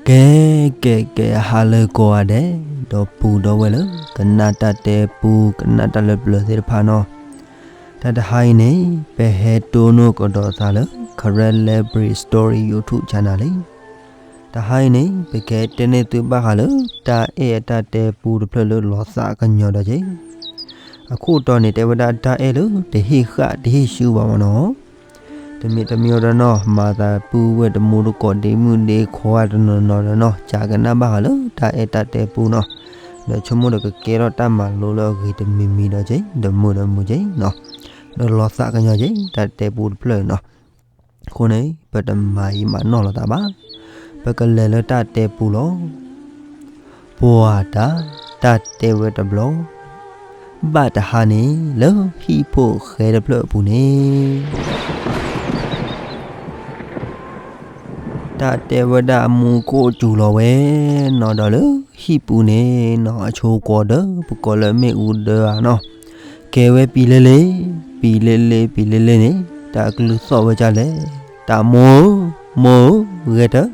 ကဲ ကဲ ကဲ ဟါလၢကိးဂၤဒဲး, ဒီပုၢ်ဒီဝဲၢ်လၢ ကနၣ်တၢ်တဲပူ ကနၣ်တၢ်လၢပျၢၤသ့ၣ်တဖၣ်နီၤ, တၢ်တဟါအံၤန့ၣ် ပဟဲတိၢ်နီၣ်ကဒီးသးလၢ Karen Library Story YouTube Channel လံ. တဟါအံၤန့ၣ် ပကတဲန့ၢ်သုဘၣ်ဃးလၢ တၢ်အဲၣ်အတၢ်တဲပူတဖျၢၣ်လၢလီၤသးကညီၤဒီးက့ၤ, အခိၣ်တီန့ၣ် တဲဝဲဒၣ်တၢ်အဲၣ်လၢတဟ့ၣ်ဃၣ်တဟ့ၣ်ဆူဘၣ်မနီၤ. တမ့ၢ်တမ့ၢ်ဒီးနီၤ မၤသးပုၢ်ဝဲၢ်တမူတကိးဒ့မုၣ်ဒ့ခွါတနီၤနီၤဒီးနီၤ ကးကနၣ်ဘၣ်ဃးလၢတၢ်အဲၣ်တၢ်တဲပူနီၤ, ဒီးဆိကမိၣ်ဒီးကကဲထီၣ်တၢ်မၤလိလၢအဂ့ၤတမံၤမံၤဒီးက့ၤ ဒီးမုာ်ဒီးမုာ်က့ၤနီၤ, ဒီးလီၤသးကညီၤက့ၤ တၢ်တဲပူတဖျၢၣ်နီၤ. အဃိန့ၣ် ပတမၤအံၤမၤနီၢ်လိာ်သးဘၣ်, ပကလဲၤလၢတၢ်တဲပူလီၤ. ပှၤတၢ်, တၢ်တဲဝဲတဘျီ, ဘၣ်တဟါန့ၣ် လၢဟံၣ်ဖိၣ်ဃဲတဖျၢၣ်အပူၤန့ၣ် တၢ်တဲဝဲဒၣ်အမိၢ်ကိၣ်စူၤလီၤဝဲနီၤ, ဒီးလၢဟံၣ်ပူၤန့ၣ်နီၤ အဆိကီးဒီး ပကိးလၢမ့ၣ်အူဒၢဧါနီၤ, ကဲဝဲပံၤလ့လ့, ပံၤလ့လ့ ပံၤလ့လ့န့ၣ် တၢ်ကလုၢ်သီၣ်ဝဲဒ်လဲၣ်, တၢ်မိၢ်ဧၢ, မိၢ်ဧၢ, ဂဲၤထၢၣ်,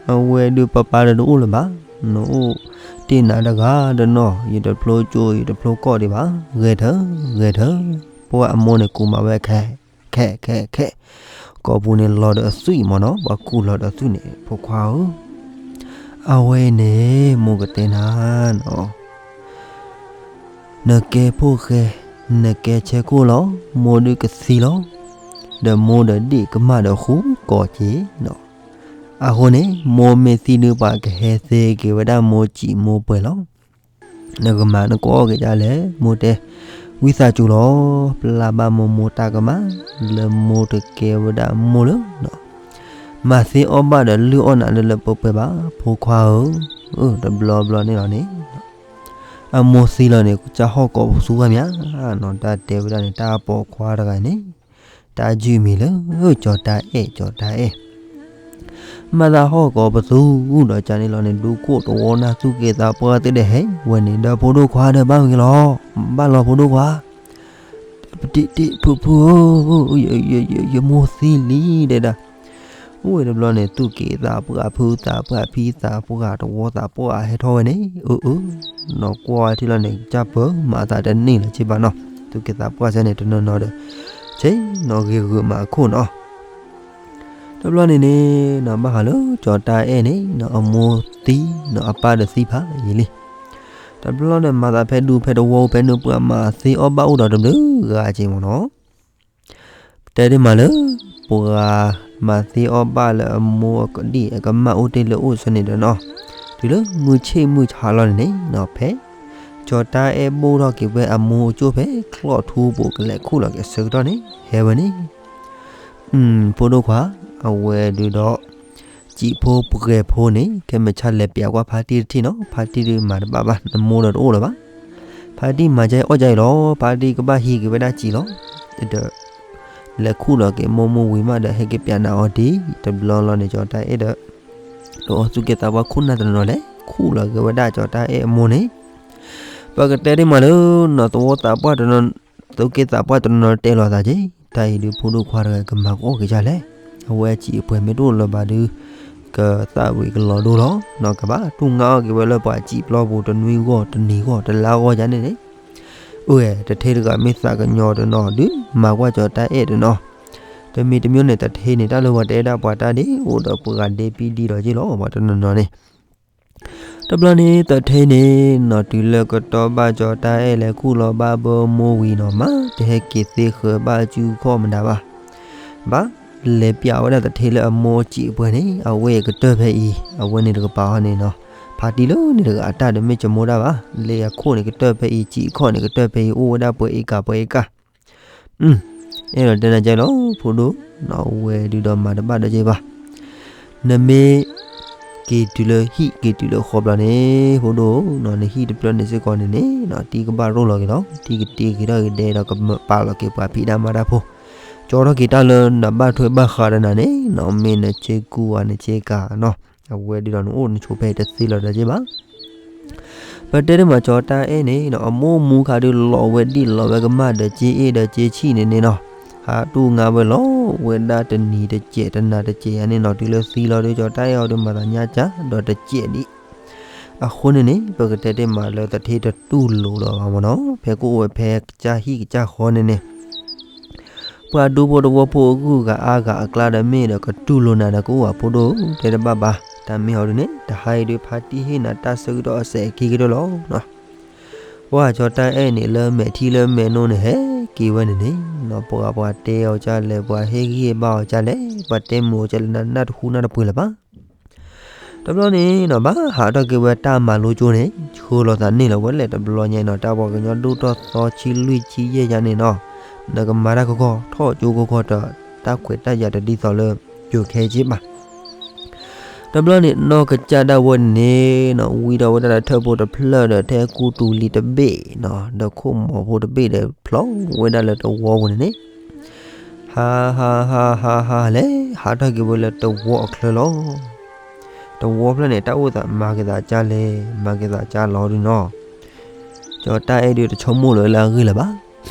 အဝဲဒုးပၢ်ပၢ်ဒီးတအိၣ်လၢၤဘၣ်, နအိၣ်တ့ၢ်နၤတဂၤဒီးနီၤ, ယတဖျိကၠိ ယတဖျိကီၢ်ဒံးဘၣ်, ဂဲၤထၢၣ်, ဂဲၤထၢၣ်, ပှၤအမိၢ်န့ၣ်ကူးမၤဝဲခဲ ခဲ ခဲ ခဲ, ကိာ်ပူၤန့ၣ်လီၤဒီးအသွံၣ်မနီၤ, ပှၤကူးလီၤဒီးအသွံၣ်န့ၣ် ဖိခွါဧၢ, အဝဲန့ၣ် မိၢ်ကတဲနၤနီၤ, နကဲဖိၣ်ဃဲ, နကဲဆဲခိၣ်လီၤ, မိၢ်ဒုးကသံလီၤ, ဒီးမိၢ်ဒီးဒ့ၣ်ကမၣ်ဒီးဃူကီးက့ၤနီၤ, အဃိန့ၣ် မိၢ်မ့ၢ်သံဒုးပှၤကဟဲသ့က့ၤဝဲဒၣ်မိၢ်စံာ်မိၢ်ပှဲၤလီၤ. နကမၤနကအီၣ်က့ၤဒ်လဲၣ်, မိၢ်တဲ, ဝံသးစူၤလီၤ, ပျၢ်ဘၣ်မိၢ်မိၢ်တၢ်ကမၣ်, လၢမိၢ်တကဲဝဲဒၣ်မိၢ်လၢ မၤသ့အီၣ်ဘၣ်ဒီးလုၢ်အီၣ်နၤလၢလၢပှဲၤပှဲၤဘၣ်, ဖိခွါဧၢ, တဘျီဘျီန့ၣ်လီၤန့ၣ်, အမိၢ်သံလီၤန့ၣ် ကစၢ်ဟီၣ်ကိးပသူဘၣ်မးနီၤ, တၢ်တဲဝဲဒၣ်န့ၣ် တၢ်ပိာ်ခွါတဂၤန့ၣ် တၢ်ယုၢ်မံၤလၢ ကၠီၤတၢ်အဲၣ် ကၠီၤတၢ်အဲၣ် မၤသးဟီၣ်ကိးပသူဒီးကန့ၣ်လီၤန့ၣ် ဒူခိၣ်တဝီနၢ်သူၣ်က့သးပှၢ်သ့ၣ်ဒီးဟဲဝဲန့ၣ် ဒီးဖိဒိၣ်ခွါဒီးဘၣ်ဝံၤလီၤ, ဘၣ်လီၤဖိဒိၣ်ခွါ, ပတံတံဖုဖုဧၢ, ယမိၢ်သံလံဒဲဒၣ်, အိၣ်ဝဲတဘျီန့ၣ် သူၣ်က့သးပှၢ်ဖုသးပှၢ်ဖံသးပှၢ်တဝီသးပှၢ်ဟဲထီၣ်ဝဲန့ၣ်, အၢအၢ, နီၢ်ကွၢ်ထံလီၤန့ၣ် ကစၢ်ပၢမၤသးတန့ၢ်လၢၤက့ဘၣ်နီၤ, သူၣ်က့သးပှၢ်စဲန့ၣ် တနီၤနီၤဒီး ဆ့ၣ်နီၤဂ့ၤဂုာ်မးအခိၣ်နီၤ တဘျီန့ၣ်န့ၣ် ဘၣ်ဃးလၢကၠီၤတၢ်အဲၣ်န့ၣ် အမိၢ်သံ အပၢ်ဒီးသံဖးယံာ်လံ, တဘျီန့ၣ် မၤသးဖဲဒူဖဲတဝီဖဲန့ၣ် ပှၤမၤသ့အီၣ်ဘၣ်အိၣ်ဒီးတဘျုးဂၤက့မ့ၢ်နီၤ, တဲဒ်မးလၢ ပှၤမၤသ့အီၣ်ဘၣ်လၢအမိၢ်အကဒံၣ်အကမၣ်အိၣ်တ့ၢ်လၢအိၣ်ဆၢန့ၣ်ဒီးနီၤ, တုၤလၢမုၢ်ဆ့ၣ်မုၢ်ဆါလီၤန့ၣ်န့ၣ် ဖဲ ကၠီၤတၢ်အဲၣ်ဘိၣ်ထီၣ်က့ၤဝဲအမိၢ်အကၠိၣ်ဖဲချီၣ်ထူပူၤကလဲၤခူၣ်လီၤက့ၤအဆၢကတီၢ်န့ၣ် ဟဲဝဲန့ၣ် ဖိဒိၣ်ခွါ, အဝဲဒုးဒီး စံးဖိပှဲၤဖိန့ၣ် ကဲမုၢ်ဆါလဲၤပျးကွၢ်ဖါတံၢ်တထံၣ်နီၤ, ဖါတံၢ်ဒုးမၤတဘၣ်ဘၣ် နမိၢ်ဒီးတအိၣ်လၢၤဘၣ်, ဖါတံၢ်မၤကအီၣ်ကအံၤလီၤ, ဖါတံၢ်ကဘၣ်ဟံးက့ၤဝဲဒၣ်စံးလီၤ, ဒီး လဲၤခူၣ်လီၤက့ၤမိၢ်မိၢ်ဝံၤမးဒီး ဟဲက့ၤပျးနၤအီၤဒ် တဘျီလီၤန့ၣ် ကၠီၤတၢ်အဲၣ်ဒီး ဒီးအီၤသူၣ်က့သးပှၢ်ခိၣ်နၢ်တနီၤနီၤလဲၤ ခူၣ်လီၤက့ၤဝဲဒၣ်ကၠီၤတၢ်အဲၣ်အမိၢ်န့ၣ် ပကတဲဒ်မးလၢ နီၢ်သဝီသးပှၢ်တနီၤ သူၣ်က့သးပှၢ်တနီၤနီၤတဲလီၤသးက့ၤ, တၢ်အံၤဒုးဖိဒိၣ်ခွါတဂၤကမၤကအီၣ်က့ၤဒ်လဲၣ်, အဝဲအစံးအပှဲၤမ့ၢ်တအိၣ်လၢၤဘၣ်ဒုး ကသၣ်ဝံၤကလီၤဒိလီၤ, နီၢ်ကဘၣ်တူၢ်ငါအီၣ်က့ၤဝဲလၢပှၤစံးပျီပူၤတနွံဂီၢ်တနံၤဂီၢ် တလါဂီၢ်ယါန့ၣ်န့ၣ်, အိၣ်ဝဲ တထ့တဂၤမ့ၢ်သးကညီၤတနီၤဒုး မၤကွၢ်ကၠီၤတၢ်အဲၣ်တနီၤ, တမံၤတမံၤန့ၣ် တထ့န့ၣ် တၢ်လၢပှၤတဲဒၣ်ပှၤတၢ်ဒ်အိၣ်ဒီးပှၤဂၤဒ့ပံဒံဒီးက့ၤလီၤ ပှၤတနီၤနီၤန့ၣ် တဘျီန့ၣ် တထ့န့ၣ် နီၢ်တုၤလၢကတီၢ်ဘၣ်ကၠီၤတၢ်အဲၣ်လဲၤခူၣ်လီၤဘၣ်ဘၢမိၢ်ဝံၤနီၤ မးတဟဲက့ၤသ့ဃၢၤဘၣ်စုခီၣ်မတၤဘၣ်, ဘၣ်လဲၤပျးဝဲဒၣ်တထ့လၢအမိၢ်စံးအပှဲၤန့ၣ် အဝဲကတၢၢ်ဖဲအံၤ အဝဲန့ၣ်တကပၤအီၤန့ၣ်နီၤ, ဖါတံၢ်လၢန့ၣ်တဂၤအတၢ်ဒီးမ့ၢ်ကမိၢ်တၢ်ဘၣ်, လၢအခိၣ်န့ၣ်ကတၢၢ်ဖဲအံၤ စံးခီၣ်န့ၣ်ကတၢၢ်ဖဲအံၤ အိၣ်ဝဲဒၣ်ပှဲၤအ့ကၤပှဲၤအ့ကၤ အဲၣ်ဒိးတဲနၤကဲလီၤ ဖိဒိၣ်, နီၢ်ဝဲဒုးဒီးမၤတဘၣ်ဒီးက့ၤဘၣ်, နမ့ၢ် က့ၤတုၤလၢဟံၣ်က့ၤတုၤလၢဃီဘျီန့ၣ် ဖိဒိၣ်, နီၢ်နဟံၣ်တဖျၢၣ်န့ၣ်စ့ၢ်ကီးန့ၣ်န့ၣ် နီၢ်တံၢ်ကဘၣ်ရိၣ်လီၤက့ၤလီၤ, တံၢ်ကတ့က့ၤထီၣ်က့ၤဒဲဒီးကပာ်လီၤက့ၤပှၤဖံးတၢ်မၤတၢ်ဖိ, ကၠီထီၣ်က့ၤတၢ်လၢနဘၣ်ထွဲဘၣ်ဃးဒီးနၤန့ၣ် နီၢ်မ့ၢ်နစ့ကူဧါနစ့ကၤနီၤ, အဝဲဒုးဒီးနအိၣ်နဆိးဖဲတသ့လီၤဒီးက့ၤဘၣ် ပတဲတမးကၠီၤတၢ်အဲၣ်န့ၣ် အမိၢ်မူခါဒုးလီၤဝဲဒံၣ်လီၤဝဲကမၣ်ဒီးစ့အ့ၣ်ဒီးစ့ဆံၣ်န့ၣ်န့ၣ်နီၤ, ဟးတူၢ်ငါဝဲလီၤဝဲဒၣ်တနံၤတစဲးတနၤတစဲးယါန့ၣ်နီၤ တုၤလၢသံလီၤဒီး ကၠီၤတၢ်အဲၣ်အီၤဒီးမၤသးညါကၢ်ဒီးတစဲးဒံး. အဃိန့ၣ်န့ၣ် ပကတဲတ့ၢ်မးလၢသထ့တတူၢ်လိာ်ဒီးဘၣ်မ့ၢ်နီၤ ဖဲကအိၣ်ဝဲဖဲကစၢ်ဟံၣ်ကစၢ်ဃီန့ၣ်န့ၣ် ပှၤဒူဖိတဝီဖိအဂုၤအဂၤအါဂၤအကျါဒီးမ့ၢ်ဒီးကတူၢ်လိာ်နၤဒီးကအိၣ်အဖိဒိၣ် တဲတဘၣ်ဘၣ်. တၢ်မ့ၢ်ဟီဒုန့ၣ် တဟါအံၤဒုးဖါတံၢ်ဟ့ၣ်နၤတၢ်ဆၢကတီၢ်အစဲးခံကတၢၢ်လီၤ. ပှၤကၠီၤတၢ်အဲၣ်န့ၣ်လၢမဲာ်ထံလၢမဲာ်နိန့ၣ်ဟဲက့ၤဝဲန့ၣ်န့ၣ် ပှၤပှၤတဲအီၤကၢ်လဲၣ် ပှၤဟ့ၣ်ဂံၢ်ဟ့ၣ်ဘါအီၤကၢ်လဲၣ် ပှၤတဲမုာ်အီၤကၢ်လဲၣ် နၢ်တဃူနၢ်တပှဲၤလၢၤဘၣ်. တဘျီန့ၣ်နီၤ ဘၣ်ဟးထီၣ်က့ၤဝဲတၢ်မၤလိကၠိန့ၣ် ဆှၢလီၤသးန့ၢ်လီၤဝဲလဲၣ် တဘျီညါနီၤ တၢ်ပှၤကညီဒိၣ်ထီၣ်သီဆံလွံၢ်ဆံယဲၢ်ယါန့ၣ်နီၤ နကမၤတၢ်ကီကီ ထီၣ်ကၠိကီကီဒီး တၢ်ခွဲးတၢ်ယာ်တဒ်သိးလၢ ယိၤခဲက့ဘၣ်. တဘျီန့ၣ် နီၢ်ကစၢ်ဒၣ်ဝဲန့ၣ်နီၤ ဝံထီၣ်ဝဲဒၣ်လၢထၢၣ်ဖိတဖျၢၣ်ဒီး ထဲကူတူၤလံတဘ့ၣ်နီၤ ဒီးခိၣ်မိၤဖိတဘ့ၣ်ဒီး ဖျီဝဲဒၣ်လၢတဝီပူၤန့ၣ်န့ၣ် ဟးဟးဟးဟးဟးလဲၤ ဟးထီၣ်က့ၤဝဲလၢတဝီအချၢလီၤ. တဝီဖျၢၣ်န့ၣ် တၢ်အိၣ်သးမၤက့ၤသးကၢ်လဲၣ် မၤက့ၤသးကၢ်လီၤဒုနီၤ ကၠီၤတၢ်အဲၣ်ဒုးတဆိကမိၣ်လၢၤလၢအဂ့ၢ်လၢၤဘၣ်.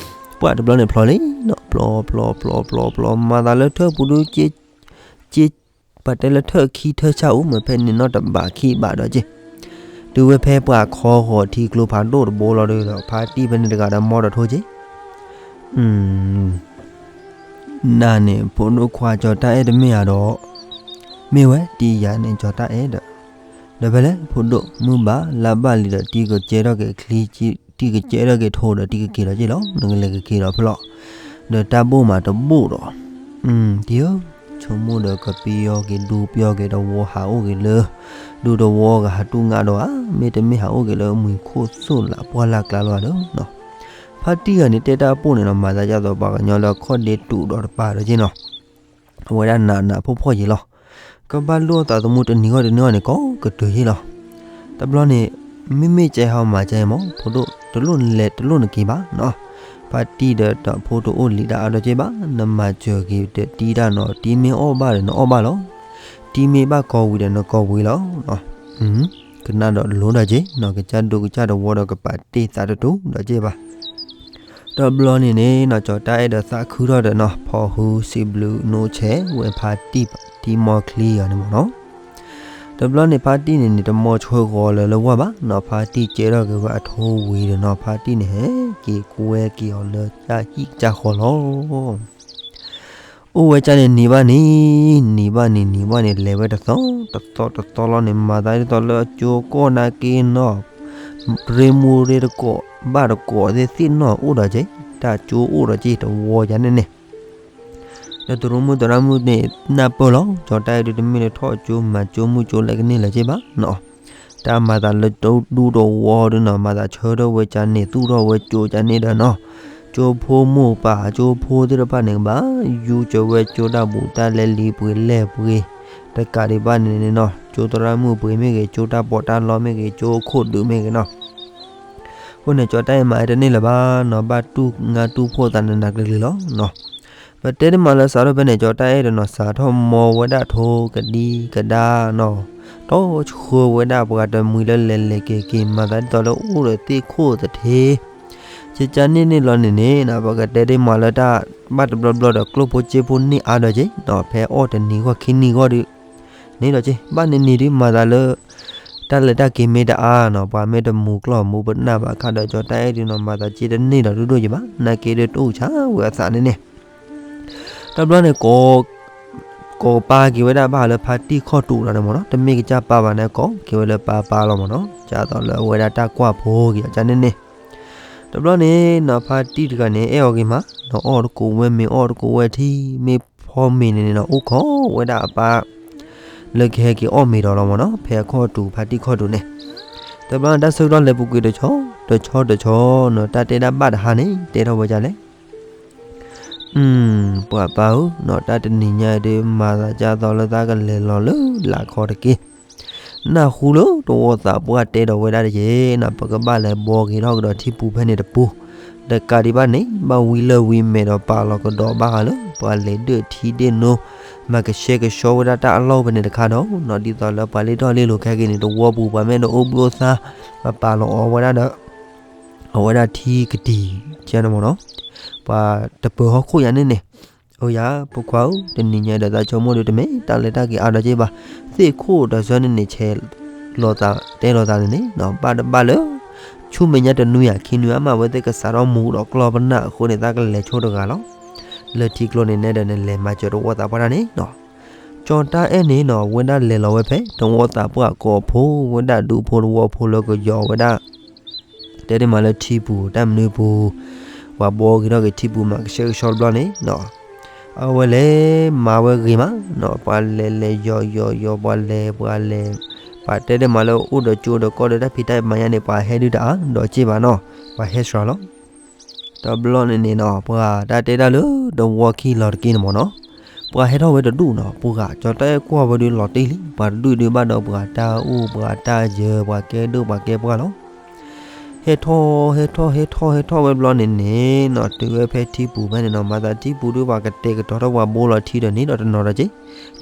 ပှၤတဘျီန့ၣ်ဖျီလံနီၤ ဖျီဖျီဖျီဖျီဖျီ မၤသးလၢထၢၣ်ပူၤဒုးက့ က့ ပှၤတဲလၢထၢၣ်ခံထၢၣ်ဆၣ်အိၣ်မ့ၢ်ဖဲန့ၣ်နီတဘးခံဘးဒီးက့ တုၤဝဲဖဲပှၤခီဃီၤထံကျိဖးဒိၣ်တဘိလီၤဒီး ဖါတံၢ်ဖဲန့ၣ်တဂၤဒီးမီဒီးထိက့ နၤန့ၣ် ဖိဒိၣ်ခွါကၠီၤတၢ်အဲၣ်တမ့ၢ်ဧါဒီး မ့ၢ်ဝဲတံၤယၤန့ၣ်ကၠီၤတၢ်အဲၣ်ဒီး ဒီးဖဲလဲၣ် ဖိဒိၣ်မုၢ်ဘၣ်လါဘၣ်လံဒီး တံၤကကဲထီၣ်က့ၤချံ တံၤကကဲထီၣ်က့ၤထိဒီး တံၤကက့ၤဒီးက့လီၤ နကလဲၤကက့ၤဒီးဖဲလီၤ ဒီးတၢ်ဘိၣ်မးတဘိၣ်ဒီး တံၤဧၢ ဆိကမိၣ်ဒီးကပံၤအီၤက့ၤဒူပံၤအီၤက့ၤ တဝီဟးအိၣ်က့ၤလၢ ဒူတဝီဂၤဟးတူၢ်ငါဒီးဧါ မ့တမ့ၢ်ဟးအိၣ်က့ၤလၢမှံၤခိၣ်သိၣ်လးပှၢ်လၢ်ကျါလီၤဧါဒီး ဖါတံၢ်ဂၤန့ၣ် တဲတၢ်အပိၢ်န့ၣ်နီၤ မၤသးဒ်သိးပှၤကညီလၢအခီၣ်ဒ့တူာ်ဒီးတပၤဒီးက့နီၤ အဝဲဒၣ်နးနးဖှီၣ်ဖှီၣ်ယံၤလီၤ. ကဘၣ်လိၣ်အသးသမူတနံၤဂီၢ်တနံၤဂီၢ်န့ၣ် ကိးကတုၤယ့ၢ်လီၤ. တဘျီန့ၣ် မ့မ့ၢ်ကဲဟီမၤကဲမး ဖိဒိၣ်တလိၣ်နလဲၤတလိၣ်နက့ၤဘၣ်နီၤ. ဖါတံၢ်ဒီးတၢ်ဖိတအိၣ်လံၤတၢ်အါဒီးက့ဘၣ် နမၤစၢၤက့ၤဒီးတံၤတၢ်နီၤ တံၤမ့ၢ်အီၣ်ဘၣ်ဒီးနအီၣ်ဘၣ်လီၤ. တံၤမ့ၢ်ဘၣ်ကီဝံၤဒီးနကီဝံၤလီၤ. ကနၣ်ဒီးလိၤဒီးက့နီၤ ကစၢ်ဒိကစၢ်တဝီဒီးကပာ်တ့ၢ်သးတတူာ်ဒီးက့ဘၣ် တဘျီန့ၣ်န့ၣ်နီၤ ကၠီၤတၢ်အဲၣ်ဒီးသးခုထီၣ်ဒီးနီၤ ဖီဟူစံးဘျုးနိဆဲးဝဲဖါတံၢ် တံၤမီချံဂၤန့ၣ်မ့ၢ်နီၤ. တဘျီန့ၣ် ဖါတံၢ်န့ၣ်န့ၣ် တမီဆှၢဂီၤလၢၤလၢဝၢ်ဘၣ်နီၤ ဖါတံၢ်ကဲထီၣ်က့ၤဝဲအထိဝံၤဒီးနီၤ ဖါတံၢ်န့ၣ်ဟဲက့ၤကွဲက့ၤအီၤလၢတၢ်ဟံၣ်ကစၢ်ဃီလီၤ. အိၣ်ဝဲကၢ်န့ၣ်နံၤဘၣ်နံၤ နံၤဘၣ်နံၤ နံၤဘၣ်နံၤ လဲၤဝဲတသီ တသီတသီလီၤန့ၣ် မၤသးဒ်သိးလၢအကၠိကီၢ်နာ်က့နီၤ ရ့မူရ့တကိး ဘၣ်တကိးသ့ၣ်သ့ၣ်နီၣ်အိၣ်ဒီးက့ တၢ်ကၠိအိၣ်ဒီးက့တဝီယါန့ၣ်န့ၣ် ဒီးတရူးမုၣ်သရၣ်မုၣ်န့ၣ် နၢ်ပၢၢ်လီၤ ကၠီၤတၢ်အဲၣ်ဒုးတမ့ၢ်လၢထီၣ်ကၠိမၤကၠိမုၢ်ကၠိလဲၤကန့ၢ်လၢၤက့ဘၣ်နီၤ တၢ်မၤသးလၢဒူတဝီဒုနီၤ မၤသးဆၢထၢၣ်ဝဲကၢ်န့ၣ် သူၣ်ထီၣ်ဝဲကၠိကၢ်န့ၣ်ဒီးနီၤ ကၠိဖိမိၢ်ပၢ် ကၠိဖိသ့ၣ်တဖၣ်န့ၣ် ကဘၣ်ယူၤစၢၤဝဲကၠိတၢ်ဘူးတၢ်လဲလံၤပှ့ၤလဲၢ်ပှ့ၤ တကးဒံးဘၣ်န့ၣ်န့ၣ်နီၤ ကၠိသရၣ်မုၣ်ပှ့ၤမ့ၢ်ဂ့ၤ ကၠိတၢ်ပီးတၢ်လီမ့ၢ်ဂ့ၤ ကၠိခိၣ်ဒုးမ့ၢ်ဂ့ၤနီၤ အဃိန့ၣ် ကၠီၤတၢ်အဲၣ်မၤဝဲတန့ၢ်လၢၤဘၣ်နီၤ ဘၣ်တူၢ်ငါတူၢ်ဖိသးနးနးကျံၤကျံၤလီၤနီၤ ပတဲတမံၤလၢစးထီၣ်ဖဲန့ၣ် ကၠီၤတၢ်အဲၣ်ဒီးနီၤ စးထီၣ်မီဝဲဒၣ်ထိကဒံကဒါနီၤ တီဆှၢဝဲဒၣ်ပှၤတမှံၤလၢလဲၤလဲၤက့ၤက့ၤ မၤသးဒ်သိးလၢအိၣ်ဒီးသ့ၣ်ခိၣ်သထ့ ကကန့ၣ်န့ၣ်လီၤန့ၣ်န့ၣ်နီၤ ပကတဲတမံၤလၢတၢ်ဘၣ်တဘျီဘျီဒီး ကျိၣ်ဖိစ့ဖိန့ၢ်အါဒီးက့နီၤ ဖဲအီၣ်တနံၤဂီၢ်ခံနံၤဂီၢ်ဒုး န့ၣ်ဒီးက့ ဘၣ်န့ၣ်န့ၣ်ဒုး မၤသးလၢ တၢ်လဲၤတၢ်က့ၤမ့ၢ်တအါနီၤ ပှၤမ့ၢ်တမူၤကျီၢ်မူၤပနၢ်ဘၣ်ခါဒီး ကၠီၤတၢ်အဲၣ်ဒုးနီၤ မၤသးက့တန့ၢ်ဒီးဒိၣ်ဒိၣ်ယံၤဘၣ် နာ်က့ဒုးတအိၣ်ဆါဝဲအသးန့ၣ်န့ၣ် တဘျီန့ၣ် ကိးပာ်က့ၤဝဲဒၣ်ဘၣ်လၢဖါတံၢ်ခီၣ်တူာ်လီၤန့ၣ်မ့ၢ်နီၤ တမ့ၢ်ကစၢ်ပၢ်ဘၣ်န့ၣ် ကိးက့ၤဝဲလၢပၢ်ပၢ်လီၤမ့ၢ်နီၤ ဒ်သိးလၢအဝဲဒၣ်တၢ်ကွၢ်ဖိက့ၤအီၤကန့ၣ်န့ၣ် တဘျီန့ၣ်နီၤ ဖါတံၢ်တဂၤန့ၣ် အဲၣ်အီၤဂ့ၤမး နီၤအီၣ်တကိးဝဲမ့ၤအီၣ်တကိးဝဲထံ မ့ၢ်ဖီမ့ၤန့ၣ်န့ၣ်နီၤ အိၣ်ခိးဝဲဒၣ်အပၢ် လၢကဟဲက့ၤအီၣ်မ့ၤဒီးလီၤမ့ၢ်နီၤ ဖဲအခီၣ်တူာ် ဖါတံၢ်ခီၣ်တူာ်န့ၣ် တဘျီန့ၣ် တၢ်ဆၢကတီၢ်လဲၤပူၤကွံာ်တဆီ တဆီတဆီနီၤ တၢ်တဲဒၣ်ဘၣ်တဟါန့ၣ် တဲထီၣ်ဝဲဒ်လဲၣ် ပှၤပၢ်ဧၢနီၤ တၢ်တနံၤညါအံၤဒုး မၤသးဒ်သိးလၢသးကလဲၤလီၤလၢလာ်ခီတက့ၢ်. နၢ်ဟူလၢတဝီသးပှၢ်တဲဒီးဝဲဒၣ်တက့ၢ်နီၤ ပကဘၣ်လဲၤဘှီက့ၤထီၣ်ကဒီးထံပူၤဖဲန့ၣ်တပူၤ, တကးဒံးဘၣ်န့ၣ် ဘၣ်ဝံလၢဝံမဲာ်ဒီးပာ်လီၤကဒီးဘၣ်ဃးလၢ ပှၤလဲၤဒၢၣ်ထံဒၣ်နိ မၤကဆှဲကဆှီဝဲဒၣ်တၢ်အလီၢ်ဖဲန့ၣ်တခါဒီးနီၤ ဒ်သိးလၢပှၤလ့ထီၣ်လ့လိၤခဲက့ၤန့ၣ် တဝီပူၤပှၤမ့ၢ်တအိၣ်ဘှံးအိၣ်သါ ပပာ်လီၤအီၤဝဲဒၣ်ဒီး အဝဲဒၣ်ထံကတံၤ ကဲန့ၣ်မ့ၢ်နီၤ, ပှၤတပၢၤဟီၣ်ခိၣ်ယၤန့ၣ်န့ၣ်, အိယၤ ဖိခွါဧၢ, တနံၤညါဒီးသးဆိကမိၣ်ဒီး တမ့ၢ်တၢ်လၢတၢ်က့ၤအါဒီးက့ၤဘၣ်, သ့ၣ်ခိၣ်တဆၢန့ၣ်န့ၣ် ဆဲးလီၤသးတဲလီၤသးန့ၣ်န့ၣ်နီၤ, ဘၣ်တဘၣ်လၢ ဆူမဲာ်ညါတနွံဧါ ခံနွံအါမး အဝဲသ့ၣ်ကစးထီၣ်မူဒီးကျီၢ်ပနၢ်အဃိန့ၣ် သးကလဲၤဆိတဂၤလီၤ. လၢထံကျိန့ၣ်နဲဒၣ်န့ၣ် လဲၤမၤစၢၤတဝီသးပှၢ်တၢ်န့ၣ်နီၤ. ကၠီၤတၢ်အဲၣ်န့ၣ်နီၤ အဝဲဒၣ်လဲၤလီၤဝဲဖဲ တဝီသးပှၢ်ကိးဖိ ဝဲဒၣ်ဒူဖိတဝီဖိလၢကယီၤဝဲဒၣ် တဲဒ်မးလၢထံပူၤ တၢ်မနုၤပူၤ ပှၤဘှီက့ၤထီၣ်က့ၤထံပူၤမး ကဆှဲကဆှီတဘျီန့ၣ်နီၤ, အဝဲလဲၤမၤဝဲဂ့ၤမးနီၤ, ပှၤလဲၤလဲၤယီၤယီၤယီၤ ပှၤလဲၤပှၤလဲၤ, ပှၤတဲဒ်မးလၢအိၣ်ဒီးကၠိဒီးကီၢ်ဒီးတၢ်ဖံးတၢ်မၤညါန့ၣ် ပှၤဟဲဒုတၢ်အါဒီးက့ၤဘၣ်နီၤ, ပှၤဟဲစှၤလီၤ. တဘျီန့ၣ်န့ၣ်နီၤ ပှၤတၢ်တဲတၢ်လၢတဝီခံလီၤတက့ၢ်န့ၣ်မ့ၢ်နီၤ, ပှၤဟဲထီၣ်ဝဲတဒူၣ်နီၤ, ပှၤကၠီၤတၢ်အဲၣ်ကွၢ်ဝဲဒုးလီၤတ့ၢ်လံ, ပှၤတဒူၣ်ဒုးဘၣ်ဒီးပှၤတၢ်အိၣ်ပှၤတၢ်ယၢၤ ပှၤကဲဒိၣ်ပှၤကဲပှၢ်လီၤ. ဟဲထီၣ်ဟဲထီၣ်ဟဲထီၣ်ဟဲထီၣ်ဝဲဘျီန့ၣ်န့ၣ်နီၤ တုၤဝဲဖဲထံပူၤဖဲန့ၣ်နီၤ, မၤသးထံပူၤဒုးပှၤကတဲာ်ကတီၤထီၣ်ပှၤဘိလီၤထံဒီးန့ၣ်ဒီးတနီၤဒီးက့ၤ,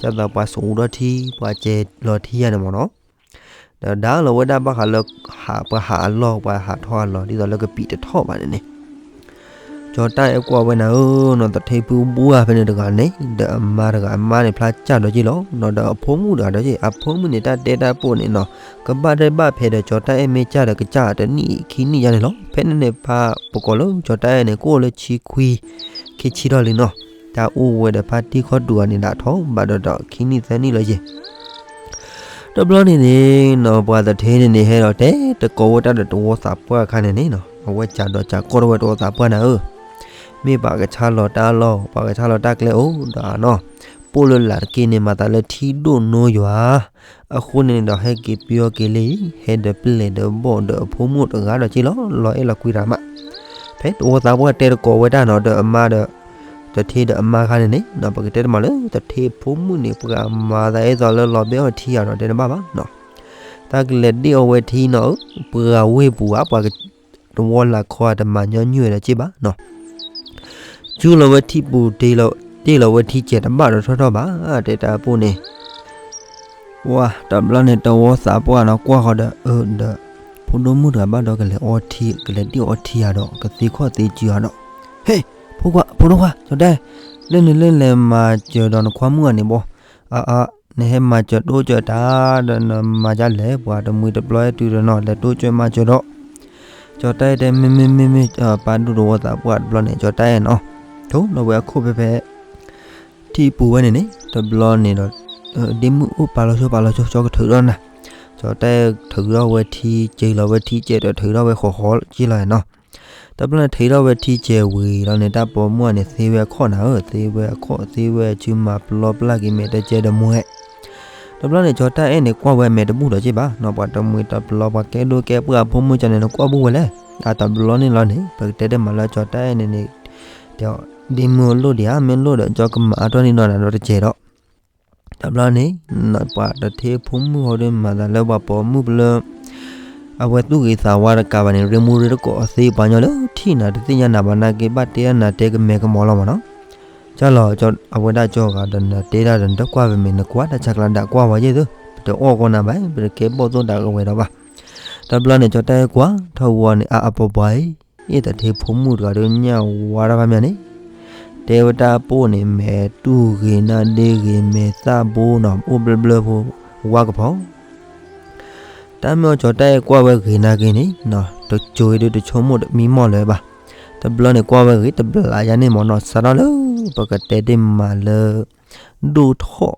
ကၢ်သးပှၤစူးဒီးထံ ပှၤစဲၤလီၤထံယၤန့ၣ်မ့ၢ်နီၤ. ဒီးဒါလီၤဝဲဒၣ်ဘၣ်ဃးလၢ ဟးပှၤဟးအလီၢ် ပှၤဟးထီၣ်အလီၢ် ဒ်သိးလၢကပံာ်တထီၣ်ဘၣ်န့ၣ်န့ၣ် ကၠီၤတၢ်အဲၣ်ကွၢ်ဝဲနၤဧၢနီၤ, သထ့ဖုဘှၢ်ဖဲန့ၣ်တဂၤန့ၣ် ဒီးအမါတဂၤ အမါန့ၣ်ဖျါစၢ်ဒီးက့ၤလီၤနီၤ, ဒီးအဖိမုၣ်တဂၤဒီးက့ၤ, အဖိမုၣ်န့ၣ်တၢ်တဲတၢ်ပိၢ်န့ၣ်နီၤ, ကဘၣ်ဒဲးဘၣ်ဖဲဒီးကၠီၤတၢ်အဲၣ်မ့ၢ်စၢ်ဒီးကစၢ်တနံၣ်ခံနံၣ်ယါန့ၣ်လီၤ. ဖဲန့ၣ်န့ၣ် ဖါပကိးလၢကၠီၤတၢ်အဲၣ်န့ၣ် ကအိၣ်လၢဆံခွံ ခံဆံထီၣ်လံနီၤ, တၢ်အိၣ်ဝဲဒီးဖါတံၢ်ခီတူာ်အန့ၣ်ဒၣ်ထီၣ်ဘၣ်ဒီးဒီးခံနံၣ်သၢနံၣ်လၢယဲၢ် တဘျီန့ၣ်န့ၣ်နီၤ ပှၤသထ့န့ၣ်န့ၣ် ဟဲဒီးတဲတကိးဝဲတၢ်ဒီးတဝီသးပှၢ်အခါန့ၣ်န့ၣ်နီၤ, အဝဲစးဒီးစးကီၢ်ထီၣ်ဝဲတဝီသးပှၢ်နၤဧၢ, မ့ၢ်ပှၤကဆါလီၤတၢ်လီၢ် ပှၤကဆါလီၤတၢ်ကျဲအိၣ်ဒီးနီၤ, ပိၢ်လၢလာ်တက့ၢ်န့ၣ် မၤသးလၢထံဒိၣ်နိယွၤ, အဃိန့ၣ်န့ၣ်ဒီး ဟဲက့ၤပယီက့ၤလံ, ဟဲဒီးပျဲၢ်ဒီးဘီၣ်ဒီးအဖိမုၣ်တဂၤဒီးက့ၤလီၤ, လီၤအဲၣ်လီၤကွံတၢ်မး. ဖဲတဝီသးပှၢ်တဲတကိးဝဲတၢ်နီၤ ဒီးအမါဒီး သထ့ဒီးအမါခါန့ၣ်န့ၣ်နီၤ, ပကတဲတမးလၢ သထ့ဖိမုၣ်န့ၣ် ပှၤမၤသးဒ်သိးလၢလီၤဘဲအီၣ်ထံဧါနီၤ တဲတဘၣ်ဘၣ်နီၤ, တၢ်ကလဲၤဒ့ၣ်အီၤဝဲထံနီၤဧၢ, ပှၤဝ့ၢ်ပူၤဧါ ပှၤတဝီလၢခီတမၤညီနုၢ်ဝဲဒီးက့ၤဘၣ်နီၤ, စုလီၤဝဲထံပူၤ တ့ၢ်လီၤဝဲထံစဲးတဘၣ်ဒီးထီၣ်ထီၣ်ဘၣ်, တဲတၢ်အပိၢ်န့ၣ် ဝါ တဘျီန့ၣ် တဝီသးပှၢ်နီၤ ကွၢ်ဃီၤဒီး အၢ ဒီး ဖိဒိၣ်မုၣ်တဂၤဘၣ်ဒီး ကလဲၤအီထံ ကလဲၤဒ့ၣ်အီထံဧါဒီး ကသ့ခီၣ်သ့စုဧါဒီး ဟ့ၣ် ဖိခွါ ဖိဒိၣ်ခွါ ကၠီၤတဲ လၢနလဲၤမၤစၢၤဒီးနခွါမုၣ်ဧါန့ၣ်ဘီ အါအါ နဟဲမၤစၢၤတိစၢၤတၢ်ဒီး နမၤဒ်လဲၣ် ပှၤတမှံၤတပျီဟဲတုၤဒီးနီၤ လဲၤတိစၢၤမၤစၢၤဒီး ကၠီၤတဲတဲ မ့မ့ၢ်မ့မ့ၢ် ပၢ်ဒိၣ်တဝီသးပှၢ်တဘျီန့ၣ် ကၠီၤတဲနီၤ ထိးလီၤဝဲအခိၣ်ဖဲဖဲ ထံပူၤဝဲန့ၣ်န့ၣ် တဘျီန့ၣ်ဒီး ဒ့မုၣ်အိၣ်ပာ်လီၤဆိ ပာ်လီၤဆိ ကၠီကထုးထီၣ်နၤ ကၠီၤတဲထုးထီၣ်ဝဲထံ စဲၤလီၤဝဲထံစဲးဒီးထုးထီၣ်ဝဲဃီဃီက့ၤလီၤနီၤ တဘျီန့ၣ်ထုးထီၣ်ဝဲထံစဲးဝံၤလီၤန့ၣ် တၢ်ပိာ်မုၣ်န့ၣ် သ့ဝဲအခီၣ်နၤဧၢ သ့ဝဲအခီၣ် သ့ဝဲအစုမၤပျီပျၢ်က့ၤမဲာ်တကဲဒီးမူဟဲ တဘျီန့ၣ် ကၠီၤတဲအဲၣ်န့ၣ် ကွၢ်ဝဲအမဲာ်တဘူၣ်ဒီးက့ၤဘၣ်နီၤ ပှၤတမှံၤတပျီ ပှၤကဲဒိၣ်ကဲပှၢ်အဖိမုၣ်ကၠီၤန့ၣ် နကွၢ်ဘူၣ်ဝဲလဲၣ် အတဘျီန့ၣ်လီၤန့ၣ် ပကတဲတမးလၢကၠီၤတဲအဲၣ်န့ၣ်န့ၣ် ဒ့မုၣ်လိၣ်ဒံးဧါ မ့ၢ်လိၣ်ဒီး ကၠီကမၤအါထီၣ်န့ၢ်နီၢ်နၤဒီးတကဲးဒီး တဘျီန့ၣ် ပှၤတထ့ဖိမုၣ်ဃီဒီးမၤသးလၢပှၤပိာ်မုၣ်ပလၢ အဝဲသူၣ်ဂ့ၤသးဝါတကးဘၣ်န့ၣ် ရ့မူရ့တကိးအီၤသ့ ပှၤညီလၢထံၣ်နၤတသ့ၣ်ညါနၤဘၣ် နာ်က့ဘၣ်တဲဒၣ်နၤတဲကမဲာ်ကမီၤလီၤမးနီၤ ကၢ်လီၤ အဝဲဒၣ်ကၠီဂၤဒီးနၤတဲဒၣ်ဒီးနတကွၢ်ပမ့ၢ် နကွၢ်တၢ်ဆါကျါဒၣ်ကွၢ်ဝဲယဲၢ်သု ပတအီၣ်ကီနၤဘၣ် ပတကဲဘီၣ်သိၣ်ဒၣ်ကဝဲၤဒီးဘၣ် တဘျီန့ၣ် ကၠီၤတဲကွၢ်ထီၣ်ဝီန့ၣ် အါအါပှဲၤပှဲၤအံၤ အ့ၣ်တထ့ဖိမုၣ်တဂၤဒီးညၣ်ဝါတၢ်ဖးမးန့ၣ် တဲဝဲတၢ်ပိၢ်န့ၣ် မဲာ်တူၢ်ဂ့ၤနၢ်ဒ့ဂ့ၤ မဲာ်သၣ်ဘိနီၤ အိၣ်ဘျၢဘျၢဖိ ဝါကဖီ တၢ်မ့ၢ်အီၤကၠီၤတဲကွၢ်ဝဲဂ့ၤနၢ်ဂ့ၤန့ၣ် တစိၤအံၤဒုးတဆိကမိၣ်တမံမီၢ်လၢၤဘၣ် တဘျီန့ၣ်ကွၢ်ဝဲဂ့ၤ တဘျးယါန့ၣ်မ့ၢ်နီၤ စးထီၣ်လၢ ပကတဲဒ်မးလၢ ဒိၣ်ထီၣ်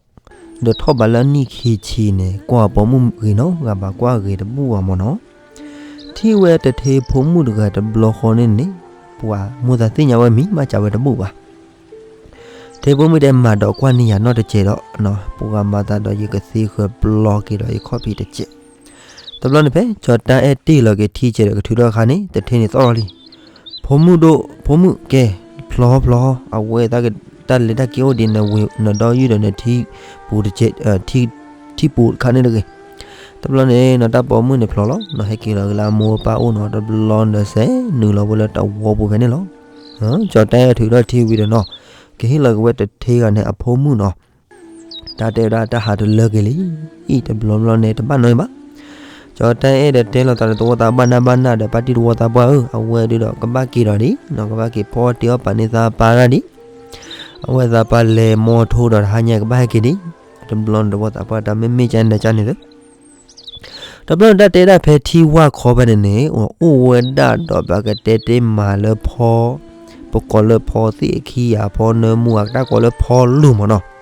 ဒီးထီၣ်ဘးလၢနံၣ်ခံဆံန့ၣ် ကွၢ်ပိာ်မုၣ်ဂ့ၤနီတဂၤဘၣ် ကွၢ်ဂ့ၤတဘူၣ်ဘၣ်မ့ၢ်နီၤ ထံၣ်ဝဲတထ့ဖိမုၣ်တဂၤတဘျီဃီန့ၣ်န့ၣ် ပှၤမိၢ်သးသ့ၣ်ညါဝဲမံၤ ဘၣ်စးဝဲတဘူၣ်ဘၣ် ထ့ဖိမုၣ်တဲမၤဒီးကွၢ်န့ၢ်ယၤနီတစဲးဒီး ပှၤမၤသးဒီးယကသ့ဃၢၤပျီက့ၤဒီးယခီၣ်ဖံးတစဲး တဘျီန့ၣ်ဖဲ ကၠီၤတၢ်အဲၣ်တ့ၢ်လီၤက့ၤထံစဲးဒီးကထုးထီၣ်အခါန့ၣ် တထ့န့ၣ်သီၣ်ထီၣ်လံ ဖိမုၣ်ဒိၣ် ဖိမုၣ်ကဲ ဖျီဖျီ အဝဲတၢ်လဲၤတၢ်က့ၤအိၣ်ဒံး နဒီယုၢ်ဒီးနထံပူၤတစဲး ထံပူၤတခါန့ၣ်တဂ့ၤ တဘျီန့ၣ် နတၢ်ပိာ်မုၣ်န့ၣ်ဖျီလီၤ နဟဲက့ၤလီၤက့ၤလၢအမိၢ်အပၢ်အိၣ်နီၤ တဘျီန့ၣ်စဲး နုာ်လီၤဝဲလၢတဝီပူၤဖဲန့ၣ်လီၤ ကၠီၤတၢ်အဲၣ်ထုးထီၣ်ထံဝံၤဒီးနီၤ ကဟ့ၣ်လီၤက့ၤဝဲတထ့ဂၤန့ၣ် အဖိမုၣ်နီၤ တၢ်တဲဝဲဒၣ်တၢ်ဟးတလၢက့ၤလံ အံၤတဘျီဘျီန့ၣ် တဘၣ်နီတမံၤဘၣ်. ကၠီၤတၢ်အဲၣ်ဒီးတဲလိာ်သးဒီးသဝီသးပှၢ်နၢ်ဘၣ်နၢ်ဒီး ပၢ်တံၤသဝီသးပှၢ်ဧၢ, အဝဲဒုးဒီးကဘၣ်က့ၤဒီးဒံး, ကဘၣ်က့ၤဖီအီၣ်တ့ၤအီၣ်ပာ်န့ၢ်သးပၢ်ဒၣ်ဒံး, အဝဲသးပၢ်လဲၤမိၢ်ထိဒီးတဟါညါကဘၣ်ဟဲက့ၤဒံး, တဘျီန့ၣ်သဝီသးပှၢ်တၢ်မ့မ့ၢ်ကန့ၣ်ဒီးကန့ၣ်လၢ တဘျီန့ၣ်တၢ်တဲဒၣ်ဖဲထံဝၢ်ခီဖဲန့ၣ်န့ၣ် အိၣ်ဝဲဒၣ်ဒီးပကတဲတ့ၢ်မးလၢဖီ, ပကိးလၢဖီသ့ၣ်ခံဂၤ ဖီနၢမူဂၤ တၢ်ကိးလၢဖီလူၢ်မ့ၢ်နီၤ,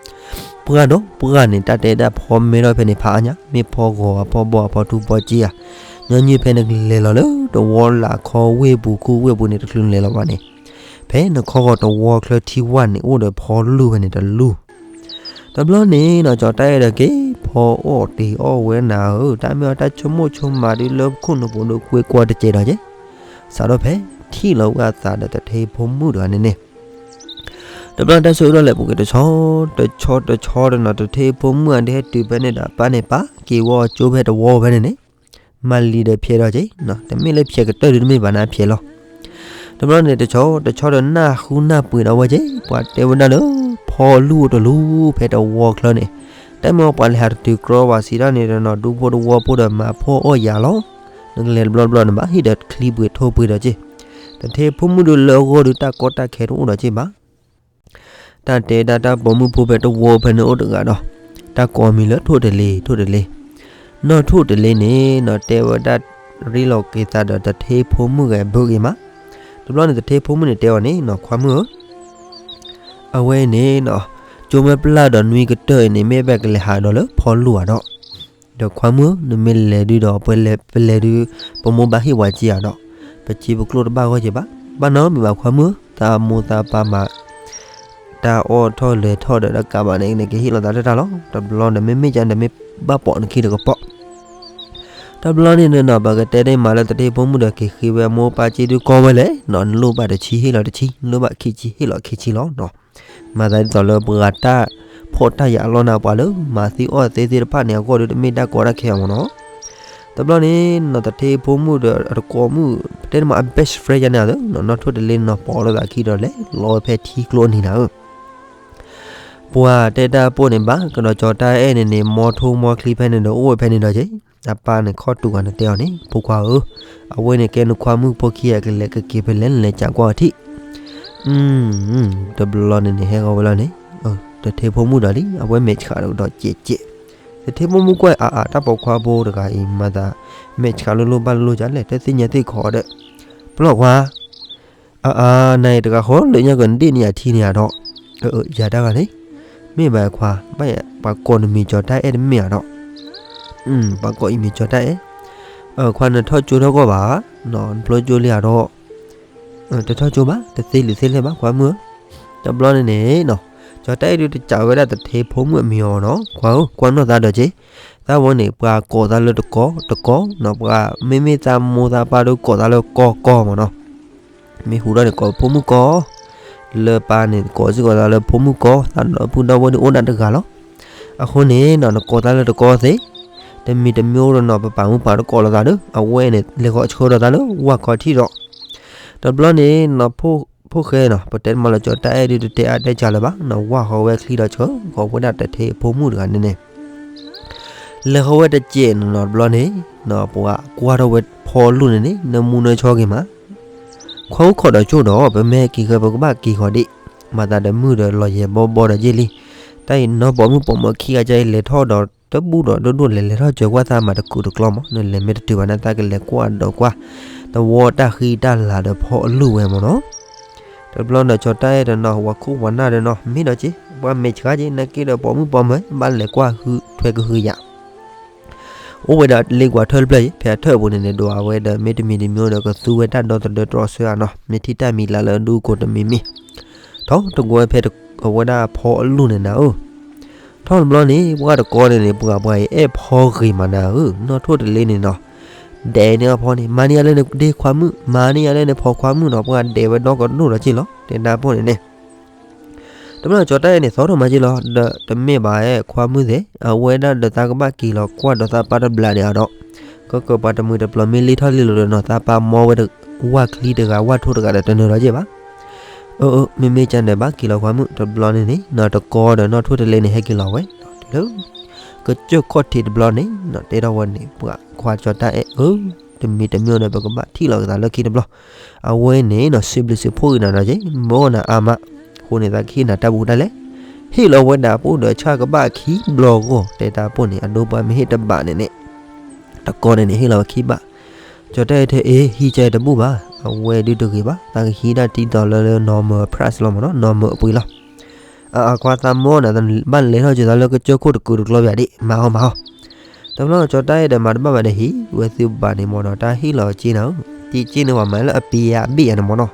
ပှၢ်ဒီးပှၢ်န့ၣ် တၢ်တဲဒၣ်ဖီမဲထီၣ်ဖဲန့ၣ်ဖးအါညါ မ့ၢ်ဖီဂီၤဧါ ဖီဘီဧါ ဖီထူဖီကၠ့ဧါ, ညီနုၢ်ဖဲနကလဲၤလီၤလၢတဝီလၢခီဝ့ၢ်ပူၤ ခူဝ့ၢ်ပူၤန့ၣ် တချုးနလဲၤလီၤဘၣ်န့ၣ်, ဖဲနခီဂီၤတဝီချၢထံဝၢ်န့ၣ် အိၣ်ဒီးဖီလူၢ်ဖဲန့ၣ်တလူၢ် တဘျီန့ၣ်နီၤ ကၠီၤတၢ်အဲၣ်ဒီးက့ၤဖီအီၣ်တ့ၤအီၣ်ဝဲနၤဧၢ, တၢ်မ့ၢ်အီၤတၢ်ဆိကမိၣ်ဆိကမးဒုးလၢခိၣ်နူာ်ပူၤဒုးကွ့ကွီတစဲးဒီးက့ၤ, စးထီၣ်ဖဲထံၣ်လီၤဝဲအသးဒီးတထ့ဖိမုၣ်တဂၤန့ၣ်န့ၣ်, တဘျီတၢ်ဆိၣ်အၢဒီးလဲၤပူၤက့ၤတဆီ, တဆီတဆီဒီးနီၤ တထ့ဖိမုၣ်အဒဲဟဲတုၤဖဲန့ၣ်ဒီး ပၢ်န့ၣ်ပာ်က့ၤဝဲအကၠိဖဲတဝီဖဲန့ၣ်န့ၣ် မၤလံၤဒီးဖျဲးဒီးက့ၤ, တမ့ၢ်လၢဖျဲးကတၢၢ်ဒုးတမ့ၢ်ဘၣ်နၤဖျဲးလီၤ. တဘျီန့ၣ်တဆီတဆီဒီးနၢ်ဟူနၢ်ပှ့ၤဒီးဝဲက့ၤ ပှၤတဲဝဲဒၣ်လၢ ဖီလူၢ်အိၣ်တလူၢ်ဖဲတဝီချၢန့ၣ်, တၢ်မ့ၢ်အီၤပှၤလဲၤဟးတတုၤကြီဘၣ်စံးဒၣ်န့ၣ်ဒီးနီၤ ဒူဖိတဝီဖိဒီးမၤဖှီၣ်အီၣ်ယၤလီၤ. နကလဲၤတဘျီတဘျီန့ၣ်ဘၣ် ဟံၣ်ဒီးချံပှ့ၤထိပှ့ၤဒီးက့ၤ, တထ့ဖိမုၣ်ဒုးလၢအဂီၢ်ဒုးတၢ်ကီတၢ်ခဲတအိၣ်ဒီးက့ၤဘၣ် တၢ်တဲဒၣ်တၢ်ပိာ်မုၣ်ဖိဖဲတဝီဖဲန့ၣ်အိၣ်တဂၤဒီး တၢ်ကိးမံၤလၢထိၣ်တလ့ၤ ထိၣ်တလ့ၤ, နီၢ်ထိၣ်တလ့ၤန့ၣ်နီၤ တဲဝဲဒၣ်ရ့လိာ်က့ၤသးဒီးတထ့ဖိမုၣ်ဂဲၤဘၢက့ၤမး, တဘျီန့ၣ်တထ့ဖိမုၣ်န့ၣ်တဲအီၤန့ၣ်နီၤ ခွါမုၣ်ဧၢ, အဝဲန့ၣ်နီၤ ကၠိမ့ၢ်ပျၢ်ဒီးနွံကတၢၢ်အံၤန့ၣ် မ့ၢ်ဘၣ်ကလဲၤဟးဒီးလၢဖီလူၢ်ဧါဒီး ဒီးခွါမုၣ်ဧၢ နမ့ၢ်လဲၤဒုးဒီးပလဲၤဒုး ပမိၢ်ဘၣ်ဟ့ၣ်ပှၤစ့ဧါဒီး ပစ့ပကျိၣ်တဘၣ်ဂီၢ်က့ၤဘၣ်, ဘၣ်နီတမံၤဘၣ်ခွါမုၣ်ဧၢ, သးမိၢ်သးပၢ်မၤ တၢ်အီၣ်ထီၣ်လဲၤထီၣ်ဒီးတကးဘၣ်န့ၣ် နကဟ့ၣ်လီၤသးတၢ်တၢ်လီၤ. တဘျီဒီးမ့မ့ၢ်ကန့ၣ်ဒီးမ့ၢ်ဘၣ်ပိာ်နခံတကပီၤ တဘျီန့ၣ်နီၤ ပကတဲတ့ၢ်မးလၢတထ့ဖိမုၣ်ဒီးက့ၤဃ့ဝဲမိၢ်ပၢ်စ့ဒုးကီဝဲလဲၣ်နီၤ, နလိၣ်ဘၣ်တဆံဟ့ၣ်လီၤတဆံ, နလိၣ်ဘၣ်ခံဆံဟ့ၣ်လီၤခံဆံလီၤနီၤ. မၤသးဒ်သိးလၢပှၤတၢ်ဖှီၣ်တၢ်ယာ်အလီၢ်န့ၣ် ပှၤလၢမၤသ့အီၣ်သ့သ့ၣ်တဖၣ်န့ၣ် အဂီၢ်ဒုးတမ့ၢ်တၢ်ကီတၢ်ခဲအီၤမ့ၢ်နီၤ. တဘျီန့ၣ်နီၤ တထ့ဖိမုၣ်ဒီးအတကိးမုၣ် ပတဲတမးအ best friend ယါန့ၣ်အသိး နီၢ်ထိၣ်တလ့နီၤ ပိာ်လိာ်သးခံဒီးလဲၤလီၤဝဲဖဲထံကျိအနံၤနၤဧၢ ပှၤတဲတၢ်ပိၢ်န့ၣ်ဘၣ်ကဒီးကၠီၤတၢ်အဲၣ်န့ၣ်န့ၣ် မီထိမီချံဖဲန့ၣ်ဒီးအိၣ်ဝဲဖဲန့ၣ်ဒီးက့ၤ, အပၢ်န့ၣ်ခီၣ်တူာ်ဂၤန့ၣ်တဲအီၤန့ၣ် ဖိခွါဧၢ, အဝဲန့ၣ်ကဲနခွါမုၣ်ဖိခံဂၤကလဲၤကက့ၤဖဲလဲၣ် နလဲၤကးကွၢ်အီၤထံၣ် တဘျီန့ၣ်န့ၣ် ဟဲဃီၤဝဲလီၤန့ၣ်, တထ့ဖိမုၣ်ဒီးလံ အဝဲမဲာ်ဆှးဒီးကဒီးကဲးကဲး, တထ့ဖိမုၣ်ကွၢ်အါအါ တၢ်ပိာ်ခွါဖိတဂၤအံၤ မၤသး မဲာ်ဆှးလိၤလိၤဘၣ်လိၤလိၤ ကလဲၣ် တသ့ၣ်ညါသ့ၣ်ခီဒီး, ပလီၢ်ခွါ အါအါ နၤအံၤတဂၤဃီလၢညါကနဒ့ၣ်န့ၣ်ယၤထံန့ၣ်ဧါဒီး, ယၤတၢ်ဂၤန့ၣ်, မ့ၢ်ဘၣ်ခွါ, ဘၣ်ပှၤကိးနမံၤကၠီၤတၢ်အဲၣ်တမ့ၢ်ဧါဒီး, ပှၤကိးအံၤမံၤကၠီၤတၢ်အဲၣ်, ခွါနထီၣ်ကၠိထီၣ်ကီၢ်ဘၣ်, နဖျိကၠိလံဧါဒီး, တထီၣ်ကၠိဘၣ် တသ့လံာ်သ့လဲၢ်ဘၣ် ခွါမုၣ်ဧၢ, တဘျီန့ၣ်န့ၣ်နီၤ, ကၠီၤတၢ်အဲၣ်ဒုးတစံးဝဲဒၣ်တထ့ဖိမုၣ်အမံၤအီၤနီၤ ခွါဧၢ ကွၢ်နီၢ်သးဒီးက့ၤ, သးဝဲန့ၣ် ပှၤကိးသးလၢတကီတကီနီၤ ပှၤမ့မ့ၢ်သးမိၢ်သးပၢ်ဒုးကိးသးလၢကီကီမ့ၢ်နီၤ မ့ၢ်ဟူထီၣ်န့ၣ်ကိးဖိမုၣ်ကီ, လၢပၢ်န့ၣ်ကိးစ့ၢ်ကီးသးလၢဖိမုၣ်ကီ, သးဒီပုၢ်ဒီဝဲၢ်ဒုးအိၣ်ဒၣ်တဂၤလီၤ. အဃိန့ၣ်နီၤ နကိးသးလၢတကီသ့, တမံၤတမံၤအိၣ်ဒီးနီၤ ပပာ်မူပာ်တကိးလိာ်သးဒီး အဝဲန့ၣ် လဲၤဃီၤဆှၢဒီးသးလၢဝၢ်ခီထံးဒီး တဘျီန့ၣ်နီၤ ဖိၣ်ဃဲနီၤ ပတဲမးလၢကၠီၤတၢ်အဲၣ်ဒုးတတဲအါတဲစှၤလၢၤဘၣ်နီၤ ဝၢ်ဃီၤဝဲချံဒီးဆှၢဃီၤဝဲဒၣ်တထ့ဖိမုၣ်တဂၤန့ၣ်န့ၣ် လဲၤဃီၤဝဲတစဲးနီၤ တဘျီန့ၣ်နီၤ ပှၤကွၢ်ထီၣ်ဝဲဖီလူၢ်န့ၣ်န့ၣ် နၢမူနၢဆှီက့ၤမး ခွါအိၣ်ခိးဒီးကၠိဒီး ပမ့ၢ်က့ၤဃီၤ ပကဘၣ်က့ၤဃီၤဒံး, မၤသးဒီးမုၢ်ဒီးလီၤယဲၢ်ဘီဘီဒီးယ့ၢ်လံ. တၢ်အံၤနီၢ်ပိာ်မုၣ်ပိာ်မၢၤခံဂၤအံၤလဲၤထီၣ်ဒီး တဘူၣ်ဒီးဒိၣ်ဒိၣ်လဲၤ လဲၤထီၣ်စၢၤကွၢ်သးမးတကူာ်တကျီမး နလဲၤမ့ၢ်တတုၤဘၣ်န့ၣ် သးကလဲၤကွၢ်ဒီးကွၢ် တဝီတၢ်ဃံတၢ်လၤဒီးဖီအလူၢ်ဝဲမးနီၤ. တဘျီဒီးကၠီၤတၢ်အဲၣ်ဒီးနီၤ ဝၤခိၣ်ဝၤနၢ်ဒီးနီၤ မ့ၢ်ဒီးက့ၤ ပှၤမဲာ်ဆှးက့ၤ နက့ၤဒီးပိာ်မုၣ်ပိာ်မၢၤ ဘၣ်လဲၤကွၢ်ဃုထွဲကဟုကယာ် အိၣ်ဝဲဒၣ်လ့ကွၢ်ထၢၣ်တဖျၢၣ်အံၤ ဖဲအထၢၣ်အပူၤန့ၣ်န့ၣ် ဒွးဝဲဒီးမ့တမံၤတမံၤဒီးကသူဝဲတၢ်ဒီသဒၢတြီဆၢဧါနီၤ မ့ၢ်ထံၣ်တၢ်မံၤလၢ်လၢဒူကိးတမံၤမံၤ ထီၣ်တကွဲဖဲအဝဲဒၣ်ဖီအလူၢ်န့ၣ်နၤဧၢ ထီၣ်တဘျီန့ၣ် ပှၤတကီန့ၣ်န့ၣ် ပှၤပှၤအံၤအဲၣ်ဖီဂ့ၤမးနၤဧၢ နီၢ်ထိၣ်တလ့န့ၣ်နီၤ ဒဲးန့ၢ်အဖီန့ၣ် မၤန့ၢ်ယၤလၢနဒ့ခွါမုၣ် မၤန့ၢ်ယၤလၢနဖီခွါမုၣ်နီၤ ပှၤဒဲးဝဲဒီကဒိၣ်ဒီးက့ၤလီၤ တဲဒၣ်ပိၢ်န့ၣ်န့ၣ် တဘျီကၠီၤတၢ်အဲၣ်န့ၣ် သီထီၣ်မးက့ၤလီၤ ဒီးတမ့ၢ်ဘၣ်အဲၣ်ခွါမုၣ်သ့ၣ် အဝဲဒၣ်ဒီးသးကဘၣ်က့ၤလီၤကွၢ်ဒီးသးပၢ်တဘျီန့ၣ်ဒီး ကကပှၤတမှံၤတပျီၤမ့ၢ်လ့ထီၣ်လ့လိာ်ဒီးနီၤ သးပၢ်မီဝဲတဝၢ်ချံတဂၤ ဝၢ်ထိၣ်တဂၤဒီးတနၢၤလီၤက့ၤဘၣ် အၢ အၢ မ့မ့ၢ်ကန့ၣ်ဘၣ်က့ၤလီၤခွါမုၣ် တဘျီန့ၣ်န့ၣ် နီၢ်တကီဒီးနီၢ်ထိၣ်တလ့န့ၣ် ဟဲက့ၤလီၤဝဲ တုၤလၢ ကစၢၢ်ခီၣ်ထံးတဘျီန့ၣ်နီၤ တဲထီၣ်ဝဲန့ၣ် ပှၤခွါကၠီၤတၢ်အဲၣ်ဧၢ, တမံၤတမံၤဒီး ပကဘၣ်ထံၣ်လီၤက့ၤသးလၢခံတဘျီ, အဝဲန့ၣ်နီၤ စံးဘျုးစံးဖှိၣ်က့ၤနၤဒီးက့ၤ မ့ၢ်အိၣ်နၤအါမး, အဃိန့ၣ် သးကဟ့ၣ်နၤတၢ်ဘူးတၢ်လဲ, ဟ့ၣ်လီၤဝဲဒၣ်ပိၢ်ဒီးဆၣ်ကဘၣ်ခံဘျီဂီၢ် တဲတၢ်ပိၢ်န့ၣ် အဒိပှၤမ့ၢ်ဟ့ၣ်တဘးန့ၣ်န့ၣ် တကီန့ၣ်န့ၣ် ဟ့ၣ်လီၤဝဲခံဘး, ကၠီၤတၢ်အဲၣ်ထဲအ့ၣ် ဟံးကဲတဘူးဘၣ်, အဝဲဒုးတဂ့ၤဘၣ်, သးကဟံးဒၣ်တံၢ်ဒီးလၢ normal price လီၤမ့ၢ်နီၤ, normal အပှ့ၤလီၤ. အအခွါသးမီၢ်န့ၣ် ဘၣ်လဲၤထီၣ်ကၠိသးလၢကစၢၢ်ခိၣ်တကုာ်တကျီဘၣ်ဒံး မၤအီၤမၤအီၤ, တဘျီကၠီၤတၢ်အဲၣ်ဒီးမၤတဘၣ်ဘၣ်ဒီးဟံးဝဲသုဘးန့ၣ်မ့ၢ်နီၤ, တၢ်ဟ့ၣ်လီၤက့ၤနၤဧၢ, တံၢ်က့န့ၣ်ပှၤမၤလၢအပံၤယါအဘ့ၣ်ယါန့ၣ်မ့ၢ်နီၤ,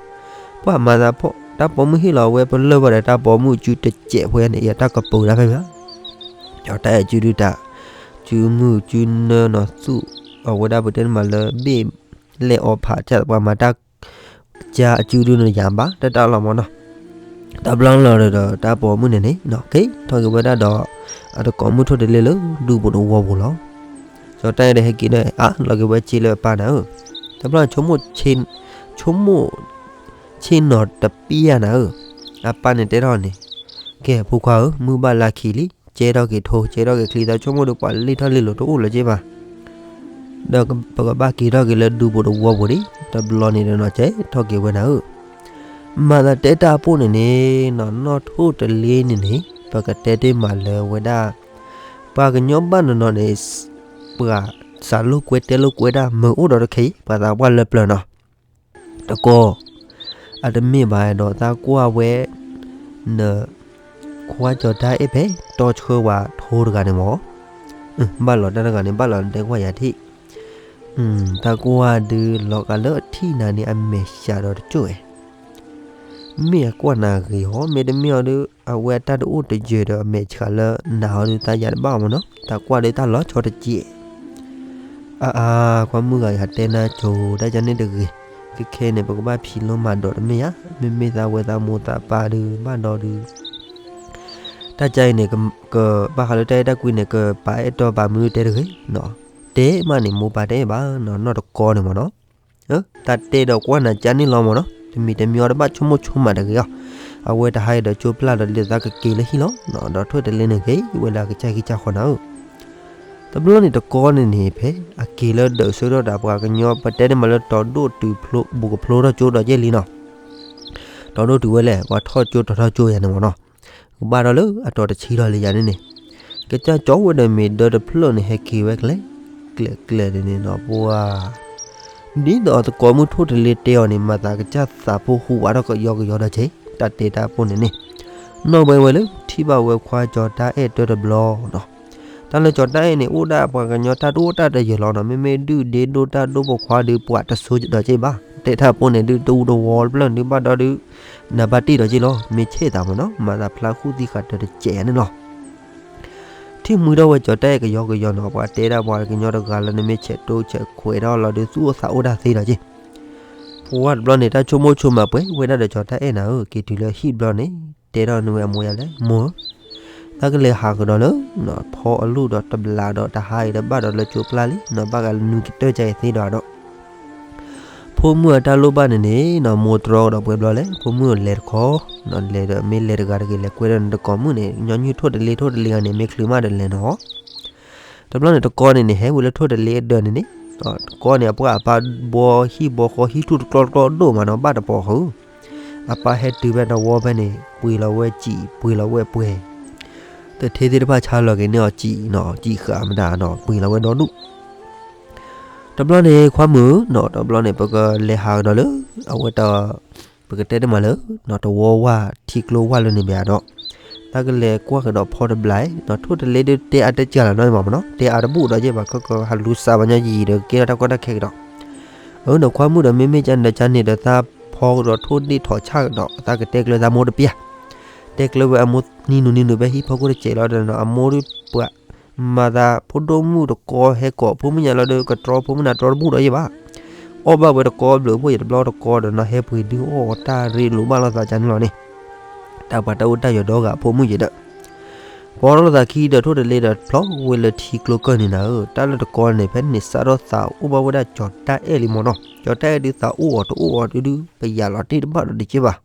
ပှၤမၤသးဖှီၣ် တၢ်ပိာ်မုၣ်ဟ့ၣ်လီၤဝဲပလၢၢ်ဘၣ်ဒီး တၢ်ပိာ်မုၣ်စုတစဲးဖဲန့ၣ် ယတၢ်ကပၢၤဒၣ်ဖဲမ့ၢ်ဧါ ကၠီၤတၢ်အဲၣ်စုဒုတၢ်, စုမုၢ်စုနၢနီၤသူၣ်, အဝဲဒၣ်ပတဲမးလၢဘ့ၣ်လဲၣ်အီၤဖးကၢ် ပှၤမၤတၢ်ကၢ်အစုဒုန့ၣ်ယၤဘၣ် တၢ်တၢ်လီၤမ့ၢ်နီၤ, တဘျီလီၤဒီးတၢ်ပိာ်မုၣ်န့ၣ်န့ၣ် က့ၤထီၣ်က့ၤဝဲဒၣ်ဒီး အတကိးမုၣ်ထိၣ်တလ့လၢဒူပူၤတဝီပူၤလီၤ. ကၠီၤတၢ်အဲၣ်ဒီးဟဲက့ၤဒီး အါ လီၤက့ၤဝဲစ့လၢအပၢ်နၤဧၢ, တဘျီဆိကမိၣ် ဆိကမိၣ် ဆ့ၣ်နီၤတပျၢ်နၤဧၢ, အပၢ်န့ၣ်တဲထီၣ်န့ၣ်, ကဲ ဖိခွါဧၢ, မုၢ်ဘၣ်လါခံလံ, ကဲထီၣ်က့ၤထိ ကဲထီၣ်က့ၤချံ သးဆိကမိၣ်ဒီးပှၤလ့ၢ်ထီၣ်လ့ၢ်လီၤတအိၣ်လၢၤက့ဘၣ်, ဒီးပကဘၣ်က့ၤထီၣ်က့ၤလၢဒူပူၤတဝီပူၤဒံး, တဘျီန့ၣ်ဒီးနီၤ ကဲထီၣ်က့ၤဝဲနၤဧၢ, မၤသးတဲတၢ်အပိၢ်န့ၣ်န့ၣ်နီၤ နီၢ်ထိၣ်တလ့န့ၣ်န့ၣ် ပကတဲတ့ၢ်မးလၢဝဲဒၣ် ပှၤကညီဘၣ်နီၤနီၤန့ၣ် ပှၤစးလိာ်ကွဲတဲလိာ်ကွဲတၢ်မုာ်အိၣ်ဒီးတခဲအံၤ ပှၤသးပှၢ်လၢပျၢၤနီၤ, တကီ အတမ့ၢ်ဘၣ်ဒီးသးကွၢ်ဝဲ န ခွါကၠီၤတၢ်အဲၣ်ဖဲ တီဆှၢဝဲထိတဂၤန့ၣ်မ့ၢ်, ဘၣ်လီၤတၢ်တဂၤန့ၣ် ဘၣ်လီၤတဲကွၢ်ယၤထံၣ်, သးကွၢ်ဒုးလီၤဂာ်လၢအထံၣ်နၤန့ၣ် အမဲာ်ဆှးဒီးတကၠိၣ်ဝဲ မ့ၢ်အကွၢ်နၤဂ့ၤဟီ မ့တမ့ၢ်အီၤဒီး အဝဲအတၢ်တအိၣ်တယၢၤဒီး အမဲာ်ဆှးလၢနၤဟီဒီး သးယၤတဘၣ်မ့ၢ်နီၤ သးကွၢ်ဒီးတၢ်လီၤဆီတက့ၢ်. အါအါ ကွၢ်မုၢ်ဂၤယၤတဲနၤကၠိၤ တၢ်ယၤန့ၣ်တဂ့ၤ, ခဲခဲန့ၣ် ပကဘၣ်ဖံးလိမၤဒိးတမ့ၢ်ယါ, မ့မ့ၢ်သးဝဲသးမိၢ်သးပၢ်ဒုးဘၣ်ဒီးဒုး တၢ်ကါအံၤန့ၣ် ကဘၣ်ဃးလၢတၢ်အဲၣ်တၢ်ကွံန့ၣ် ကပာ်အဲၣ်တီပာ်မုၢ်တဲတဂ့ၤ, တဲမးန့ၣ် မိၢ်ပၢ်တအဲၣ်ဘၣ်နီၤ နီၢ်တကီန့ၣ်မ့ၢ်နီၤ, တၢ်တဲဒီးကွၢ်နၤကါန့ၣ်လီၤမ့ၢ်နီၤ တမံၤတမံၤအီၤတဘၣ်ဆိကမိၣ်ဆိကမးတဂ့ၤအီၤ, အဝဲတဟါအံၤဒီးကၠိပျၢ်ဒီးလံသးကက့ၤလၢဟံၣ်လီၤ, ဒီးထိၣ်တလ့န့ၣ်ဂ့ၤ ဝဲလၢအကစၢ်ဂံၢ်စၢ်ဃီနၤဧၢ, တဘျီန့ၣ်တကီန့ၣ်န့ၣ် ဖဲအက့ၤလၢဒၢးဆၢထီၣ်တၢ်ပှၤကညီ ပတဲန့ၣ်မးလၢတီၤဒိၣ်တုၤဖျိ ဘူးကဖျိထီၣ်ကၠိဒီးက့ၢ်လံနီၤ, တီၤဒိၣ်တုၤဝဲလဲၣ် ပှၤထီၣ်ကၠိတီၤထီၣ်ကၠိယၤန့ၣ်မ့ၢ်နီၤ, ကဘၣ်ထီၣ်လၢအတီၤတဆံလီၤလံယၤန့ၣ်န့ၣ်, ကစၢ်ကၠီဝဲဒီးမ့ၢ်ဒၢတဖျၢၣ်န့ၣ် ဟဲက့ၤဝဲကျဲ, ကျဲကျဲန့ၣ်န့ၣ်နီၤ ပှၤ ဒ်သိးအသကိးမုၣ်ထိၣ်တလ့တဲအီၤန့ၣ် မၤသးကစၢ်သးဖိဟူးဝးထီၣ်ကယီကယီဒီးက့ၢ် တၢ်တဲတၢ်ပိၢ်န့ၣ်န့ၣ်, နီၢ်ဝဲဝဲလၢထံၣ်ဘၣ်ဝဲခွါကၠီၤတၢ်အဲၣ်တၢတဘျီနီၤ, တၢ်လၢကၠီၤတၢ်အဲၣ်န့ၣ် အိၣ်ဒၣ်ပှၤကညီတၢ်တအိၣ်တၢ်တယၢၤလီၤနီၤ, မ့မ့ၢ်ဒုၣ်ဒ့ဒိၣ်တၢ်ဒိၣ်ပိာ်ခွါဒုးပှၤတဆိဒီးက့ၢ်ဘၣ်, တဲတၢ်ပိၢ်န့ၣ်ဒုးတအူတဝီတဖျၢၣ်ဒုးဘၣ်ဒီးဒုး နဘၣ်တ့ၢ်ဒီးက့ၢ်လီၤ မ့ၢ်ဆဲးသးမ့ၢ်နီၤ မၤသးဖျါဃုသံဃာ်တၢတစဲးယၤန့ၣ်လီၤ. ထံၣ်မှံထီၣ်ဝဲကၠီၤတၢ်အဲၣ်ကယီကယီနီၤ ပှၤတဲဒၣ်ပှၤကညီတဂၤလၢနမ့ၢ်ဆဲးတိဆဲးခွဲးထီၣ်လီၤဒုး သူၣ်အိၣ်သးအိၣ်တၢ်သ့ဒီးက့ၢ်, ပှၤတဘျီန့ၣ် တၢ်ဆိကမိၣ်ဆိကမးပှဲၤဝဲဒၣ်ဒီးကၠီၤတၢ်အဲၣ်နၤဧၢ, က့ၤတုၤလၢဟံၣ်တဘျီန့ၣ် တဲထီၣ်န့ၢ်ဝဲအမိၢ်ယၤလဲၣ်, မိၢ်ဧၢ, တၢ်ကလဲၤဟးကဒီးလၢ ဖီအလူၢ်ဒီးတဘျးဒီးတဟါအံၤဒီးဘၣ်ဒီးလၢကၠိပျၢ်လံနီၤ ဘၣ်ဂၤလၢနွံကတၢၢ်ကါအံၤသ့ဒီးဒီး ဖိမုၣ်အတၢ်လိၣ်ဘၣ်န့ၣ်န့ၣ်နီၤ မိၢ်တြီကဒီးပှဲၤဘျီလဲၣ်, ဖိမုၣ်လဲၤတခီ, လဲၤဒီးမ့ၢ်လဲၤတဂၤတဂ့ၤ လဲၤကွဲဒီးနတကိးမုၣ်န့ၣ် ညီနုၢ်ထိၣ်တလ့ထိၣ်တလ့ဂၤန့ၣ် မ့ၢ်ချုးမးဒီးလဲၤနီၤ. တဘျီန့ၣ်တကီန့ၣ်န့ၣ် ဟဲဝံၤလၢထိၣ်တလ့အဒၢးန့ၣ်န့ၣ်, တကီန့ၣ် အပှၢ်အပၢ်ဘီဟံၣ်ဘီဃီဟံၣ်ထူၣ်တကျီတကျီဒိၣ်မးနီၤ ဘၣ်တပီၤဃုာ်, အပၢ်ဟဲတုၤဖဲတဝီဖဲန့ၣ် ပှ့ၤလီၤဝဲစံာ် ပှ့ၤလီၤဝဲပှဲၤ တထ့သ့ၣ်တဖၣ်ဆါလီၤက့ၤန့ၢ်အီၤစံာ်နီၤ စံာ်ဃာ်မတၤနီၤ ပှ့ၤလီၤဝဲဒီဒူၣ်. တဘျီန့ၣ် ခွါမုၣ်နီၤ တဘျီန့ၣ် ပကလဲၤဟးကဒီးလၢ အဝဲတၢ် ပကတဲတမးလၢ တဝီဝၢ်ထံကျိဝၢ်လၢန့ၣ်ဘၣ်ဒီး တၢ်ကလဲၤကွၢ်ကဒီးဖီတဘျီနီၤ ထိၣ်တလ့ဒုးတဲအါတဲကၢ်လီၤနီၤမးနီၤ တဲအါတဘူၣ်ဒီးယဲၢ်ဘၣ် ကကဟးလူၤစးဘၣ်ညီယံာ်ဒီး ကဲထီၣ်တၢ်ကီတၢ်ခဲကဒီး အၢ နခွါမုၣ်ဒီး မ့မ့ၢ်ကန့ၣ်ကန့ၣ်ဒီး သးဖီကဒီးထိၣ်ဒ့ၣ်ထီၣ်ဆၣ်ကဒီး သးကတဲကျၢၤသးမိၢ်တပျၢ်, တဲကျၢၤဝဲအမိၢ်နံၤနုၤနံၤနုၤ ဖဲဟံၣ်ဖီခိၣ်တစဲးလီၤဒီး အမိၢ်ဒုးပှၤ မၤသးဖိဒိၣ်မုၣ်တကီဟဲကိးဖိမုၣ်ညါလီၤဒီး ကတြီဖိမုၣ်နၤတြီတဘူၣ်ဒီးယဲၢ်ဘၣ်, အီၣ်ဘၣ်ဝဲတကီဘျုးဖိယဲၢ်တဘျီတကီဒီး နီၢ်ဟဲပှ့ၤဒုးအီၣ်တၢ်ရ့လိာ်ဘၣ်လိာ်သးကန့ၣ်လီၤန့ၣ်, တၢ်ပှၤတၢ်အိၣ်တၢ်ယၢၤဒီဂၤဖိမုၣ်ယဲၢ်ဒီး ပီထီၣ်လိာ်သးခံဒီး ထိၣ်တလ့ဒီးဖျီဝဲလၢထံကျိကၢၢ်န့ၣ်နၤဧၢ, တၢ်လၢတကီန့ၣ် ဖဲန့ၣ်စးထီၣ်သးအိၣ်ဘၣ်ဝဲဒၣ် ကၠီၤတၢ်အဲၣ်လံမးနီၤ, ကၠီၤတၢ်အဲၣ်ဒုးသးအိၣ်အီၤတအိၣ်အီၤဒုး ပယၤလီၤတ့ၢ်တဘၣ်ဒီးတက့ၢ်ဘၣ်.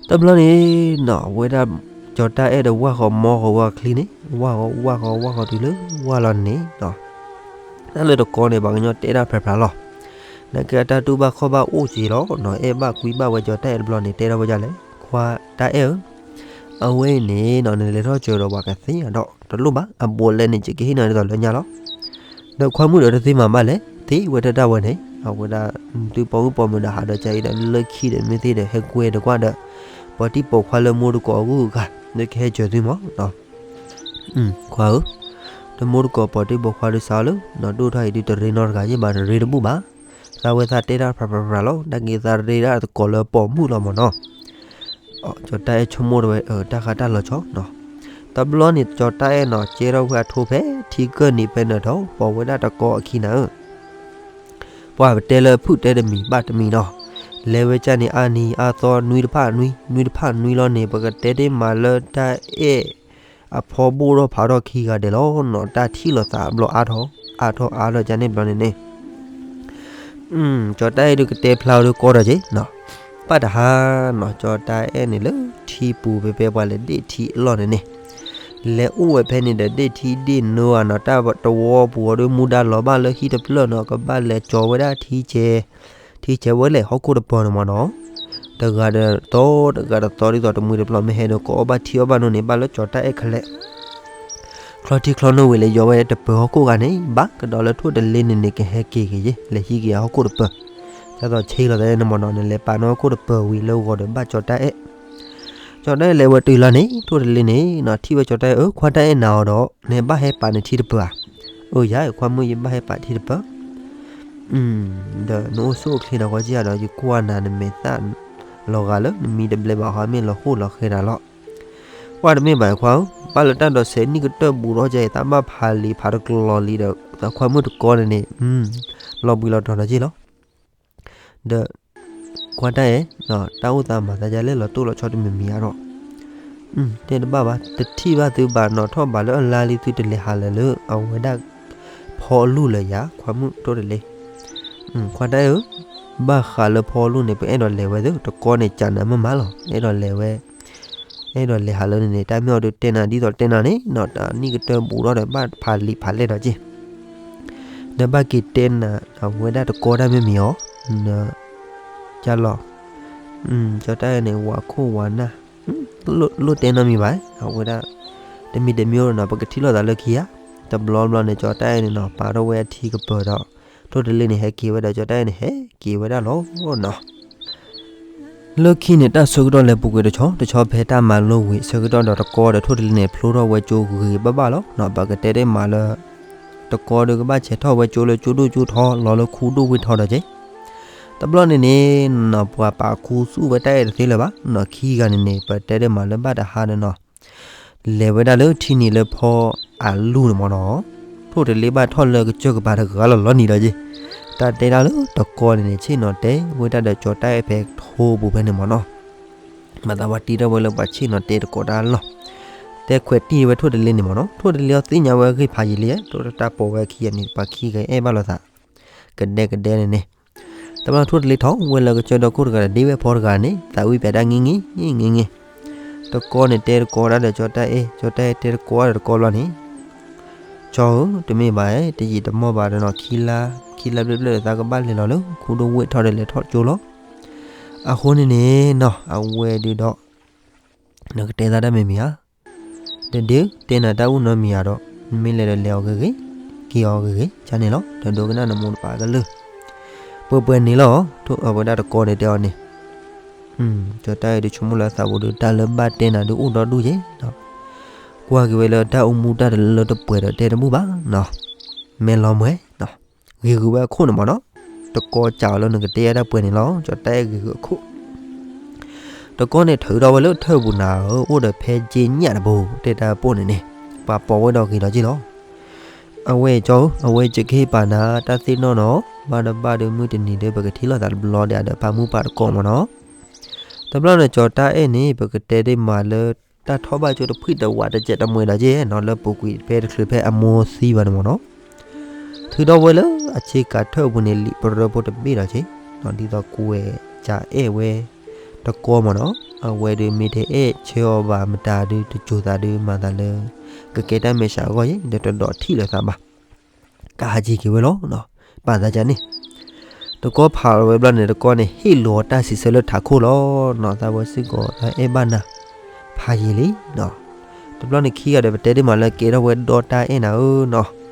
တဘျီန့ၣ်နီၤ ဝဲဒၣ် ကၠီၤတၢ်အဲၣ်ဒီးဝၢ်ဃီၤမီဃီၤဝဲချံန့ၣ် ဝၢ်ဃီၤဝၢ်ဃီၤဝၢ်ဃီၤတုၤလၢဝၢ်လီၤန့ၣ်, တၢ်လၢတကီန့ၣ် ပှၤကညီတဲဒၣ်ဖျါဖျါလီၤ. နကဲအတၢ်တူၢ်ဘၣ်ခီၣ်ဘၣ်အိၣ်က့ၤလီၤနီၤ, အဲၣ်ဘၣ်ကွံဘၣ်ဝဲကၠီၤတၢ်အဲၣ်တဘျီန့ၣ် တဲထီၣ်ဝဲဒ်လဲၣ်, ခွါတၢ်အဲၣ်ဧၢ, အဝဲအံၤန့ၣ်နီၤ နလဲၤထီၣ်စၢၤဒီးပှၤကသ့အဒီးတလိၣ်ဘၣ်, အဘူးအလဲန့ၣ် ယကဟ့ၣ်နၤဒ်သိးလၢညါလီၤ. ဒီးခွါမုၣ်ဒီးတသ့မၤဘၣ်လဲၣ်, သ့ဝဲတၢ်တၢ်ဝဲန့ၣ် အဝဲဒၣ် သုပိာ်မုၣ်ပိာ်မုၣ်ဒီးဟးဒီးကါအံၤဒီး လၢခံဒီးမ့ၢ်သ့ဒီး ဟဲကွဲဒီးကွၢ်ဒီး ပှၤတံၤပိာ်ခွါလၢမိၢ်တကိးအဂုၤအဂၤ လၢကဟဲစၢၤသုမီၤ ခွါဧၢ, တမိၢ်တကိးပှၤတံၤပိာ်ခွါဒုးစးအီၤလၢ နီၢ်ဒိၣ်ထီၣ်အံၤဒုးတရ့နီတဂၤယ့ၢ်ဘၣ် တရ့တဘူၣ်ဘၣ်, သးဝဲသးတဲတၢ်ဖျါဖျါဖျါလီၤ, တၢ်က့ၤသးရ့ဒၣ်သကိးလၢပိာ်မုၣ်လီၤမီၤနီၤ. ကၠီၤတၢ်အဲၣ်ဆိကမိၣ်တဝဲ တၢ်ဃးတၢ်လီၤဆီနီၤ. တဘျီန့ၣ် ကၠီၤတၢ်အဲၣ်နီၤ ကဲထီၣ်ဝဲအထိဖဲ ထံကၢၢ်နံၤဖဲနၢၤထီၣ် ပိာ်ဝဲဒၣ်တကီအခံနၤဧၢ ပှၤပတဲလၢဖုၣ်တဲတမံၤဘၣ်တမံၤနီၤ, လဲၤဝဲကၢ်န့ၣ် အါနံၤအါသီ နွံတဖၣ်နွံ နွံတဖၣ်နွံလီၤန့ၣ် ပကတဲတ့ၢ်မးလၢတၢ်အဲၣ်အဖီဘိၣ်ထီၣ်ဖးထီၣ်ခံဂၤဒဲးလီၤနီၤ, တၢ်ထံၣ်လိာ်သးအဘျီအါထီၣ် အါထီၣ်အါထီၣ်ကၢ်န့ၣ်ဘျီန့ၣ်န့ၣ် ကၠီၤတၢ်အဲၣ်ဒုးကတဲဖျါအီၤဒုးကီထီၣ်က့ၤနီၤ, ဘၣ်တဟါနီၤ ကၠီၤတၢ်အဲၣ်န့ၣ်လၢထံပူၤဖဲဖဲပှၤလဲၤဒ့ၣ်ထံအလီၢ်န့ၣ်န့ၣ်, လဲၤအိၣ်ဝဲဖဲန့ၣ်ဒီးဒ့ၣ်ထံဒ့ၣ်နိအနီၤ တၢ်တဝီပူၤအီၤဒုးမူဒါလီၤဘၣ်လၢဟံၣ်တဖျၢၣ်နီၤ ကဘၣ်လဲၤကၠီၤဝဲဒၣ်ထံကဲ ထံကဲဝဲလဲၣ်ဟီၣ်ခိၣ်တပၢၤန့ၣ်မီၤနီၤ, တဂၤဒီးသီ တဂၤဒီးသီဒ်သိးတမှံၤတပျီၤ မ့ၢ်ဟဲဒီးကအီၣ်ဘၣ်ထံအီၣ်ဘၣ်နိန့ၣ် ဘၣ်လၢကၠီၤတၢ်အဲၣ်ခဲလၢာ် ချီထံချီနိဝံၤလၢယီၤဝဲတပၢၤဟီၣ်ခိၣ်ဂၤန့ၣ် ဘၣ်ကဒီးလၢထိၣ်တလ့န့ၣ်န့ၣ် ကဟဲက့ၤက့ၤယ့ၣ် လဲၤဟံးက့ၤအဟီၣ်ခိၣ်တပၢၤ, ဒ်သိးဆ့လီၤသးန့ၣ်မီၤနီၤ နလဲၤပာ်န့ၢ်ဟီၣ်ခိၣ်တပၢၤဝံၤလၢဂီၤဒီးဘၣ်ကၠီၤတၢ်အဲၣ် ကၠီၤတၢ်အဲၣ်လဲၤဝဲတုၤလီၤန့ၣ် ထိၣ်တလ့န့ၣ်နီၤ ထံၣ်ဝဲကၠီၤတၢ်အဲၣ် အၢ ခွါတၢ်အဲၣ်နၤအီၤဒီး နဘၣ်ဟဲပာ်နထံတပၢၤဧါ, အၢ ယၤ ခွါမုၣ် ယဘၣ်ဟဲပာ်ထံတပၢၤ ဒီးနအိၣ်ဆူၣ်အိၣ်ချ့ဒီးဃီကံယၤဒီး ယကွၢ်နၤနမဲာ်သၣ်လီၤဂာ်လၢ နမံတဘျဲဘၣ်ဃီ မ့ၢ်လီၤဟိၣ်လီၤဃဲတၢ်လီၤ. ကွၢ်တမ့ၢ်ဘၣ်ခွါဧၢ, ဘၣ်လၢတၢ်ဒိးစဲးနံၣ်ကတၢၢ်ဘူးထီၣ်ကဲအံၤ သးဘၣ်ဖးလံာ်ဖးတကျိၤလံဒီး သးခွါမုၣ်တကီန့ၣ်န့ၣ် လီၤဘှံးလီၤတီၤဒီးက့ၢ်လီၤ. ဒီး ကွၢ်တၢ်အဲၣ် တၢ်အိၣ်သးမၤသးဒ်လဲၣ် လီၤတိၢ်လီၤဆီတမံၤမံၤဧါဒီး တဲတဘၣ်ဘၣ် တထံၣ်ဘၣ်သုဘၣ်နီၤ ထီၣ်ဘးလၢအလါလံ သုတလဲၤဟးလၢာ်လၢအဝဲဒၣ် ဖီအလူၢ်လၢၤယၤ ခွါမုၣ်ထိၣ်တလ့, ခွါတၢ်အဲၣ်ဧၢ, ဘၣ်ဃးလၢဖီအလူၢ်န့ၣ် ပအဲၣ်ဒိးလဲၤဝဲသ့ တကီန့ၣ် ကးနၤမ့ၢ်မးလီၤ အဲၣ်ဒိးလဲၤဝဲ အဲၣ်ဒိးလဲၤဟးလၢန့ၣ်န့ၣ် တၢ်မ့ၢ်အီၤဒုးတဲနၤဒ်သိးတဲနၤန့ၣ်နီၤ တၢ်နံၣ်ကတၢၢ်ဘူးထီၣ်ဒီး ဘၣ်ဖးလံာ်ဖးလဲၢ်ဒီးက့ၢ် ဒီးဘၣ်က့ၤတဲနၤ အဝဲဒၣ်တကီတၢ်မ့ၢ်မံၤအီၤ, ကၢ်လီၤ, ကၠီၤတၢ်အဲၣ်န့ၣ် ဝၤခိၣ်ဝၤနၢ်, လိၣ်တဲနီတမံၤဘၣ်, အဝဲဒၣ် တမံၤတမံၤနီၤ ပကထံၣ်လိာ်သးလၢခံဧါ, တဘျီဘျီန့ၣ် ကၠီၤတၢ်အဲၣ်န့ၣ်နီၤ ပာ်ထီၣ်ဝဲအထံကပၢၤဒီး ထိၣ်တလ့န့ၣ် ဟဲက့ၤဝဲဒီး ကၠီၤတၢ်အဲၣ်န့ၣ် ဟဲက့ၤဝဲဒၣ်လီၤနီၤ လၢခံန့ၣ် တၢ်ဆၢကတီၢ်လဲၤပူၤကွံာ်တဆီ တဆီဖဲတၢ်မၤလိဝံၤ ဆၢကတီၢ်ဒီးတကီဒီးထိၣ်တလ့န့ၣ် ဖျိထီၣ်ဝဲကၠိဂ့ၤဘၣ်ဘၣ်လီၤ. ပကတဲတ့ၢ်မးလၢ တကီဒီးကဘၣ်ဆဲးထီၣ်ဝဲကၠိလၢကၠိဒိၣ်ကၠိထီ လီၤလၢခူဒိၣ်ဝ့ၢ်ထီဒီးက့ၢ်. တဘျီန့ၣ်န့ၣ် နီၢ်ပှၤပာ်ခူသူၣ်ဝဲတၢ်အဲၣ်တသ့လၢၤဘၣ်, နီၢ်ခံဂၤန့ၣ်န့ၣ် ပတဲတ့ၢ်မးလၢဘၣ်တဟါဒီးနီၢ် လဲၤဝဲဒၣ်လၢထံန့ၣ်လၢဖီအလူၢ်န့ၣ်မ့ၢ်နီၤ, ထိၣ်တလ့ဘၣ်ထီၣ်လၢကစၢၢ်ကပၤတဂၤလီၤလီၤနံၤဒီးက့ၢ်. တၢ်တဲတၢ်လၢတကီန့ၣ်န့ၣ် ဆ့ၣ်နီၤတဲဝဲဒၣ်ဒီးကၠီၤတၢ်အဲၣ်ဖဲထိပူၤဖဲန့ၣ်မ့ၢ်နီၤ, မၤသးဝဲတံၤထီၣ်ဝဲလၢပှၤဆ့ၣ်နီၤတဲတကိးတၢ်လီၤ. တဲခွဲးတံၢ်ဝဲထိၣ်တလ့န့ၣ်မ့ၢ်နီၤ, ထိၣ်တလ့အီၤသ့ၣ်ညါဝဲအဂ့ၢ်ဖးယံာ်လံ, ထိၣ်တၢ်ပိာ်ဝဲခံဂၤန့ၣ် ပှၤခံဂၤအဲၣ်ဘၣ်လိာ်သး ကဒဲကဒဲန့ၣ်န့ၣ် တဘျီထိၣ်တလ့ထီၣ်ဝဲလၢကစၢၢ်ဒီခိၣ်တဂၤဒီး ဒ့ဝဲဖီတဂၤန့ၣ် သးဝံၣ်ပၠးတၢ်င့ၢ်င့ၢ် င့ၢ်င့ၢ်, တကီန့ၣ်တဲတကီဒၣ်ဒီးကၠီၤတၢ်အဲၣ်, ကၠီၤတၢ်အဲၣ်တဲတကီဒီးတကီဘျီန့ၣ်, ကၠီၤဧၢ, တမ့ၢ်ဘၣ်, တယံာ်တမီၢ်ဘၣ်ဒီးနီၤ ခံလါ ခံလါဘျဲၣ်ဘျဲၣ်ဒီးသးကဘၣ်လဲၤလီၤလၢခူဒိၣ်ဝ့ၢ်ထီဒီးလဲၤထီၣ်ကၠိလီၤ. အဃိန့ၣ်န့ၣ်နီၤ အဝဲဒုးဒီး နကတဲသးတၢ်မံၤမံၤဧါ, တဒုးတဲနၤတၢ်အိၣ်နီတမံၤဧါဒီး မ့ၢ်လဲၤဒီးလဲၤအီၤဂ့ၤဂ့ၤ, က့ၤအီၤဂ့ၤဂ့ၤ ကန့ၣ်လီၤ. တဒိကနၣ်နမိၢ်တပၤကလုၢ်, ပှဲၤပှဲၤန့ၣ်လီၤ. အဝဲဒၣ်တကီန့ၣ်တဲအီၤန့ၣ်, ကၠီၤတၢ်အဲၣ်ဒုးဆိကမိၣ်လၢသးပူၤဒီး တၢ်လၢဘၣ်တဲနၤဒုးအိၣ်ဒီဒူၣ်က့ၢ်, ကွၢ်က့ၤဝဲလၢတၢ်အိၣ်မူတၢ်တလၢတပှဲၤဒီးတဲတဘူၣ်ဘၣ်နီၤ, မ့ၢ်လီၤမွဲနီၤ, ဂ့ၤဂုာ်ဝဲအခိၣ်န့ၣ်မ့ၢ်နီၤ, တကီစံးအီၤလၢနကတဲယၤတၢ်ပှဲၤန့ၣ်လီၤ. ကၠီၤတၢ်အဲၣ်ဂ့ၤဂုာ်အခိၣ် တကီန့ၣ်ထုးထီၣ်ဝဲလၢထၢၣ်ပူၤနၤဧၢ, အိၣ်ဒီးဖဲက့ညၣ်တဘိ တဲတၢ်ပိၢ်န့ၣ်န့ၣ်, ပှၤပိာ်ဝဲဒီးဂ့ၤဒီးက့ၢ်လီၤ. အဝဲကၠီၤဧၢ, အဝဲယကဟ့ၣ်ပာ်နၤတၢ်သ့ၣ်နီၣ်နီၤ, ဘၣ်တဘၣ်ဒီးမုၢ်တနံၤဒီး ပကထံၣ်လိာ်သးတဘျီဒီး ဒီးပာ်မူပာ်တကိးမ့ၢ်နီၤ. တဘျီန့ၣ် ကၠီၤတၢ်အဲၣ်န့ၣ် ပကတဲဒ်မးလၢ တၢ်ထီၣ်ဘၣ်ကၠိတဖှံၣ်တဝးတစဲးတမှဲၤဒီးက့ၢ်နီၤ, လၢပူၤကွံာ်ဖဲတချုးဖဲအမိၢ်သံဘၣ်န့ၣ်မ့ၢ်နီၤ. ထုးထီၣ်ဝဲလၢအဆ့ကၤထၢၣ်ပူၤန့ၣ် လံာ်ပရၢဖိတဘ့ၣ်ဒီးက့ၢ်, ဒ်သိးကွဲးစးအဲၣ်ဝဲ, ပ တကီမ့ၢ်နီၤ, အဝဲဒုးမ့ၢ်တအဲၣ်ဆၢအီၤဘၣ်မတၤဒုး တစိၤသးဒုးမၤသးလၢ ကကဲတၢ်မဲာ်ဆှးအဂီၢ်ယဲ ဒီးတဒိးထံၣ်လိာ်သးဘၣ်. ကဟးက့ၤက့ၤဝဲလီၤ. ပာ်သးကန့ၣ် တကီဖးလီၤဝဲဘျီန့ၣ် တကီန့ၣ် ဟ့ၣ်လီၤတၢ်စံးဆၢလၢထးခိၣ်လီၤနီၤ, သးဝဲစ့ၢ်ကီး သးအဲၣ်ဘၣ်နၤ ဖးယံာ်လံနီၤ. တဘျီန့ၣ်ခံဂၤဒီး ပတဲတ့ၢ်မးလၢကဲထီၣ်ဝဲဒီတၢ်အဲၣ်နၤဧၢနီၤ.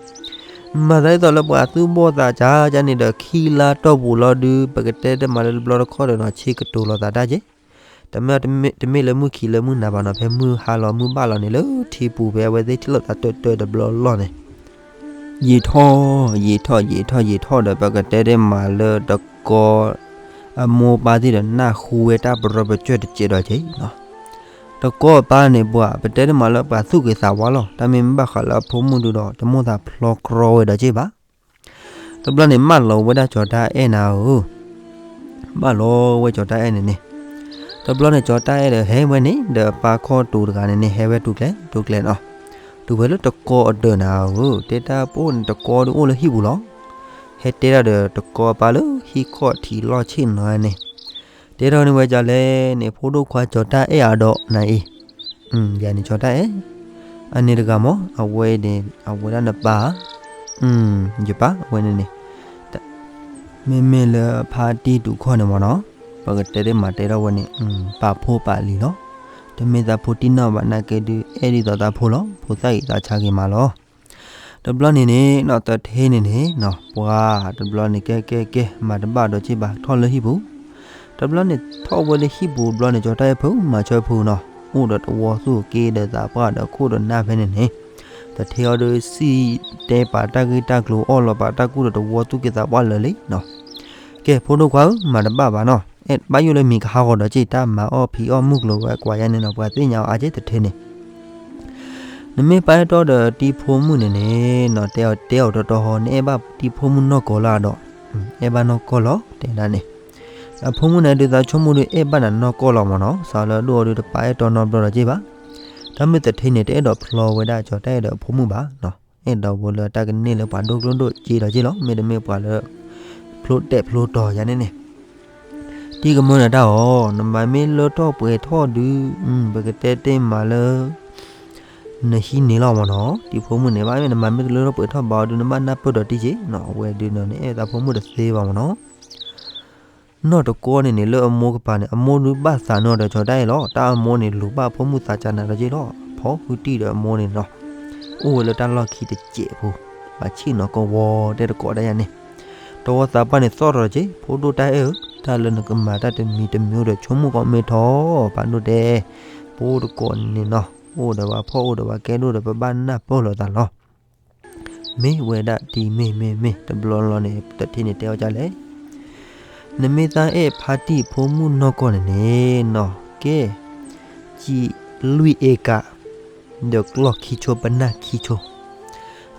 မၤသးဒ်သိးလၢပှၤသူၣ်ဘီၣ်သးစၢ်ကန့ၣ်ဒီး ခံလါတီၢ်ပူၤလီၤဒုး ပကတဲတ့ၢ်မးလၢတဘျီတခီၣ်ဒီးနီၤ ဆ့ကတိၤလိာ်သးတၢ်က့ၤ တမ့ၢ်တမ့ၢ်လၢမုၢ်ခံးလၢမုၢ်နၤဘၣ်နီၤ, ဖဲမုၢ်ဟါလီၤမုၢ်ဘၣ်လီၤန့ၣ် လၢထံပူၤဖဲအဝဲသ့ၣ်ထံၣ်လိာ်သးတၢၢ်တၢၢ်တဘျီလီၢ်န့ၣ် ယံာ်ထီၣ် ယံာ်ထီၣ် ယံာ်ထီၣ် ယံာ်ထီၣ်ဒီး ပကတဲတ့ၢ်မးလၢတကီ အမိၢ်ပၢ်သ့ၣ်ဒီး နၢ်ဟူဝဲတၢ်ပရီပကၠၢၢ်တစဲးဒီးက့ၤနီၤ. တကီအပၢ်န့ၣ် ပှၤ ပတဲတ့ၢ်မးလၢပှၤသူၣ်ဂ့ၤသးဝါလီၤ, တၢ်မ့ၢ်ဘၣ်ဃးလၢအဖိမုၣ်ဒုးဒီး တမိၣ်သးဖျီကြီဝဲဒီးက့ၤဘၣ်. တဘျီန့ၣ် မၢလီၤဝဲဒၣ်ကၠီၤတၢ်အဲၣ်နၤဧၢ, မၢလီၤဝဲကၠီၤတၢ်အဲၣ်န့ၣ်န့ၣ်, တဘျီန့ၣ် ကၠီၤတၢ်အဲၣ်ဒီးဟဲဝဲန့ၣ် ဒီးအပၢ်ခီၣ်တူာ်တဂၤန့ၣ်န့ၣ် ဟဲဝဲတူၢ်ကျဲ တူၢ်ကျဲနီၤ, တုၤဝဲလၢတကီအဒၢးနၤဧၢ, တဲတၢ်ပအိၣ်န့ၣ် တကီဒုးအိၣ်လၢဟံၣ်ပူၤလီၤ. ဟဲတဲဒၣ်ဒီးတကီအပၢ်လၢဟံၣ်ခီၣ်ထံးလီၢ်ဆ့ၣ်နီၤန့ၣ်, တဲထီၣ်န့ၢ်ဝဲဒ်လဲၣ်န့ၣ် ဖိဒိၣ်ခွါကၠီၤတၢ်အဲၣ်အဒီးနၤအံၤ ယၤန့ၣ်ကၠီၤတၢ်အဲၣ်, အန့ၣ်တဂၤမး အဝဲန့ၣ် အဝဲဒၣ်နပၢ်ဧါ, ယပၢ် အဝဲန့ၣ်န့ၣ်, မ့မ့ၢ်လၢဖါတံၢ်တူာ်ခီၣ်န့ၣ်မ့ၢ်နီၤ, ပကတဲသ့ၣ်မးတဲထီၣ်ဝဲန့ၣ် ပာ်ဖိပာ်လံၤလီၤ. တမ့ၢ်သးဖိတံၢ်နီၢ်ဘၣ်နာ်က့ဒုး အဲၣ်ဒ်သိးသးဖိလီၤ, ဖိသၣ်ဂ့ၤသးဆါဂ့ၤမးလီၤ. တဘျီန့ၣ်န့ၣ်နီၤ သထ့န့ၣ်န့ၣ်နီၤ ပှၤတဘျီန့ၣ် ကဲကဲကဲ မၤတဘၣ်ဒီးက့ၤဘၣ် ထီၣ်လၢဟံၣ်ပူၤ, တဘျီန့ၣ်ထီၣ်ဝဲလၢဟံၣ်ပူၤတဘျီန့ၣ် ကၠီၤတၢ်အဲၣ်ဖုးမၤဆၢဖုးနီၤ, အိၣ်ဒီးတဝီသူၣ်က့ဒီးသးပှၢ်ဒီးခိၣ်ဒီးနၢ်ဖဲန့ၣ်န့ၣ်, သထ့အီၤဒုးစံၣ်တဲပာ်တၢ်ဂ့ၢ်တၢ်ကျိၤ အီၣ်လီၤပာ်တၢ်ကူၣ်ဒီးတဝီသူၣ်က့သးပှၢ်လၢာ်လံနီၤ. ကဲ ဖိဒိၣ်ခွါဧၢ မၤတဘၣ်ဘၣ်နီၤ, အဲၣ်ဘၣ်ယိၣ်လၢမံၤကဟးဂီၤဒီးက့ၤ တၢ်မၤအီၣ်ဖံးအီၣ်မုၢ်ကျိၤဝဲၤကွာ်ယါန့ၣ်နီၤ, ပှၤသ့ၣ်ညါအီၤအါက့သထ့န့ၣ် နမ့ၢ်ပာ်အဲၣ်တီဒီးတံၤဖိမုၣ်န့ၣ်န့ၣ်နီၤ, တဲအီၤတဲအီၤတီတီဟီ နအဲၣ်ဘၣ်တံၤဖိမုၣ်နီၢ်ကီၢ်လၢအဒီး, အဲၣ်ဘၣ်နီၢ်ကီၢ်လီၤ တဲဒၣ်န့ၣ်, အဖိမုၣ်န့ၣ်ဒုးသးဆိကမိၣ်ဒုးအဲၣ်ဘၣ်နၤနီၢ်ကီၢ်လီၤမ့ၢ်နီၤ, စးလၢအဒိၣ်အီၤဒုးတပာ်အဲၣ်တီနီတဘျီဒီးက့ၤဘၣ်. တၢ်မ့ၢ်သထ့န့ၣ် တအဲၣ်ဒိးဖျီဝဲဒၣ်ကၠီၤတၢ်အဲၣ်ဒီးအဖိမုၣ်ဘၣ်နီၤ, အဲၣ်ဒိးဝဲလၢတၢ်ကန့ၢ်လၢပှၤဒိၣ်ကျိၣ်ဒိၣ်စ့ဒီးက့ၤလီၤ, မ့တမ့ၢ်ပှၤလၢ ဖျိတဲာ်ဖျိတီၤယါန့ၣ်န့ၣ် တံၤကမၢနၤတၢ်အီၤ, နမၤမ့ၢ်လၢထီၣ်ပှဲၤထီၣ်ဒုး, ပကတဲတ့ၢ်မးလၢ နဟံးန့ၢ်လီၤမ့ၢ်နီၤ, တံၤဖိမုၣ်န့ၣ် ဘၣ်မ့ၢ်နမၤမ့ၢ်တလၢထီၣ်ပှဲၤထီၣ်ဘၣ်အီၤဒုး နဘၣ်နၢ်ပၢၢ်ဒီးတံၤက့ၤနီၤ, အဝဲဒုးနီၤန့ၣ် အဲၣ်သးဖိမုၣ်တသ့ဘၣ်မ့ၢ်နီၤ. နီၢ်တကီန့ၣ်န့ၣ် လၢအမိၢ်ကပၤန့ၣ် အမိၢ်ဒုးဘၣ်သးနီၤဒီးကၠီၤတၢ်အဲၣ်လီၤ, တၢ်အမိၢ်န့ၣ် လူၤဘၣ်ဖိမုၣ်သးစၢ်နၤဒီးက့ၤလီၤ, ဖီဃုတံၢ်ဒီးအမိၢ်န့ၣ်နီၤ, အိၣ်ဝဲလၢတၢ်လီၢ်ခံတစဲးဖိ, ဘၣ်ဆ့ၣ်နီၤကဝီၤတဲတကိးဒၣ်ယါန့ၣ်, တဝီသးပှၢ်န့ၣ်သီၣ်ထီၣ်ဒီးက့ၤ, ဖိဒိၣ်တၢ်အဲၣ်ဧၢ, တၢ်လၢနကမၤတၢ်တမံၤတမံၤဒီး ဆိကမိၣ်ကီးမ့ၢ်ထီၣ်, ပာ်ဒိၣ်တဲ, ပအိၣ်တကိးန့ၣ်နီၤ, အိၣ်ဒီးပှၤဖှီၣ်အိၣ်ဒီးပှၤကဲဒိၣ်ဒီး ပဘၣ်နၢ်ပၢၢ်လိာ်သးလီၤ. မ့ၢ်ဝဲဒၣ်တံၤမ့ၢ်မ့ၢ်မ့ၢ် တဘျီလီၤန့ၣ် သထ့န့ၣ်တဲအီၤဒ်လဲၣ်, နမ့ၢ်သးအဲၣ်ဖါတံၢ်ဖိမုၣ်နီၢ်ကီၢ်န့ၣ်န့ၣ်နီၤ, ကဲ, စံးလွံၢ်အ့ကး, ဒီးကျီၢ်ခံဆိပနၢ်ခံဆိ,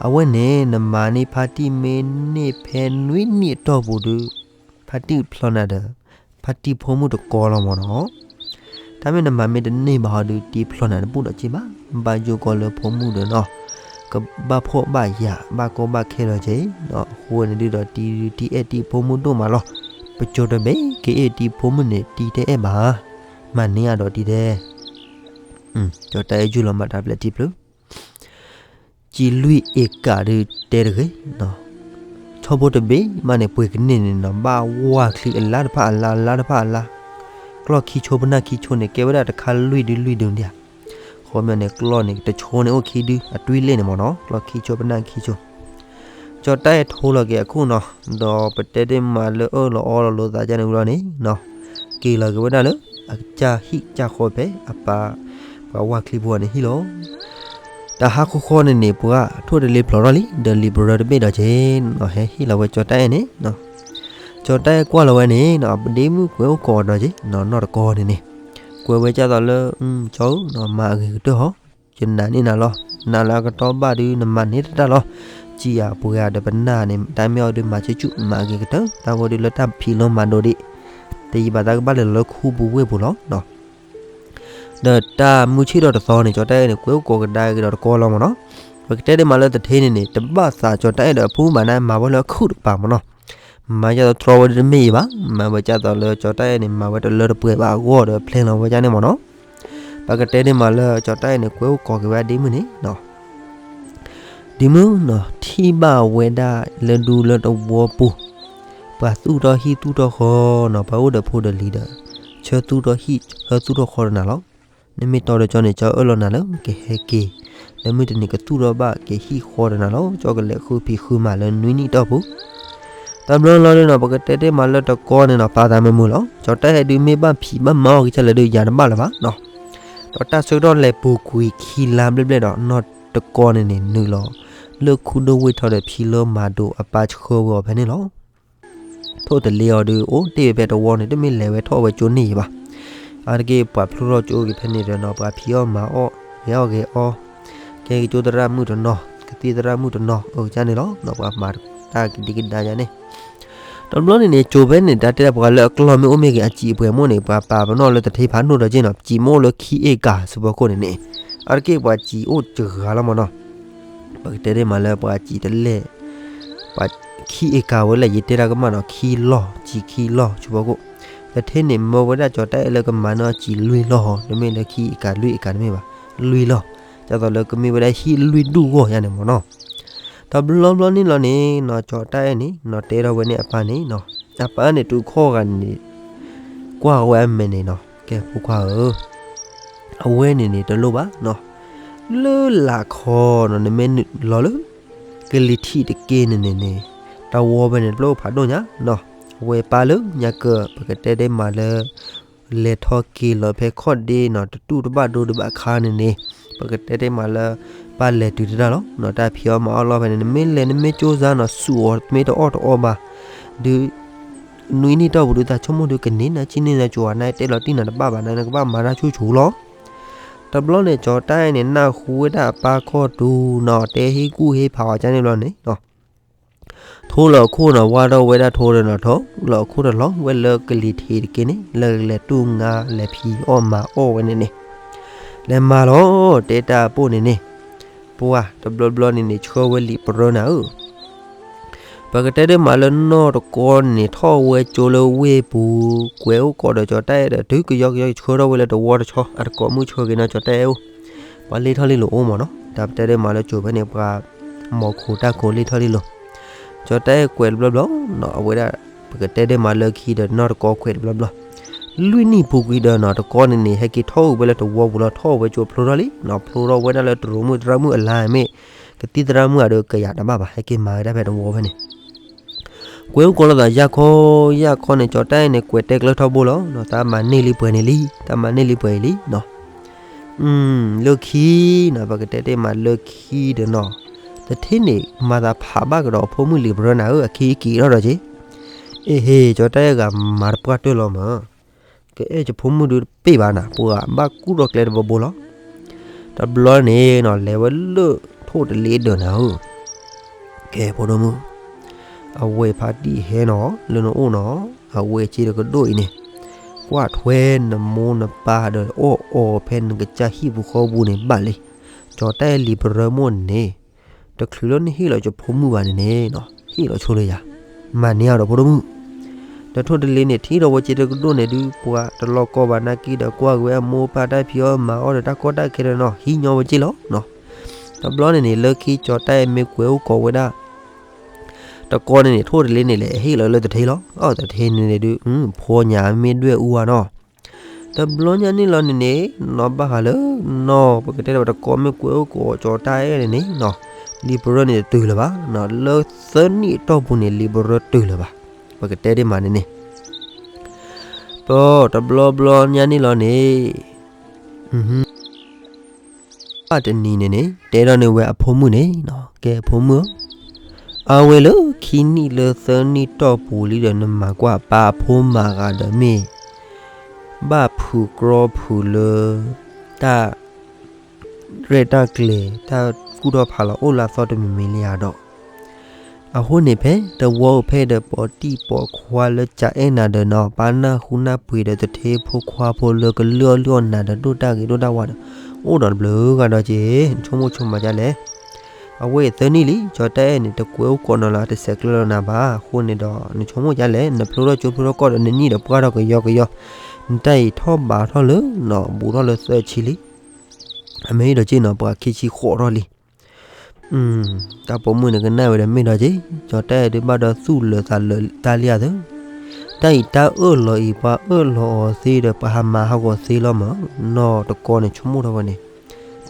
အဝဲန့ၣ် နမၤန့ၢ်ဖါတံၢ်မ့ၢ်န့ၢ်ဖဲနွံနံၣ်အတီၢ်ပူၤဒုး, ဖါတံၢ်ဖျီနၤဒီး ဖါတံၢ်ဖိမုၣ်တကီလီၤမ့ၢ်နီၤ. တၢ်မ့ၢ်နမၤမ့ၢ်တန့ၢ်ဘၣ်ဟီဒုး တံၤဖျီနၤတဘူၣ်ဒီးက့ၤဘၣ်, ဘၣ်ယိၣ်ကီးလၢဖိမုၣ်ဒီးနီၤ, ကဘၣ်ဖှီၣ်ဘၣ်ယာ် ဘၣ်ကီဘၣ်ခဲလီၤက့ၤ, အဃိန့ၣ်ဒုးဒီးတံၤဒုးတံၤအဲၣ်တံၤဖိမုၣ်ဒိၣ်မးလီၤ, ပကၠိတဘ့ၣ်က့ၤအဲၣ်တံၤဖိမုၣ်န့ၣ် တံၤတအဲၣ်ဘၣ်, မၤန့ၢ်အဒီးတံၤတဲ ကၠီၤတၢ်အဲၣ်ယူၢ်လီၤမၤတၢ်ဖျဲးတံၤဖျုး, စံးလွံၢ်အ့ကးဒုးတဲတဂ့ၤ, ဆီဖိတဘ့ၣ်မးန့ၣ် ပှ့ၤကန့ၢ်န့ၣ်နီၤ ဘၣ်ဝၢ်ချံအလါတဖၣ်အလါ အလါတဖၣ်အလါ, ကျီၢ်ခံဆိပနၢ်ခံဆိန့ၣ် ကဲဝဲဒၣ်တခါလွံၢ်ဒုလွံၢ်ဒုဒံးဧါ, ဃီမ့ၢ်န့ၣ် ကျီၢ်န့ၣ် တဆိန့ၣ်အိၣ်ခံဒု အတွံၢ်လ့ၣ်န့ၣ်မ့ၢ်နီၤ ကျီၢ်ခံဆိပနၢ်ခံဆိ ကၠီၤတၢ်အဲၣ်ထိလီၤက့ၤအခိၣ်နီၤ, ဒီးပတဲတ့ၢ်မးလၢအၢၣ်လီၤအီလီၤလိာ်သးကန့ၣ်ဝံၤလီၤန့ၣ်နီၤ, က့ၤလီၤက့ၤဝဲဒၣ်လၢ အကစၢ်ဟံၣ်ကစၢ်ဃီဖဲအပၢ် ပှၤဝၢ်ချံဖိအီၤန့ၣ်ဟံၣ်လီၤ. တဟါဃီဃီန့ၣ်န့ၣ် ပှၤထိၣ်တလ့ဖျိးထီၣ်လံ ဒီးလံာ်ပရၢတဘ့ၣ်ဒီးက့ၤနီၤ ဟဲဟ့ၣ်လီၤဝဲကၠီၤတၢ်အဲၣ်န့ၣ်နီၤ, ကၠီၤတၢ်အဲၣ်ကွၢ်လီၤဝဲန့ၣ်နီၤ ပဒ့မုၣ်ကွဲးအိၣ်ကိးအီၤဒီးက့ၤနီၤ နီၢ်တကီန့ၣ်န့ၣ်, ကွဲးဝဲကၢ်သိးလၢ ကၠီၤဧၢနီၤ မၤအဂ့ၤကတၢၢ်ဟီ ယနာ်န့ၢ်နၤလီၤ, နၤလၢအကတီၢ်ဘၣ်ဒုး နမၤန့ၢ်တၢ်လီၤ, စံးယၤပှဲၤဂၤဒီးပနၢ်န့ၣ် တၢ်မ့ၢ်အီၤဒုးမၤဆူၣ်ဆူၣ် မၤအဂ့ၤကတၢၢ် တၢ်ဝဲဒုးလၢတၢ်ဖံးလိမၤဒိးဒံး, တယံာ်ဘၣ်သးကဘၣ်လဲၤလီၤလၢခူပူၤဝ့ၢ်ပူၤလီၤ. ဒီးတၢ်မုၢ်ဆ့ၣ်ထီၣ်တသီန့ၣ် ကၠီၤတၢ်အဲၣ်န့ၣ် ကွဲးအိၣ်ကိးကဒါက့ၤဒီးတကီလီၤမ့ၢ်နီၤ, ပကတဲဒ်မးလၢသထ့န့ၣ်န့ၣ် တဘၣ်သးကၠီၤတၢ်အဲၣ်ဒီးအဖိမုၣ်ဘၣ်န့ၣ် မၤဝဲလၢအခုၣ်တကပၤမ့ၢ်နီၤ, မၤဒ်သိးတြီဝဲဒၣ်တမ့ၢ်အံၤဘၣ်, မၤဝဲဒ်သိးလၢကၠီၤတၢ်အဲၣ်န့ၣ် မၤဝဲတလၢတပှဲၤဘၣ်အဂီၢ်ဒီး plan လီၤဝဲဒၣ်န့ၣ်မ့ၢ်နီၤ. ပကတဲဒ်မးလၢကၠီၤတၢ်အဲၣ်န့ၣ် ကွဲအိၣ်ကိးက့ၤဝဲဒၣ်ဒ့မုၣ်န့ၣ်နီၤ. ဒ့မုၣ်နီၤ, ထံၣ်ဘၣ်ဝဲဒၣ်လၢဒူလၢတဝီပူၤ, ပှၤသူၣ်ထီၣ်ဟံၣ်သူၣ်ထီၣ်ဃီနီၤ, ပှၤအိၣ်ဒီးဖိဒီးလံၤဒီး ဆၢသူၣ်ထီၣ်ဟံၣ်ဆၢသူၣ်ထီၣ်ဃီဒီးနၤလီၤ. နမ့ၢ်တီဒီးကၠီန့ၣ် ကၠီအၢၣ်လီၤနၤလၢကဟဲက့ၤ, ဒီးမုၢ်တနံၤကသူၣ်ထီၣ်ဘၣ်က့ၤဟံၣ်ဃီဒီးနၤလီၤ. ကၠီကလဲၤဃုဖံးဃုမၤလၢနွံနံၣ်တီၢ်ပူၤ. တဘျီလီၤဒုနီၤ, ပကတဲတ့ၢ်မးလၢတကီန့ၣ်နီၤ, ပာ်သးမုာ်မုာ်လီၤ. ကၠီၤတၢ်အဲၣ်ဒုးမ့ၢ်ဘၣ်ဖံးဘၣ်မၤအီၣ်က့ၤဒ်လဲၣ်ဒုး ယၤတဘၣ်လၢၤဘၣ်နီၤ. ဒီးတၢ်ဆၢကတီၢ်လဲၤပူၤကွံာ်ခံလါဘျဲၣ်ဘျဲၣ်ဒီး နီၢ်တကီန့ၣ်န့ၣ် နုာ်လီၤလၢခူဒိၣ်ဝ့ၢ်ထီဒီး ဖံလၢမၤဒိးအပၢ်ဆှၢဝဲအီၤဖဲန့ၣ်လီၤ. ထိၣ်တလ့အီၤဒုး အိၣ်တ့ၢ်ဝဲဖဲတဝီန့ၣ် တမ့ၢ်လဲၤဝဲထီၣ်ဝဲကၠိန့ၣ်အံၤဘၣ်. အါတက့ၢ်ပှၤဖျိထီၣ်ကၠိက့ၤဖဲန့ၣ်ဒီးနီၤ, ပှၤဖံးအီၣ်မၤအီၣ် ဂဲၤအီၣ်ဂဲၤအီ, ကဲကၠိသရၣ်မုၣ်တနီၤ, ကသံၣ်သရၣ်မုၣ်တနီၤ, အကန့ၣ်လီၤ. ပှၤမၤတၢ်ကဒံကဒါယါန့ၣ် တဘျီန့ၣ်န့ၣ် ကၠိဖဲန့ၣ် တၢ်တဲပှၤလၢအကျီၢ်မ့ၢ်အိၣ်မ့ၢ်ဂ့ၤ အစံာ်အပှဲၤမိၢ်န့ၣ် ပှၤပာ်ပနီၣ်လၢတထ့ဖးဒိၣ်ဒီးက့နီၤ, စံာ်မိၢ်လၢခံအ့ကၤဆူဖီခိၣ်န့ၣ်န့ၣ်, အါတက့ၢ်ပှၤစံာ်အိၣ်စှၤလီၤမးနီၤ. ပကတဲဒ်မးလၢပှၤစံာ်တလဲၣ်, ပှၤခံအ့ကၤဝဲလၢယတဲတၢ်ကမၣ်နီၤ, ခံလီၢ်, စံာ်ခံလီၢ်ဆူဖီခိၣ်. တထ့န့ၣ် မၢဝဲဒၣ်ကၠီၤတၢ်အဲၣ်လၢကမၤနီၢ်စံာ်လွံၢ်လီၢ်, တမ့ၢ်လၢခံအ့ကၤလွံၢ်အ့ကၤတမ့ၢ်ဘၣ်, လွံၢ်လီၢ်, ဒ်သိးလၢကမ့ၢ်ဝဲဒၣ်ဟံၣ်လွံၢ်ဒူၣ်ဂီၢ်ယါန့ၣ်မးနီၤ. တဘျီဘျီန့ၣ်လီၤန့ၣ်နီၤ, ကၠီၤတၢ်အဲၣ်န့ၣ်နီၤ တဲထီၣ်ဝဲန့ၣ်အပၢ်န့ၣ်နီၤ, အပၢ်န့ၣ်တုၤခီၣ်ဂၤန့ၣ် ကွၢ်ဝဲအမဲာ်န့ၣ်နီၤ, ကဲဖိခွါဧၢ, အဝဲန့ၣ်န့ၣ်တလိၣ်ဘၣ်နီၤ, လၢလာ်ခီနီၤ နမ့ၢ်နုာ်လီၤလၢ ကလံၤထံးတက့ၢ်န့ၣ်န့ၣ်န့ၣ်, တၢ်ဝီဖဲန့ၣ်တဖျၢၣ်အိၣ်ဖးဒိၣ်ညါနီၤ. အဝဲပၢ်လၢညါကၢၤ ပကတဲဒ်မးလၢ လဲၤထီၣ်က့ၤလီၤဖဲခီၣ်ဒ့နီၤ, တတူၢ်တဘၣ်ဒိတဘၣ်ခါန့ၣ်န့ၣ်, ပကတဲဒ်မးလၢ ပၢ်လဲၤတုၤတဒၣ်လီၤနီၤ. တၢ်ဖံးအီၣ်မၤအီၣ်လီၢ်ဖဲန့ၣ် နမ့ၢ်လဲၤနမ့ၢ်ကၠိစါနီၤ ဆူၣ်အီၤမ့ၢ်တအီၣ်တအီဘၣ်, ဒုး နွံနံၣ်တီၢ်ပူၤဒုး သးဆိကမိၣ်ဒုးကန့ၢ်နၤ ကန့ၢ်နၤကၠိဧါ, နတဲလီၤတံၢ်နၤတဘၣ်ဘၣ်, နကဘၣ်မၤတၢ်ဆူၣ်ဆူၣ်လီၤ. တဘျီန့ၣ် ကၠီၤတၢ်အဲၣ်န့ၣ် နၢ်ဟူဝဲဒၣ်အပၢ်ခီၣ်ထူးနီၤ တဲဟ့ၣ်ကူၣ်ဟ့ၣ်ဖးအီၤကန့ၣ်ဘျီန့ၣ်နီၤ, ထိလီၤအခိၣ်နီၤ ဝါထီၣ်ဝဲဒၣ်ထိဒီးနီၤ, ထိလီၤအခိၣ်တလီၤဝဲလၢကလံၤထံးတက့ၢ်န့ၣ် လၢလဲၤတူၢ်ငါလဲၤဖံးအီၣ်မၤအီၣ်ဝဲန့ၣ်န့ၣ်, လဲၤမၤလီၤ တဲတၢ်အပိၢ်န့ၣ်န့ၣ်, ပှၤတဘျီဘျီန့ၣ်န့ၣ် ဆှၢဝဲလံာ်ပရၢနၤဧၢ ပကတဲဒ်မးလၢနီၢ်တကီန့ၣ်န့ၣ် ထီၣ်ဝဲကၠိလၢဝ့ၢ်ပူၤ, ကွဲးအိၣ်ကိးဒီးကၠီၤတၢ်အဲၣ်ဒီး တုၤကယီကယီဆှၢထီၣ်ဝဲလၢတဝီတဆီ အတကိးမုၣ်ဆှၢက့ၤနီၤ ကၠီၤတၢ်အဲၣ်အိၣ်, ပှၤလ့ထီၣ်လံလိာ်အိၣ်မးနီၤ. တၢ်ပတဲဒ်မးလၢကၠိၤဖဲန့ၣ် ပှၤမီၤခိၣ်တၢ်ခိၣ်လ့ထီၣ်လံလိာ်, ကၠီၤတၢ်အဲၣ်ကွဲးတဘျီဘျီနီၤ အဝဲဒၣ် ပကတဲဒ်မးလၢခံဒီးနီၢ်တကီကွဲးတဘျီဘျီ, လွံၢ်နံၣ်ပူၤကွံာ်ဒီးနီၤ တကီန့ၣ်န့ၣ် ဟဲက့ၤထီၣ်အိၣ်ဝဲလၢတဝီပူၤလီၤ, ထီၣ်အိၣ်ဝဲကၠိဖျိထီၣ်လံနီၤ, ဖျိထီၣ်ဝဲဒၣ်လၢတရူးမုၣ်သရၣ်မုၣ်အလါမ့ၢ်, ကသံၣ်သရၣ်မုၣ်အဒုးကယၤတဘၣ်ဘၣ် ဟဲက့ၤမၤဝဲဒၣ်ဖဲတဝီဖဲန့ၣ် ကွဲးအိၣ်ကိးလိာ်သးယၢ်ခီ, ယၢ်ခီန့ၣ် ကၠီၤတၢ်အဲၣ်န့ၣ် ကွဲးတဲကျၢထီဘိလီၤ, တၢ်မၤန့ၢ်လံပှဲၤန့ၣ်လံ, တၢ်မၤန့ၢ်လံပှဲၤအံၤလံနီၤ. လၢခံနီၤ ပကတဲတ့ၢ်မးလၢခံဒီးနီၤ, တထ့န့ၣ် မၤသးဖးဘၣ်ကဒီးအဖိမုၣ်လံာ်ပရၢနၤဧၢ အခံက့ၤထီၣ်ဒီးက့, အ့ဟ့ ကၠီၤတၢ်အဲၣ်ဂၤမၤတပှၢ်တၢၢ်လီၤမး ကအဲၣ်ယဖိမုၣ်ဒုးတပ့ၢ်ဘၣ်နၤ, ပှၤဘၣ်ကူၣ်ထီၣ်ကျဲတဘိဘိလီၤ. တဘျီန့ၣ်နီၤ လဲၤဝဲလၢထိၣ်တလ့ဒၢးနၤဧၢ, ကဲဖိဒိၣ်မုၣ်, အဝဲဖးတံၢ်ဟဲနီၤ လၢနအိၣ်နီၤ, အဝဲက့တကဒိၣ်အံၤန့ၣ်, ကွၢ်ထွဲနမိၢ်နပၢ်ဒီးအီၣ်အီၤဖဲနကစၢ်ဟံၣ်ပူၤဃီပူၤန့ၣ်ဘၣ်လံ. ကၠီၤတၢ်အဲၣ်လံာ်ပရၢမိၢ်န့ၣ် တချုးလၢနဟ့ၣ်လီၤယဖိမုၣ်ဘၣ်န့ၣ်န့ၣ်နီၤ ဟ့ၣ်လီၤဆိလၢယၤ, မၤန့ၢ်အီၤဒီးဖိဒိၣ်မုၣ်. ဒီးထိၣ်တလ့န့ၣ် ထံၣ်ဒီးဝဲက့တကဒိၣ်န့ၣ်ဒုး ပှၤတလီၤကီဘၣ်နာ်က့ဒီး ကွၢ်က့ၤဝဲအမိၢ်အပၢ်တၢ်ဖံးအီၣ်မၤအီၣ်ဒီးတၢ်ကီတၢ်ခဲဒီးနီၤ ဟံးညီဝဲက့လီၤနီၤ. တဘျီန့ၣ်န့ၣ် လၢခံကၠီၤတၢ်အဲၣ်မ့ၢ်ကွဲးအိၣ်ကိးဝဲဒၣ် တကီန့ၣ်န့ၣ် ထိၣ်တလ့န့ၣ် လဲၤဟ့ၣ်လီၤလၢတထ့လီၤ. အတထ့န့ၣ်န့ၣ်ဒုး ဖိညါမ့ၢ်ဒွဲၣ်အူဧါနီၤ. တဘျီညါန့ၣ်လီၤန့ၣ်န့ၣ် နီၢ်ဘၣ်ဃးလၢနီၤ ပကတဲဒီးတကီမ့ၢ်ကွဲးအိၣ်ကိးကၠီၤတၢ်အဲၣ်န့ၣ်န့ၣ်နီၤ လံာ်ပရၢန့ၣ်တတုၤလၢၤဘၣ်နီၤ လၢသၢနံၣ်အတီၢ်ပူၤန့ၣ် လံာ်ပရၢတုၤလၢၤဘၣ်. ပကတဲဒ်မးန့ၣ်န့ၣ် ဒီးတဘျီဘျီညါန့ၣ်လီၤန့ၣ် ဘၣ်တနံၤန့ၣ်န့ၣ် တဲထီၣ်န့ၢ်ဝဲအဖိမုၣ်န့ၣ်နီၤ ကဲဖိမုၣ်ဧၢ, အဝဲလၢခံနံၣ်လၢသၢနံၣ်တီၢ်ပူၤလံဒီး နမၤကွၢ်ပၢ်အဖိမၤဂၤဒီးမ့ၢ် ဘၣ်ဖုးကြီဖုးလၢ တၢ် ရဲၣ်တၢ်ကျဲၤ တၢ်ကူၣ်ထီၣ်ဖးလီၤအိၣ်လၢအသီတမံၤမံၤလံဧါဒီး အဃိန့ၣ်ဖဲတဝီအိၣ်ဖဲဒီး ပိာ်တံၢ်ပိာ်ခွါလၢကၠဲအဲၣ်နၤဒီးနီၤ ပၢ်နၢ်ဟူနၢ်ပှ့ၤဒီးတထ့ဖိခွါဖိလၢကလုၢ်အီၣ်လုၢ်အီနၤဒီး ဒိၣ်တၢ်ဂ့ၤဒိၣ်တၢ်ဝါဒီး အိၣ်ဒီးတဘျုးဂၤဒီးက့ၤ နဆိကမိၣ်ဆိကမးဒ်လဲၣ်. အဝဲအံၤသၢနံၣ်လံ ကၠီၤတၢ်အဲၣ်န့ၣ် တကွဲးအိၣ်ကိးနၤလၢၤ တဆဲးကျၢလီၤနၤဘၣ်. အဃိန့ၣ်ဒီး နဆိကမိၣ်ဒ်လဲၣ်, နဖျိထီၣ်ကၠိဖျိထီၣ်ကီၢ်ဒီး နနံၣ်ဒီးပှၢ်ထီၣ်ကယီကယီ, နတၢ်အံၤထီၣ်ဘးထီၣ်လၢနီၤ ဘူးထီၣ်လၢသၢဆံလံ. အမ့ၢ်ဒီးက့နီၤ ပှၤခံဆံဃိးထီၣ်လံ. တၢ်ပိာ်မုၣ်န့ၣ်ကနၣ်ဝဲဒီးမ့ၢ်ဒီးက့, ကၠီၤတၢ်အဲၣ်ဒုးဘၣ်ဒီးသူၣ်လၢာ်သးလၢာ်တၢ်လံဧါသၢ. တၢ်အံၤတၢ်အၢၣ်လီၤအံၤ ပှၤအၢၣ်လီၤအီၤသ့ဒီး ပှၤဟးမၤဟးဂီၤသ့လီၤမး, နီၢ်တကီန့ၣ်ဆိကမိၣ်ထီၣ်ဝဲန့ၣ်,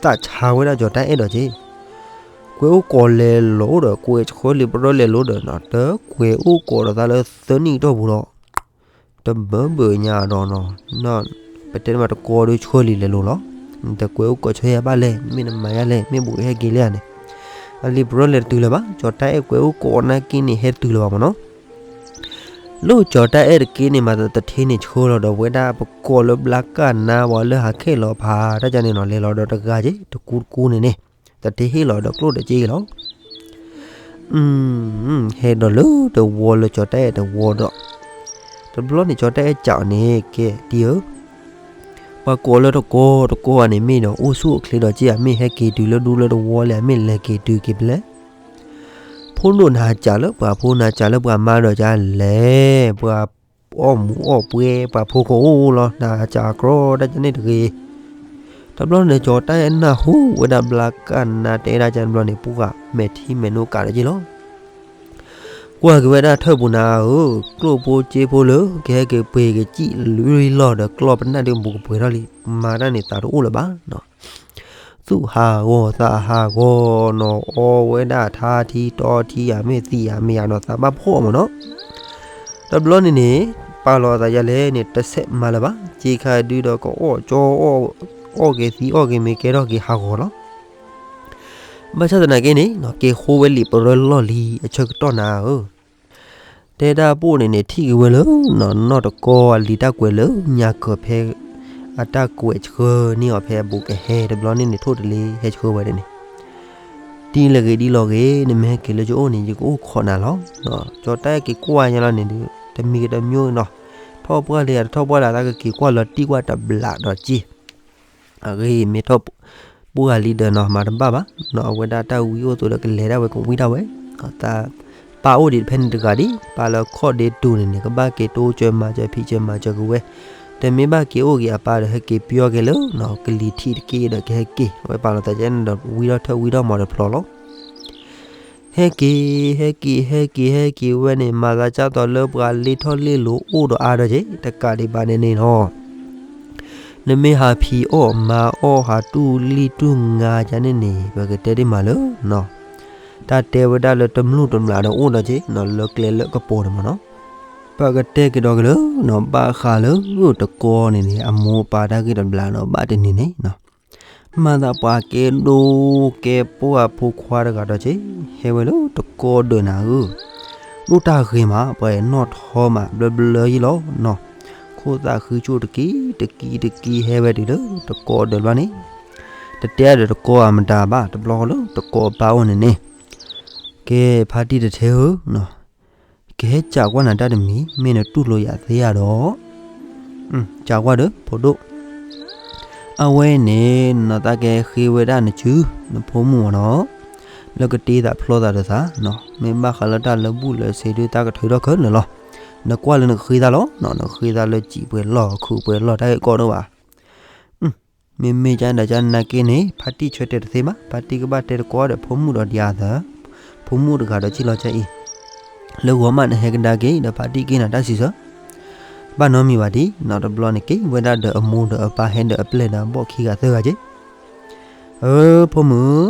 သးဆါဝဲဒၣ်ကၠီၤတၢ်အဲၣ်ဒီးက့ ကွဲးအိၣ်ကိးလဲၤလိၤဒီး ကွဲးဆှၢလံာ်ပရၢလဲၤလိၤဒီးနီၤ တကွဲးအိၣ်ကိးဒီးသးလၢသၢနံၣ်ကတီၢ်ပူၤဒီး တဘၢဘၢညါဒီးနီၤ, ပတဲတမးတကီဒုးဆှၢလံာ်လဲၤလိၤလီၤ. တကွဲးအိၣ်ကိးဆှၢယၤဘၣ်လဲၣ်, မ့ၢ်နမၤယါလဲၣ်, မ့ၢ်ဘူးကဟဲက့ၤလဲၣ်ဧါန့ၣ်, အလံာ်ပရၢလဲၤတတုၤလၢၤဘၣ်, ကၠီၤတၢ်အဲၣ်ကွဲးအိၣ်ကိးနာ်က့န့ၣ် ဟဲတုၤလၢၤဘၣ်မးနီၤ. လၢကၠီၤတၢ်အဲၣ်တက့န့ၣ် မၤသးတထ့န့ၣ်ဆှၢလီၤဒီး ဝဲဒၣ်ပကိးလၢဘျါကၢ်နါ ပှၤလၢဟးခဲလီၤဖး တၢ်ကန့ၣ်နီၤ လဲၤလီၤဒီးတဂၤက့ တကူတကူန့ၣ်န့ၣ်, တထ့ဟ့ၣ်လီၤဒီးကျိၣ်ဒီးစ့လီၤ. ဟဲဒီးလၢတဝီလၢကၠီၤတၢ်အဲၣ်တဝီဒီး, တဘျီန့ၣ် ကၠီၤတၢ်အဲၣ်စံးအီၤန့ၣ် ကဲတံၤဧၢ, ပှၤကိးလၢတကီတကီဧါန့ၣ် မ့ၢ်ဒီးအိၣ်ဆူၣ်အိၣ်ချ့ဒီးက့ဧါ, မ့ၢ်ဟဲက့ၤတုၤလၢဒူလၢတဝီလဲၣ်, မ့ၢ်လဲၤက့ၤတုၤက့ၤဖဲလဲၣ်. ဖိဒိၣ်နၤစံးလၢပှၤဖိ နၤစံးလၢပှၤမါဒီးကလဲၣ်, ပှၤအီၣ်မူးအီၣ်ပွဲ ပှၤဖိကအိၣ်လီၤ, နၤစံးအီၤကြီတၢ်ကန့ၣ်တဂ့ၤ. တဘျီန့ၣ် ကၠီၤတၢ်အဲၣ်နၢ်ဟူဝဲဒၣ်ဘျါကၢ်နါ တဲဒၣ်ကန့ၣ်တဘျီန့ၣ် ပှၤမဲာ်ထံမဲာ်နိကးဒီးက့လီၤ. ကွၢ်က့ၤဝဲဒၣ်ထၢၣ်ပူၤနၤဧၢ, ကျိၣ်ဖိစ့ဖိလၢ ကဟဲက့ၤပှ့ၤကစံၣ်လွံၢ်လီၢ်ဒီး ကျီၢ်ပနၢ်ဒုးဘူးကပှဲၤထီၣ်လံ, မၤတၢ်န့ၣ်သးတအိၣ်လၢၤဘၣ်နီၤ. သူၣ်ဟးဂီၤသးဟးဂီၤနီၤ, အီဝဲဒၣ်ထါထံတီထံ အမ့ၢ်သံအမ့ၢ်ယါနီၤ သးဘၣ်ဖှီၣ်မးနီၤ. တဘျီန့ၣ်န့ၣ် ပာ်လီၤအသးယါလဲၣ်န့ၣ် တဆဲးမၤလၢၤဘၣ်, စ့ခါဒုဒီးကအီၣ်ကၠီ အီၣ်က့ၤသံအီၣ်က့ၤမ့ၤကဲထီၣ်က့ၤဟးဂီၤလီၤ. ဘၣ်ဆၣ်သနာ်က့န့ၣ် က့ၤဃိဝဲလံာ်ပရၢလီၢ်လံအဆၢကတီၢ်နၤဧၢ, တဲဒၣ်ပိၣ်န့ၣ်န့ၣ် ထံၣ်က့ၤဝဲလၢ နီၢ်တကီအလံာ်တၢ်ကွဲးလၢညါကၢၤဖဲ အတၢ်ကွဲးဆှၢန့ၢ်အီၤဖဲအဘူးကဟဲတဘျီန့ၣ်န့ၣ် ထိၣ်တလ့ဟဲဆှၢဝဲဒၣ်န့ၣ်, ဒ်လဲၣ်ဂ့ၤဒ်လဲၣ်ဂ့ၤ နမ့ၢ်ဟဲက့ၤလၢယအိၣ်န့ၣ် ယကအိၣ်ခိးနၤလီၤ. ကၠီၤတၢ်အဲၣ်က့ၤကွၢ်ညါလီၤန့ၣ်ဒီး တမံၤကတမံၤနီၤ, ထီၣ်ပှၢ်လံဧါတထီၣ်ပှၢ်လံ တၢ်ကက့ၤကွၢ်လီၤတံၢ်ကွၢ်တဘျးဒီးက့ အဂ့ၢ်မ့ၢ်ထီၣ်ပှၢ်လံဒီးနီၤ မၤတဘၣ်ဘၣ်နီၤ, အဝဲဒၣ်တၢ်ဝံအိၣ်သိးဒီးကလဲၤဒၣ်ဝဲကဝံဒၣ်ဝဲ, သးပၢ်အိၣ်ဒံးတဖဲန့ၣ်တဂၤဒံး, ပၢ်လၢခီၣ်ဒ့တူာ်န့ၣ်န့ၣ် ကဘၣ်က့ၤတိစၢၤမၤစၢၤဖံးစၢၤမၤစၢၤက့ၤဝဲ, တမ့ၢ်ဘၣ်က့ၤအိၣ်က့ၤအပၢ်ဒီး ဟဲက့ၤပျီက့ၤလၢ ကလံၤထံးတက့ၢ်ဒီးကဟဲက့ၤ, အဝဲပာ်လီၤသးကဲန့ၣ်ဒီး ဝံထီၣ်ထၢၣ်ဝံထီၣ်မၤတဖျီလီၤ. ဟဲက့ၤ ဟဲက့ၤ ဟဲက့ၤ ဟဲက့ၤဝဲန့ၣ် မၤသးကၢ်သိးလၢပှၤလ့ထီၣ်လ့လိၤအိၣ်ဒီးအါဒီးက့ တကးဒံးဘၣ်န့ၣ်န့ၣ်နီၤ, နမ့ၢ်ဟးဖံးအီၣ်မၤအီၣ်ဟးတူၢ်လံၢ်တူၢ်ငါကန့ၣ်န့ၣ် ပကတဲဒ်မးလၢ တၢ်တဲဝဲဒၣ်လၢတမျၢ်တမျၢ်ဒီးအိၣ်ဒီးက့နီၤ လၢကျဲလၢကပီၤန့ၣ်မးနီၤ, ပကတဲကဒီးက့ၤလၢနီၤ ဘၣ်ဃးလၢတကီန့ၣ်န့ၣ် အမိၢ်အပၢ်တၢ်ဂ့ၢ်တဘျီဒီး ဘၣ်တနံၤန့ၣ်နီၤ မၤသးပှၤကဲဒိကဲပှၢ်ဖိခွါတဂၤဒီးက့ ဟဲဝဲလၢတကီဒၢးနၤဧၢ, ဒိၣ်တၢ်ဂ့ၤမး ပှၤအဲၣ်နီၣ်ထီမး ဘျၢဘျၢယံလီၤနီၤ, ခိၣ်သးဃံကၠိၣ်တကံတကံတကံဟဲဝဲတုၤလၢတကီဒၢးဘျီန့ၣ်, တတဲဒီးတကီအမတၤဘၣ် တဘျီဃီလၢတကီအပၢ်အိၣ်န့ၣ်န့ၣ်, ကဲဖါတံၢ်တထဲဧၢ ကဟဲစံးကွၢ်နၤတၢ်တမံၤ မ့ၢ်နတူၢ်လိာ်ယၤသ့ဧါဒီး, စံးကွၢ်ဒီး ဖိဒိၣ်, အဝဲန့ၣ် နသးကဟဲဃ့ဝဲဒၣ်နစု နဖိမုၣ်မးနီၤ, လၢကတ့သးဖျီသးဒီးသး, မ့ၢ်ဘၣ်ဃးလၢတၢ်လၢဘူၣ်လၢစ့ဒုး သးကထုးထီၣ်ခဲလၢာ်လီၤ, နကွၢ်လၢနကဃ့သးလီၤ, နကဃ့သးလၢစံာ်ပှဲၤလီၢ် ခုးပှဲၤလီၢ် တၢ်ဂ့ၢ်ကီဒိၣ်ဘၣ် မ့မ့ၢ်ကန့ၣ်ဒီးကန့ၣ်က့န့ၣ် ဖါတံၢ်ဆၢတဲာ်တသ့ဘၣ်, ဖါတံၢ်ကဘၣ်တဲတကိးဒီး ဖိမုၣ်ဒီးဒံးအသး, ဖိမုၣ်တဂၤဒီးစံၣ်လီၤကၢအံၤ, လၢဂီၤမးနဟဲကဒါက့ၤဒီး ဖါတံၢ်က့နၤတၢ်စံးဆၢ, ဘၣ်နီတမံၤဘၣ်ဒံး, နီတဘျီန့ၣ်က့ၤဝဲဒၣ်ဒီးအမိၢ်ဒီးအပၢ် ဟဲဒီးအပျဲၢ်ဒီးအဘီၣ်ခံဂၤသၢဂၤက့ၤ, အၢ ဖိမုၣ်,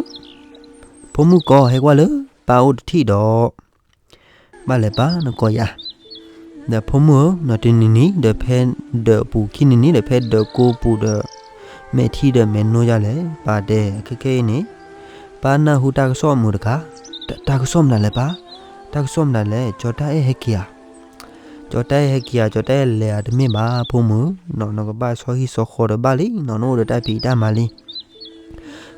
ဖိမုၣ်ကီ ဟဲကွၢ်လၢပၢ်အိၣ်တထံၣ်ဒီး ဘၣ်လဲၤပၢ်နကီယၤ, ဒီးဖိမုၣ်ဧၢ, နတနံၤနံၤဒီးဖဲဒၢးပူၤ ခံနံၤနံၤဒီးဖဲဒၢးကိပူၤဒီး မဲာ်ထံဒီးမဲာ်နိယၤလဲၣ်, ပၢ်တဲခဲခဲအံၤန့ၣ်, ပၢ်နၢ်ဟူတၢ်ကစီၣ်မုာ်တခါ, တၢ်ကစီၣ်မနုၤလဲၣ်ပၢ်, တၢ်ကစီၣ်မနုၤလဲၣ်, ကၠီၤတၢ်အဲၣ်ဟဲက့ၤဧါ, ကၠီၤတၢ်အဲၣ်ဟဲက့ၤဧါ, ကၠီၤတၢ်အဲၣ်လဲၤဧါ, တမ့ၢ်ဘၣ်ဖိမုၣ်, နကဘၣ်ဆီဟံၣ်ဆီဃီဒီးဘၣ်လံ, နအိၣ်ဒီးတၢ်ဖံးတၢ်မၤလံ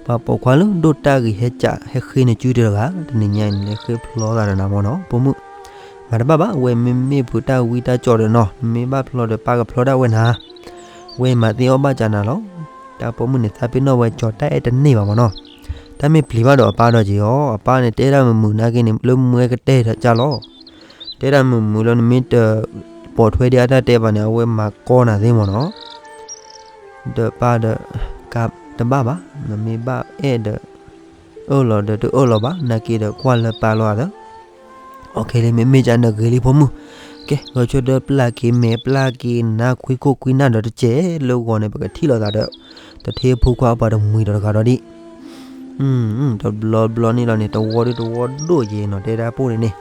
ပှၤပိာ်ခွါလၢဒိၣ်တၢ်ဂ့ၤဟဲကး ဟဲဃ့နစုတဲတဂၤ, တနံၤညါအံၤန့ၣ် လဲၤဃ့ဖျီသးဒီးနၤမ့ၢ်နီၤ, ဖိမုၣ်, မၤတဘၣ်ဘၣ်, ဝဲမ့မ့ၢ်ဖုးတၢ်ဝံတၢ်ကၠီဒီးနီၤ, နမ့ၢ်ဘၣ်ဖျီဒီးပၢ်ကဖျီဒၣ်ဝဲနၤ, ဝဲမၤသ့အီၣ်ဘၣ်ကနၤလီၤ. တၢ်ပိာ်မုၣ်န့ၣ် သးပ့ၤနီၣ်ဝဲကၠီၤတၢ်အဲၣ်တန့ၢ်ဘၣ်မ့ၢ်နီၤ, တၢ်မ့ၢ်ပျံၤဘၣ်ဒီးအပၢ်ဒီးက့ၤအီၤ, အပၢ်န့ၣ်တဲဒၣ်မုာ်မုာ်နာ်က့န့ၣ် လၢမုာ်ဝဲကတဲာ်တၢ်ကၢ်လီၤ. တဲဒၣ်မုာ်မုာ်လၢနမ့ၢ်တပိာ်ထွဲဒံးအတၢ်တဲဘၣ်န့ၣ် အဝဲမၤကီနၤသ့မ့ၢ်နီၤ. ဒီးပၢ်ဒီး ကတဘၣ်ဘၣ်, နမ့ၢ်ဘၣ်အဲၣ်ဒီး အၢၣ်လီၤဒီးတအၢၣ်လီၤဘၣ်, နာ်က့ဒီးကွၢ်လၢပၢ်လီၤသၢ အီခဲလံ မ့မ့ၢ်ကနဂ့ၤလံဖိမုၣ်, ကဲ ဂဲၤဆၢထၢၣ်ပျၢ်က့ၤမဲာ်ပျၢ်က့ၤနါခွံခိၣ်ခွံနၢ်ဒီးတကဲးလၢဂီၤန့ၣ် ပကထံၣ်လိာ်သးဒီး တထ့ဖိခွါအပှၤတမှံၤဒီးတဂၤဒီးဒံး. တဘျီဘျီန့ၣ်လီၤန့ၣ် တဝီဒုတဝီဒိၣ်ယဲနီၤ တဲဒၣ်ပိၢ်န့ၣ်န့ၣ်,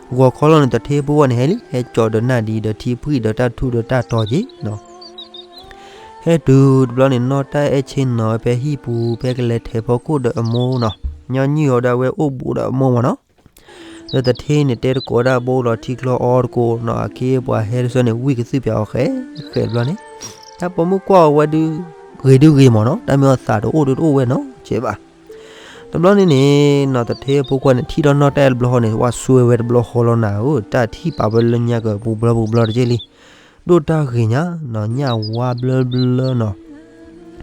ဂီၤခီလီၤန့ၣ် တထ့ဖိဝဲန့ၣ်ဟဲလံ ဟဲကၠီၤဒီးနၢ်ဒံးဒီးထံဖှံၣ်ဒီးတၢ်ထူၣ်ဒီးတၢ်တီၤက့ၤနီၤ. ဟဲတုၤတဘျီန့ၣ် နီၢ်တၢ်အဲၣ်ဆ့ၣ်နီၤဝဲဖဲဟံၣ်ပူၤ ဖဲကလဲၤထဲးဖီခိၣ်ဒီးအမိၢ်နီၤ, ညီနုၢ်အီၤဒၣ်ဝဲအိၣ်ဘူးဒီးအမိၢ်မ့ၢ်နီၤ. ဒီးတထ့န့ၣ်တဲတကိးဒၣ်ဘိလီၤထံချီအီတကိးနီၤ, အခ့အပှၤဟဲတဆၢန့ၣ် ဝံၣ်ကသုၣ်ဖျါအီၤဃဲဃဲတဘျီန့ၣ်, တၢ်ပိာ်မုၣ်ကွၢ်အီၤဝဲဒုး ဂ့ၤဒုးဂ့ၤမ့ၢ်နီၤ, တၢ်မ့ၢ်အီၤသးတအိၣ်ဒုးတအိၣ်ဝဲနီၤ ကဲဘၣ်. တဘျီန့ၣ်န့ၣ်နီၤ တထ့ဖိခွါန့ၣ် ထံၣ်ထီၣ်နီၢ်တၢ်အဲၣ်တဘျီဃီန့ၣ် ဝဲဆွဲဝဲတဘျီဃီလီၤနၤဧၢ, တၢ်ထံၣ်ပာ်ဝဲလၢညါကပူၤဘျီပူၤဘျီတက့ၢ်လံ. ဒိၣ်တၢ်ဂ့ၤညါနီၤ, ညၣ်ဝါဘျၢဘျၢနီၤ,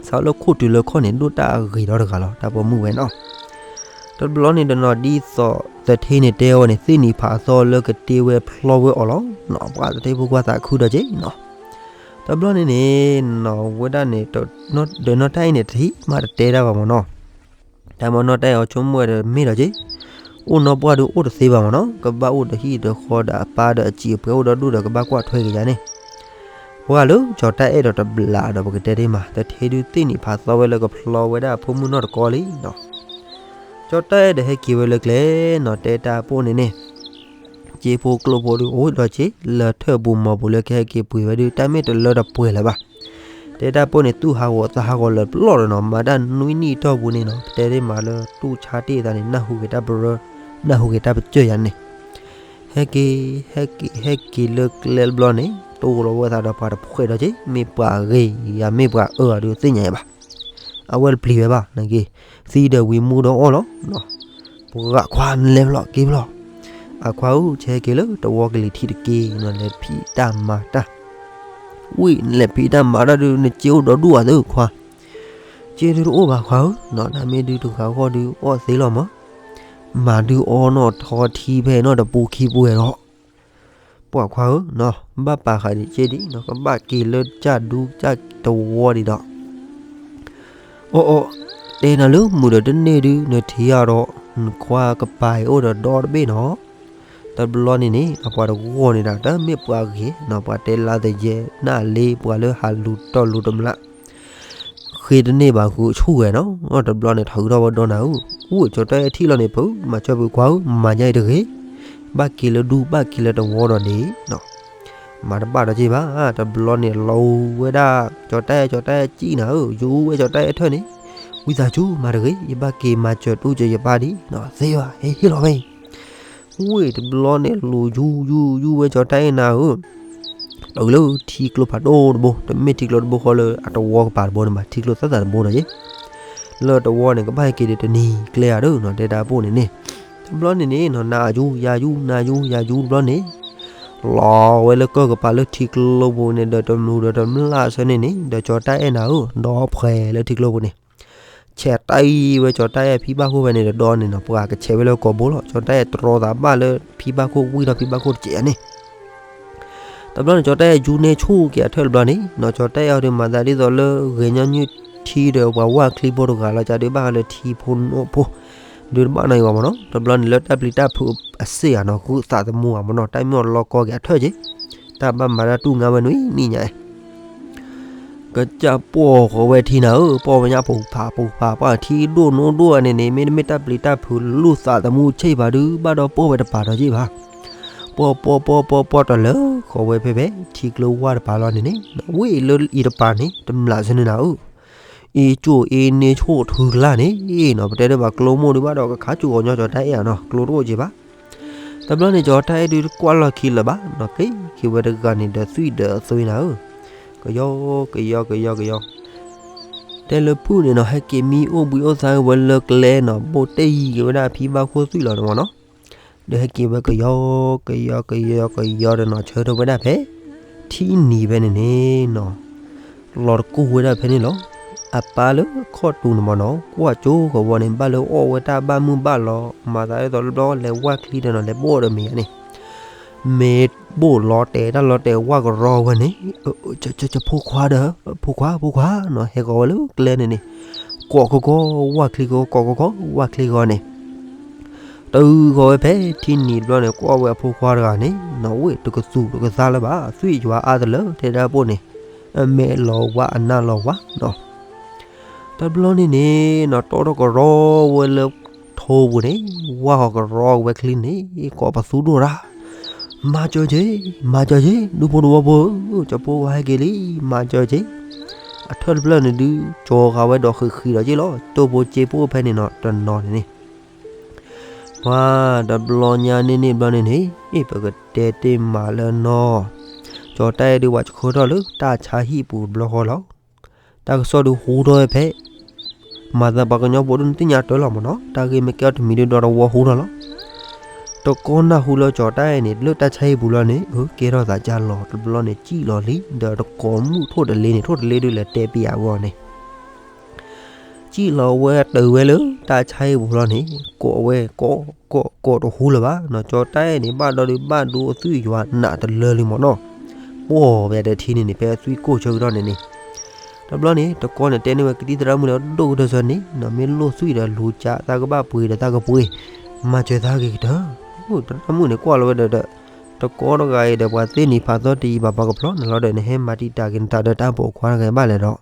စးလၢခိၣ်တုၤလၢခီၣ်န့ၣ် ဒိၣ်တၢ်ဂ့ၤဒီတဂၤလီၤ တၢ်ပိာ်မုၣ်ဝဲနီၤ. တဘျီန့ၣ်တနီၤဒ်သိး တထ့န့ၣ်တဲအီၤန့ၣ် သ့ၣ်နံၤဖးအသီလၢကတ့ဝဲဖျီဝဲအီၤလီၤနီၤ, ပှၤတထ့ဖိခွါသးခုဒီးက့ၤနီၤ. တဘျီန့ၣ်န့ၣ်နီၤ ဝဲဒၣ်န့ၣ် ဒီးနီၢ်တၢ်အဲၣ်န့ၣ် တထံၣ်မးတတဲတၢ်ဘၣ်မ့ၢ်နီၤ. တၢ်မ့ၢ်နီၢ်တၢ်အဲၣ်အီၤဆိကမိၣ်ဝဲဒီးမ့ၢ်ဒီးက့ၤ, အိၣ်နီၢ်ပှၢ်ဒုးအိၣ်တသ့ဘၣ်မ့ၢ်နီၤ, ကဘၣ်အိၣ်ဒီးဟံၣ်ဒီးဃီဒီးအပၢ်ဒီးအစံာ်အပှဲၤအိၣ်ဒီးဒိၣ်ဒီးကဘၣ်ကွၢ်ထွဲက့ၤယၤန့ၣ်. ပှၤလၢကၠီၤတၢ်အဲၣ်ဒီးတဘျးဒီးပကတဲတ့ၢ်မး တထ့ဒုးသ့ၣ်နံၤဖးသီဝဲလၢကဖျီဝဲဒၣ်အဖိမုၣ်နီၢ်တကီလံနီၤ. ကၠီၤတၢ်အဲၣ်ဒီးဟဲက့ၤဝဲလၢကျဲနီၤ တဲတၢ်ပိၢ်န့ၣ်န့ၣ် စ့ဖိကျိဖိဒုးအိၣ်ဒီးစ့ လၢထၢၣ်ပူၤမီၤပူၤလၢကဟဲက့ၤပှ့ၤဝဲဒုး တၢ်မ့ၢ်တလၢတပှဲၤလၢၤဘၣ်. တဲတၢ်ပိၢ်န့ၣ် သူၣ်ဟးဂီၤသးဟးဂီၤလၢပျီၢ်ဒီးနီၤ မၤတၢ်နွံနံၣ်အတီၢ်ပူၤန့ၣ်နီၤ ပတဲတ့ၢ်မးလၢတူၢ်ဆါတ့ၢ်အသးန့ၣ် နၢ်ဟူက့ၤတၢ်ပရၢ နၢ်ဟူက့ၤတၢ်ပစၢၢ်ယၤန့ၣ် ဟဲက့ၤ ဟဲက့ၤ ဟဲက့ၤလၢကျဲတဘျီန့ၣ် တိၢ်လီၤဝဲသးဒီးပှၤတဖှဲးဒီးက့ၤ မ့ၢ်ပှၤဂ့ၤ ယမ့ၢ်ပှၤအၢအဒုးသ့ၣ်ညါယၤဘၣ်. အဝဲတပျံၤဝဲဘၣ် နက့ၤ သံဒီးဝံၤမူဒီးအီၣ်လီၤ. ပှၤခွါနလဲၤဖျီၣ်က့ၤဖျီၣ်, အခွါဧၢ ဆဲက့ၤလၢတဝီကလံၤထံးတက့ၢ် နလဲၤဖံးတၢ်မၤတၢ်, ဝံၤနလဲၤဖံးတၢ်မၤတၢ်ဒုး နစ့အိၣ်ဒီးဒူၣ်အသးခွါ, စ့ဒုးတအိၣ်ဘၣ်ခွါဧၢ, တၢ်မ့ၢ်ဒုးတဂၤဃီဒုးအီၣ်သ့လီၤမး, မၤဒုးအီနီၢ်ထီထံဖဲနီၢ်တပူၤခံပူၤဝဲလီၤ. ပှၤခွါဧၢ, ဘၣ်ပာ်ဃာ်ဒံးစ့ဒံး ကဘၣ်က့ၤလၢကၢ်ဒူကၢ်တဝီဒံးဒီး အီၣ်အီၣ်, တဲနၤလၢမုာ်ဒီးတန့ၢ်ဒုး နထံၣ်အါဒီး နခွါကပၤအံၤအိၣ်ဒီးဒီတဘ့ၣ်နီၤ. တဘျီန့ၣ်န့ၣ် ပှၤတဂီၢ်န့ၣ်ဒီး တမ့ၢ်ပှၤဂ့ၤနီၤ ပှၤတဲလါသယဲၢ်နၢ်လ့ ပှၤလၢဟးလူၤတီၢ်လူၤတမျး ဃ့တန့ၢ်ဘၣ်ဃုဆူၣ်ဝဲနီၤ. တဘျီန့ၣ် ထုးထီၣ်ဝဲဒီနၤဧၢ, အိၣ်ကၠီၤတၢ်အဲၣ်ထံၣ်လီၤန့ၣ် ဖုမၤစၢၤပှၤခွါဧၢ, မၤညါအံၤတဂ့ၤ, ဘၣ်က့ၤလၢဒူဘၣ်က့ၤလၢတဝီဒီးန့ၣ် မၤတဘၣ်ဒီးက့ၤဘၣ်, တဘျီန့ၣ်လီၤဝဲဒၣ် ကၠီၤတၢ်အဲၣ် ကၠီၤတၢ်အဲၣ်စံၣ်နၤဧၢ, ယူၤဝဲကၠီၤတၢ်အဲၣ်ထၢၣ်န့ၣ်, ဝံသးစူၤမၤတဂ့ၤ, ယဘၣ်က့ၤမၤစၢၤတူၢ်စၢၤယပၢ်ဒံး, သ့ဘၣ် ဟဲဟ့ၣ်လီၤဝဲအံၤ ဝ့ၢ်တဘျီန့ၣ် လူၤယူၤယူၤယူၤဝဲကၠီၤတၢ်အဲၣ်နၤဧၢ, တုၤလၢထံကျိဖးဒိၣ်တဘိ, တမ့ၢ်ထံကျိတဘိဃီလၢအတဝီကပၤတဘိန့ၣ်ဘၣ်, ထံကျိသၣ်သးတဘိဒီးယဲ, လၢတဝီန့ၣ် ကဘၣ်ဟဲက့ၤဒီးတနံၤကျဲဧါဒီးနီၤ, တဲတၢ်ပိၢ်န့ၣ်န့ၣ်, တဘျီန့ၣ်န့ၣ်နီၤ နၤယူၤယၤယူၤ နၤယူၤယၤယူၤတဘျီန့ၣ်, လီၤဝဲလၢကၢၢ်ကပၤလၢထံကျိပူၤန့ၣ်ဒီး တမူၤဒီးတမျးဆၢန့ၣ်န့ၣ် ဒီးကၠီၤတၢ်အဲၣ်နၤဧၢ, ဒီဖှဲးလၢထံကျိပူၤန့ၣ် ဆဲးတၢ်အံၤဝဲကၠီၤတၢ်အဲၣ်ဖံဘၣ်ခိၣ်ဖဲန့ၣ်တဒီန့ၣ်နီၤ, ပှၤကဆဲးဝဲလၢကိာ်ဘိလီၤ, ကၠီၤတၢ်အဲၣ်တြီသးဘၣ်လၢဖံဘၣ်ခိၣ်ဝံၣ်ထီၣ်ဖံဘၣ်ခိၣ်တစဲးန့ၣ်, တဘျီန့ၣ် ကၠီၤတၢ်အဲၣ်ယူၤန့ၢ်ဆူၣ်က့ၤအထၢၣ်တဘျီန့ၣ်နီၤ, ကၠီၤတၢ်အဲၣ်အီၤဒုးမၤသးဒ်သိးလၢဂဲၤညီနုၢ်ထံဒီးပှၤဝၢ်ချံဖိတဂၤလီၤ, ကဒီးဘၣ်ဃးလၢထံဖိနီၢ်ဖိ ဒုးတဘၣ်နီၢ်အံၤဘၣ်မ့ၢ်နီၤ, တဘျီန့ၣ်လၢတၢ်ပျံၤတၢ်ဖုးအစ့ၢ်ဧါနီၤ, ဃုသးသမူဧါမ့ၢ်နီၤ, တၢ်မ့ၢ်အီၤလီၤကီက့ၤအထၢၣ်က့ၤ, တၢ်ဘၣ်မၤတၢ်တူၢ်ငါဝဲနွံနံၣ်ညါ ကစၢ်ပိာ်ဃီၤဝဲထံနၤဧၢ, ပိာ်ဝဲညါပူၤဖးပူၤဖး ပှၤထံဒိၣ်နိဒိၣ်အန့ၣ်န့ၣ် မ့တမ့ၢ်တၢ်ပျံၤတၢ်ဖုးလူၢ်သးသမူဆ့ၣ်ဘၣ်ဒုး ဘၣ်ဒီးပိာ်ဝဲတပၤဒီးက့ၤဘၣ်, ပိာ်ပိာ်ပိာ်ပိာ်ပိာ်တလၢဃီၤဝဲဖဲဖဲ ထံကျိဝါတပၤလီၤန့ၣ်န့ၣ်, ဝ့ၢ်လၢအံၤတပၤန့ၣ် တမျးဆၢန့ၣ်နၤဧၢ အ့ၣ်ကၠိၣ်အ့ၣ်န့ၢ်ဆိၣ်ထုကျါန့ၣ်နီၤ, ပတဲဒ်ဘၣ်ကျိမိၢ်ဒုးဘၣ်ဒီးကခးစူၢ်အီၤညီကၠီၤတၢ်အဲၣ်ဧါနီၤ, ကျိတအိၣ်က့ၤဘၣ်. တဘျီန့ၣ် ကၠီၤတၢ်အဲၣ်ဒုးတကွၢ်လီၢ်ခံလၢၤဘၣ်နီၤ, က့ၤက့ၤဝဲတဂၤန့ၣ်ဒီးသွံၣ်ဒီးအသွံၣ်နၤဧၢ, ကယီ ကယီ ကယီ ကယီ တဲလၢဖုၣ်န့ၣ်နီၤ, ဟဲက့ၤမံအိၣ်ဘှံးအိၣ်သါဝဲလၢကျဲနီၤ, ဘိၣ်တဲၢ်ယံၤက့ၤဝဲဒၣ်ဖံဘၣ်ခိၣ်သွံၣ်လီၤန့ၣ်မ့ၢ်နီၤ, ဒီးဟဲက့ၤဝဲကယီ ကယီ ကယီ ကယီဒီးနီၤ, ဆၢထၢၣ်ဝဲဒၣ်ဖဲ ထံနံၤဖဲန့ၣ်န့ၣ်နီၤ, လီၤတကူၢ်ဝဲဒၣ်ဖဲန့ၣ်လီၤ. အပၢ်လၢခီၣ်တူာ်န့ၣ်မ့ၢ်နီၤ ကွၢ်ကၠိကဝီၤန့ၣ် ဘၣ်လၢအီၣ်ဝဲတၢ်ဘၣ်မုၢ်ဘၣ်လီၤ မၤသးဒ်သိးတဘျီလဲၤဝၢ်ချံဒီးနီၤ လဲၤဘိၣ်ဒီးမ့ၢ်ဧါန့ၣ် မ့ၢ်ဘိၣ်လီၤတဲာ်တၢ်လီၤတဲာ်ဝၢ်ကရီဝဲန့ၣ် ဖိခွါဒီး ဖိခွါ ဖိခွါနီၤ ဟဲဃီၤဝဲလၢကျဲန့ၣ်န့ၣ် ကိးကကီဝၢ်ချံကီ ကိးကကီဝၢ်ချံကီန့ၣ် တုၤဃီၤဝဲဖဲထံနံၤတဘျီန့ၣ် ကွၢ်ဝဲအဖိခွါတဂၤန့ၣ် နီၢ်ဝ့ၢ်တကသူၣ်တကသါလၢၤဘၣ် သွံၣ်ယွၤအါတလၢ တဲဒၣ်ပိၢ်န့ၣ် အမဲာ်လီၤဝါအနၢ်လီၤဝါနီၤ တဘျီန့ၣ်န့ၣ် နီၢ်တီထီၣ်ကရီဝဲလၢထိပူၤန့ၣ် ဝၢ်ဟီၣ်ကရီဝဲချံန့ၣ် ကိးပသူဒိၣ်တၢ် မၤစၢၤက့ၤ မၤစၢၤက့ၤ ဒူဖိတဝီဖိဧၢ ကၠီဖိဝါဟဲက့ၤလံ မၤစၢၤက့ၤ အထၢၣ်တဖျၢၣ်န့ၣ်ဒုး ကၠီဃာ်ဝဲဒီးဃံးဃံးဒီးက့ၤလီၤ တိၢ်ဖိစ့ဖိဖဲန့ၣ်နီၤ တနီၤန့ၣ်န့ၣ် ပှၤတဘျီညါန့ၣ်န့ၣ်ဘျီန့ၣ်န့ၣ် အ့ၣ် ပကတဲတ့ၢ်မးလၢနီၤ ကၠီတၢ်အဲၣ်ဒုးဝဲဆှၢထီၣ်လၢတၢ်ဆါဟံၣ်ပူၤတဘျီဃီလီၤ. တၢ်ကစီၣ်ဒုးဟူထီၣ်ဝဲဖဲ မၤသးပှၤကညီဖိဒုးနသ့ၣ်ညါတၢ်လီၤမ့ၢ်နီၤ တၢ်ဂ့ၢ်မ့ၢ်ကဲထီၣ်တမံၤဒုးဒီးတဝီဟူထီၣ်လီၤ. တကီနၢ်ဟူလၢကၠီတၢ်အဲၣ်န့ၣ် လၢတၢ်ဆါဟံၣ်ပူၤလီၤန့ၣ် အၢ ကဲထီၣ်သးကၢ်လီၤ တဘျီန့ၣ် စံၣ်လီၤလံ ဒီးတကိးမုၣ်ထိၣ်တလ့န့ၣ် ထိၣ်တလ့ဒုးလဲၤတဲပယၤအဂီၢ်န့ၣ် စံၣ်လီၤဝဲတုၤဝဲလၢတၢ်ဆါဟံၣ်ပူၤလီၤန့ၣ် ကိးဝဲကိး ကိး ကိးတဟူလၢၤဘၣ်နီၤ ကၠီတၢ်အဲၣ်န့ၣ် ဘၣ်ဒီဒုးဘၣ်ဒိအသွံၣ်ယွၤနးတလၢလံမ့ၢ်နီၤ ပှီၢ်ဝဲဒီးထံန့ၣ်န့ၣ် ဖဲအသွံၣ်ကိၢ်ဆၢကတီၢ်န့ၣ်န့ၣ် တဘျီန့ၣ် တကီန့ၣ်တဲန့ၢ်ဝဲကသံၣ်သရၣ်မုၣ်ဒီးဒိၣ်ကတၢၢ်စၢၤန့ၣ်နီၤ မ့ၢ်လိၣ်သွံၣ်ဒီးလူၤကၠးသးကဘၣ်ပှ့ၤဒီးသးကပှ့ၤ မၤစၢၤသးဂ့ၤကတၢၢ် သရၣ်မုၣ်န့ၣ်ကွၢ်လီၤဝဲဒီး တကီတဂၤအံၤဒီး ပှၤသ့ၣ်နံၤဖးသီတယံာ်ဘၣ်ပှၤကဖျီနၤလီၤဒီး နဟဲမၤတံာ်တာ်က့ၤနတၢ်ဒီးတၢ်ပိာ်ခွါတဂၤဘၣ်လဲၣ်ဒီး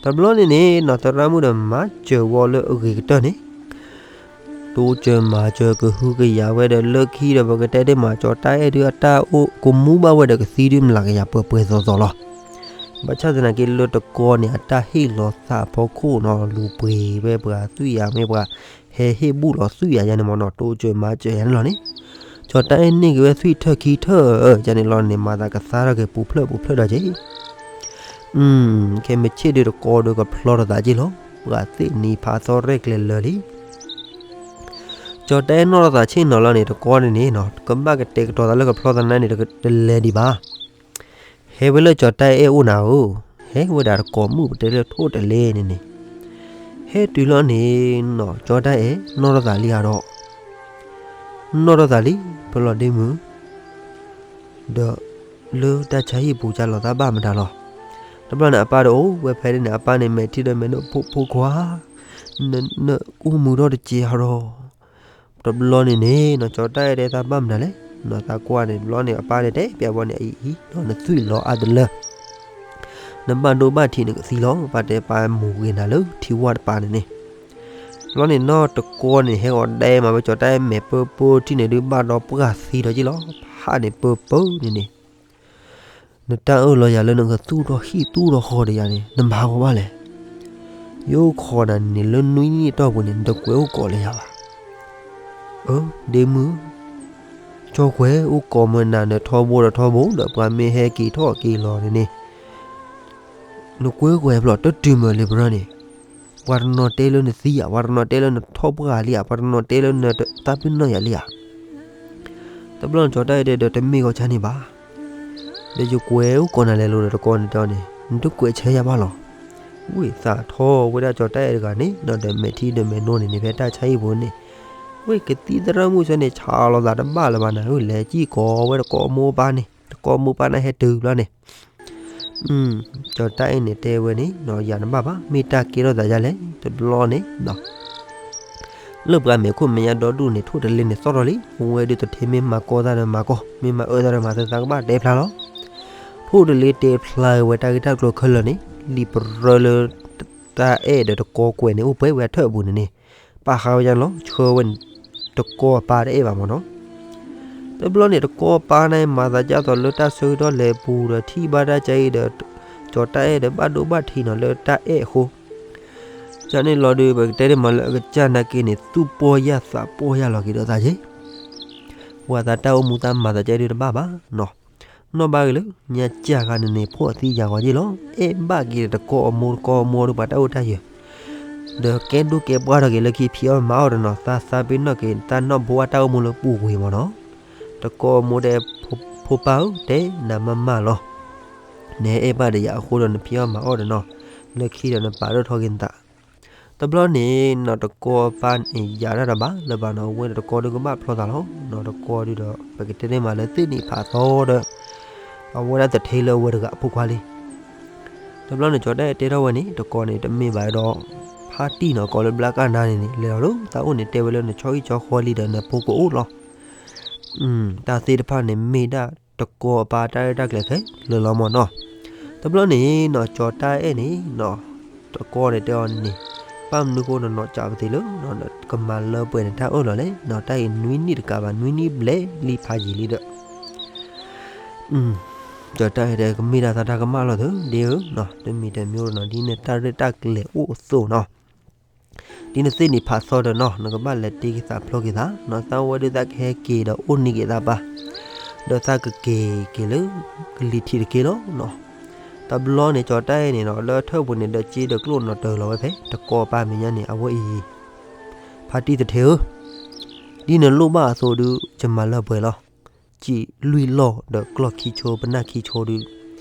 တဘျီန့ၣ်န့ၣ်နီၤ သရၣ်မုၣ်ဒီးမၤစၢၤဝဲလၢအဂ့ၤကတၢၢ်န့ၣ် တိစၢၤမၤစၢၤကဟုကယာ်ဝဲဒီးလၢခံဒီး ပကတဲတ့ၢ်မး ကၠီတၢ်အဲၣ်ဒုးအတၢ်အိၣ်ကမူဘၣ်ဝဲဒီးကသံဒုးမျးကယၤပှဲၤပှဲၤသိးသိးလီၤ. ဘၣ်ဆၣ်သနာ်က့လၢတကီန့ၣ် အတၢ်ဟ့ၣ်လီၤသးအဖီခိၣ်နီၤ လူၤပှ့ၤဝဲပှၤသွံၣ်ယၤမ့ၢ်ပှၤ ဟဲဟ့ၣ်ဘူၣ်လီၤသွံၣ်ယၤယါန့ၣ်မ့ၢ်နီၤ တိစၢၤမၤစၢၤယါန့ၣ်လီၤန့ၣ် ကၠီတၢ်အဲၣ်န့ၢ်က့ၤဝဲသွံၣ်ထၢၣ်ခံထၢၣ် ယါန့ၣ်လီၤန့ၣ် မၤသးကသါထီၣ်က့ၤပူၤဖျၢၣ်ပူၤဖျၢၣ်ဒီးက့ၤ ခဲမုၢ်ဆ့ၣ်ဒုးတကီဒုးကဖျီထီၣ်သးက့ၤလီၤ. ပှၤသ့ၣ်နံၤဖးသီရဲၣ်ကျဲၤလၢာ်လံ. ကၠီတၢ်အဲၣ်နီၣ်ထီၣ်သးဆ့ၣ်နီၤလီၤန့ၣ် တကီန့ၣ်န့ၣ် ကဘၣ်ကတဲာ်ကတီၤသးလၢကဖျီသးန့ၣ်န့ၣ် တလဲၤဒံးဘၣ်. ဟဲဝဲလၢကၠီတၢ်အဲၣ်အိၣ်နၤဧၢ, ဟဲဝဲဒၣ်တကိးမုၣ်ပတဲလၢထိၣ်တလ့န့ၣ်န့ၣ်, ဟဲတုၤလီၤန့ၣ်နီၤ ကၠီတၢ်အဲၣ်နီၣ်ထီၣ်သးလံဧါဒီး, နီၣ်ထီၣ်သးလံ ပလီၢ်ဒ့မုၣ်, ဒီးလၢတၢ်ဆါဟံၣ်ပူၤကလီၤသးဘၣ်မတၤလီၤ. တဘျီန့ၣ်အပၢ်ဒီးအိၣ်ဝဲဖဲန့ၣ်န့ၣ် အပၢ်န့ၣ်မဲာ်ထံဒီးမဲာ်နိ ဖိခွါ, နအိၣ်မုာ်ထီၣ်တစဲးဟီဒီး တဘျီန့ၣ်န့ၣ် နီၢ်ကၠီတၢ်အဲၣ်တဲသးဘၣ်မတၤလဲၣ်, နီၢ်သးကွၢ်န့ၣ် တဘျီန့ၣ် အပၢ်န့ၣ်တဲပျးဘီန့ၣ်အအံၤ ဒီးနသွံၣ်လီၤအါတလၢ, နဘၣ်ဒိဘၣ်ထံးနကသံလီၤ, ပၢ်တဲပၢ်မူၤဂ့ၤနၤလၢထံဝၢ်တပၤန့ၣ်န့ၣ်, တဘျီန့ၣ်နီၢ်တကီန့ၣ် ဟဲဂီၤဒဲးမးဝဲကၠီတၢ်အဲၣ်မဲာ်ပၢပၢထံၣ်န့ၣ်ဒုးဘၣ်ဒီးပှၢ်သံဒီးက့ၤလီၤ, ဖးန့ၣ်ပၢပၢန့ၣ်န့ၣ် နတၢ်အၢၣ်လီၤယၤလၢနကသူၣ်ထီၣ်ဟံၣ်သူၣ်ထီၣ်ဃီဒီးယၤန့ၣ် နမၤဂီၤဘၣ်လဲၣ်. ယအိၣ်ခိးနၤန့ၣ်လၢနွံနံၣ်အတီၢ်ပူၤန့ၣ် နတကွဲးအိၣ်ကိးလၢယၤဘၣ်. အၢ ဒ့မုၣ်, ကၠီကွဲးအိၣ်ကိးမၢနၤ နထီဘိဒီးထီဘိဒီး ပှၤမ့ၢ်ဟဲက့ၤထီၣ်က့ၤလီၤန့ၣ်န့ၣ် နကွဲးကွဲးဖျိး တတုၤမုာ်လံဘြၢန့ၣ်, ပှၤတနီၤတဲလၢနသံဧါ, ပှၤတနီၤတဲလၢနထီၣ်ပှၢ်လံဧါ, ပှၤတနီၤတဲလၢနသးပ့ၤနီၣ်ယၤလံဧါ. တဘျီန့ၣ်ကၠီတၢ်အဲၣ်တဲဒီး တမ့ၢ်ဂီၤဆါန့ၣ်ဘၣ်. ဒီးယကွဲးအိၣ်ကိးနၤလဲၤလိၤဒီးတကီန့ၣ်တဲန့ၣ် နတကွဲးဆၢယၤဘၣ်လီၤ. ဝံသးထီၣ်ဝဲဒၣ်ကၠီတၢ်အဲၣ်တဂၤန့ၣ် ဒီးမဲာ်ထံဒီးမဲာ်နိန့ၣ်န့ၣ် ဖဲတၢ်ဆါဟံၣ်ပူၤန့ၣ်, ဝံကသံၣ်သရၣ်မုၣ်ဆၢန့ၣ် ဆးလီၤသးတဘၣ်လၢၤဘၣ်နၤ, ဝံလဲၤစံၣ်ကိးဝဲတကိးမိၢ်ပၢ်န့ၣ်, တကိးမိၢ်ပၢ်န့ၣ်ဟဲတုၤဘျီန့ၣ် ကၠီတၢ်အဲၣ်န့ၣ်တဲဝဲန့ၣ် ယၤတဘၣ်ဘၣ်, မ့ၢ်တၢ်ကဲထီၣ်သးယၤလဲၣ် တဘျီန့ၣ် လၢပှၤမဲာ်ခိၣ်မဲာ်ညါဒီဒူၣ်န့ၣ် ထိၣ်တလ့န့ၣ်သီၣ်ထီၣ်လံ, အဝဲဒုးတထံၣ်မ့ၢ်မၤကီသးဒီးမၤကီ, မ့ၢ်မၤအၢသးဒီးမၤသး သးကဘၣ်တဲဖျါလီၤ. ထိၣ်တလ့တဲဖျါဝဲတၢ်ဂ့ၢ်တၢ်ကျိၤခဲလၢာ်န့ၣ် လံာ်ပရၢလၢ တၢ်အဲၣ်ဒီးတကီကွဲးန့ၣ် အိၣ်ပှဲၤဝဲအထၢၣ်အပူၤန့ၣ်န့ၣ် ပာ်ဃာ်ဝဲယါန့ၣ်လီၤ, ဆှၢဝဲန့ၣ် တကီအပၢ်တအဲၣ်ဘၣ်မ့ၢ်နီၤ. တဘျီန့ၣ်တကီအပၢ်န့ၣ် မၤသးဒ်သိးလၢတၢ်ဆၢကတီၢ်လဲၤပူၤဒီးထံၣ်ဘၣ်တၢ်ကဲအံၤဒီး ကၠီတၢ်အဲၣ်ဒီးဘၣ်ဒိဘၣ်ထံးနီၤလၢတၢ်အဲၣ်အဃိ, ယါန့ၣ်လီၤဒုး ပကတဲန့ၣ်မးလၢအကစၢ်နာ်က့န့ၣ် သူၣ်ပီၢ်ယၢ်သးပီၢ်ယၢ်လီၤက့ၤဒီးသးက့ၤ ပှၤသးတၢ်အိၣ်မူသးမၤသးကဲဒုးတဘၣ်ဘၣ်နီၤ. နီၢ်ဘၣ်ဂ့ၤလၢ ညါကၢ်ဂၤန့ၣ်န့ၣ် ဖိအသံယၤဂီၤက့ၤလီၤ. အဲၣ်ဘၣ်က့ၤတကိးအမိၢ်တကိးအမိၢ်ဒီးပှၤတၢ်အိၣ်တၢ်ယၢၤ, ဒီးကဲဒိၣ်ကဲပှၢ်ထီၣ်က့ၤလၢခံ ဖံးအီၣ်မၤအီၣ်တနီၤ, သးသးပ့ၤနီၣ်က့ၤ သးနီၢ်ဘိအတၢ်အိၣ်မူလၢပူၤကွံာ်မ့ၢ်နီၤ. တကိးအမိၢ်တဲ ဖိပၢ်ဧၢ တဲနၤမးမးလီၤ. နအဲၣ်ဘၣ်ဒီးယၤအဃိဒီးနဖံးအီၣ်မၤအီၣ်တနီၤ, လၢခံဒီးနပာ်ဒိၣ်ထီၣ်က့ၤနသး. တဘျီန့ၣ်နီၤ တကီအပၢ်န့ၣ် ယၤတၢ်တဘၣ်လၢၤဘၣ်နီၤ, အဝဲဒီးတကီဒုးကဘၣ်ဖျီသးလီၤနီၤ. တကီဒုးဒီး ပကတဲသ့မးလၢသ့ၣ်နံၣ်ဖးသီဒီး အဝဲဒၣ်သထ့လၢအဝဲတဂၤအဖိခွါလံ. တဘျီန့ၣ် ကၠီၤတၢ်အဲၣ်တဲထီၣ်ဝဲန့ၣ် တကီန့ၣ် တမ့ၢ်ဘၣ်ဒီး ဖါတံၢ်နီၤ, ကိးလၢဘျါကၣ်နါန့ၣ်န့ၣ် လဲၤလီၤလၢသးအိၣ်န့ၣ် တဲဝဲလၢနဆီဟံၣ်ဆီဃီလံဒီး နဖိကအိၣ်လီၤ. တၢ်သ့ၣ်တဖၣ်န့ၣ်မ့ၢ်ဒၣ်တကီအပၢ်တၢ်ရဲၣ်တၢ်ကျဲၤခဲလၢာ်လီၤမၢ်နီၤ. တဘျီန့ၣ်နီၤ ကၠီၤတၢ်အဲၣ်န့ၣ်နီၤ တကီန့ၣ်တဲအီၤန့ၣ် ဘၣ်မနုၤဃိနနီၢ်ကးပသ့လၢ ကမၤလၢပှဲၤနတၢ်အၢၣ်လီၤလဲၣ်နီၤ, တၢ်အံၤနွံနံၣ်တကးဘၣ် နွံနံၣ်ဘျဲၣ်လံဖးယံာ်လံဒီး ကၠီၤတၢ်အဲၣ်တဲ ကမ့ၢ်ဒၣ်သးတၢ်ကမၣ်လီၤသၢဒ့ဧၢနီၤ, တမံၤတမံၤနီၤ ဒ်နတၢ်ရဲၣ်တၢ်ကျဲၤအိၣ်အသိးနီၤ ဒ်နသ့ၣ်နံၣ်ဖးသီဒီးနီၤ နကဘၣ်လဲၤတ့က့ၤသးဖျီက့ၤသးနီၤ, သးဝဲဒၣ်သးကဟဲက့ၤဒီးအိၣ်န့ၢ်က့ၤသးပၢ်, ဒီးသးကက့ၤက့ၤလၢ ကလံၤထံးတက့ၢ်လီၤနီၤ. တဘျီန့ၣ် ကၠီၤတၢ်အဲၣ်န့ၣ်နီၤ လၢထၢၣ်ပူၤန့ၣ်ဒီး စ့ဒီးကျိၣ်နီၤတၢၤလီၤဝဲဖဲ တကီအပၢ်မဲာ်ညါန့ၣ် အဝဲအံၤ ဖါတံၢ်သထ့ဧၢ, ဒ်နလိၣ်ဘၣ်အသိးဒုး ယမၤလၢပှဲၤလီၤ. စံးလွံၢ်လီၢ်ဒီးကျီၢ်ခံဆိ ပနၢ်ခံဆိဒုး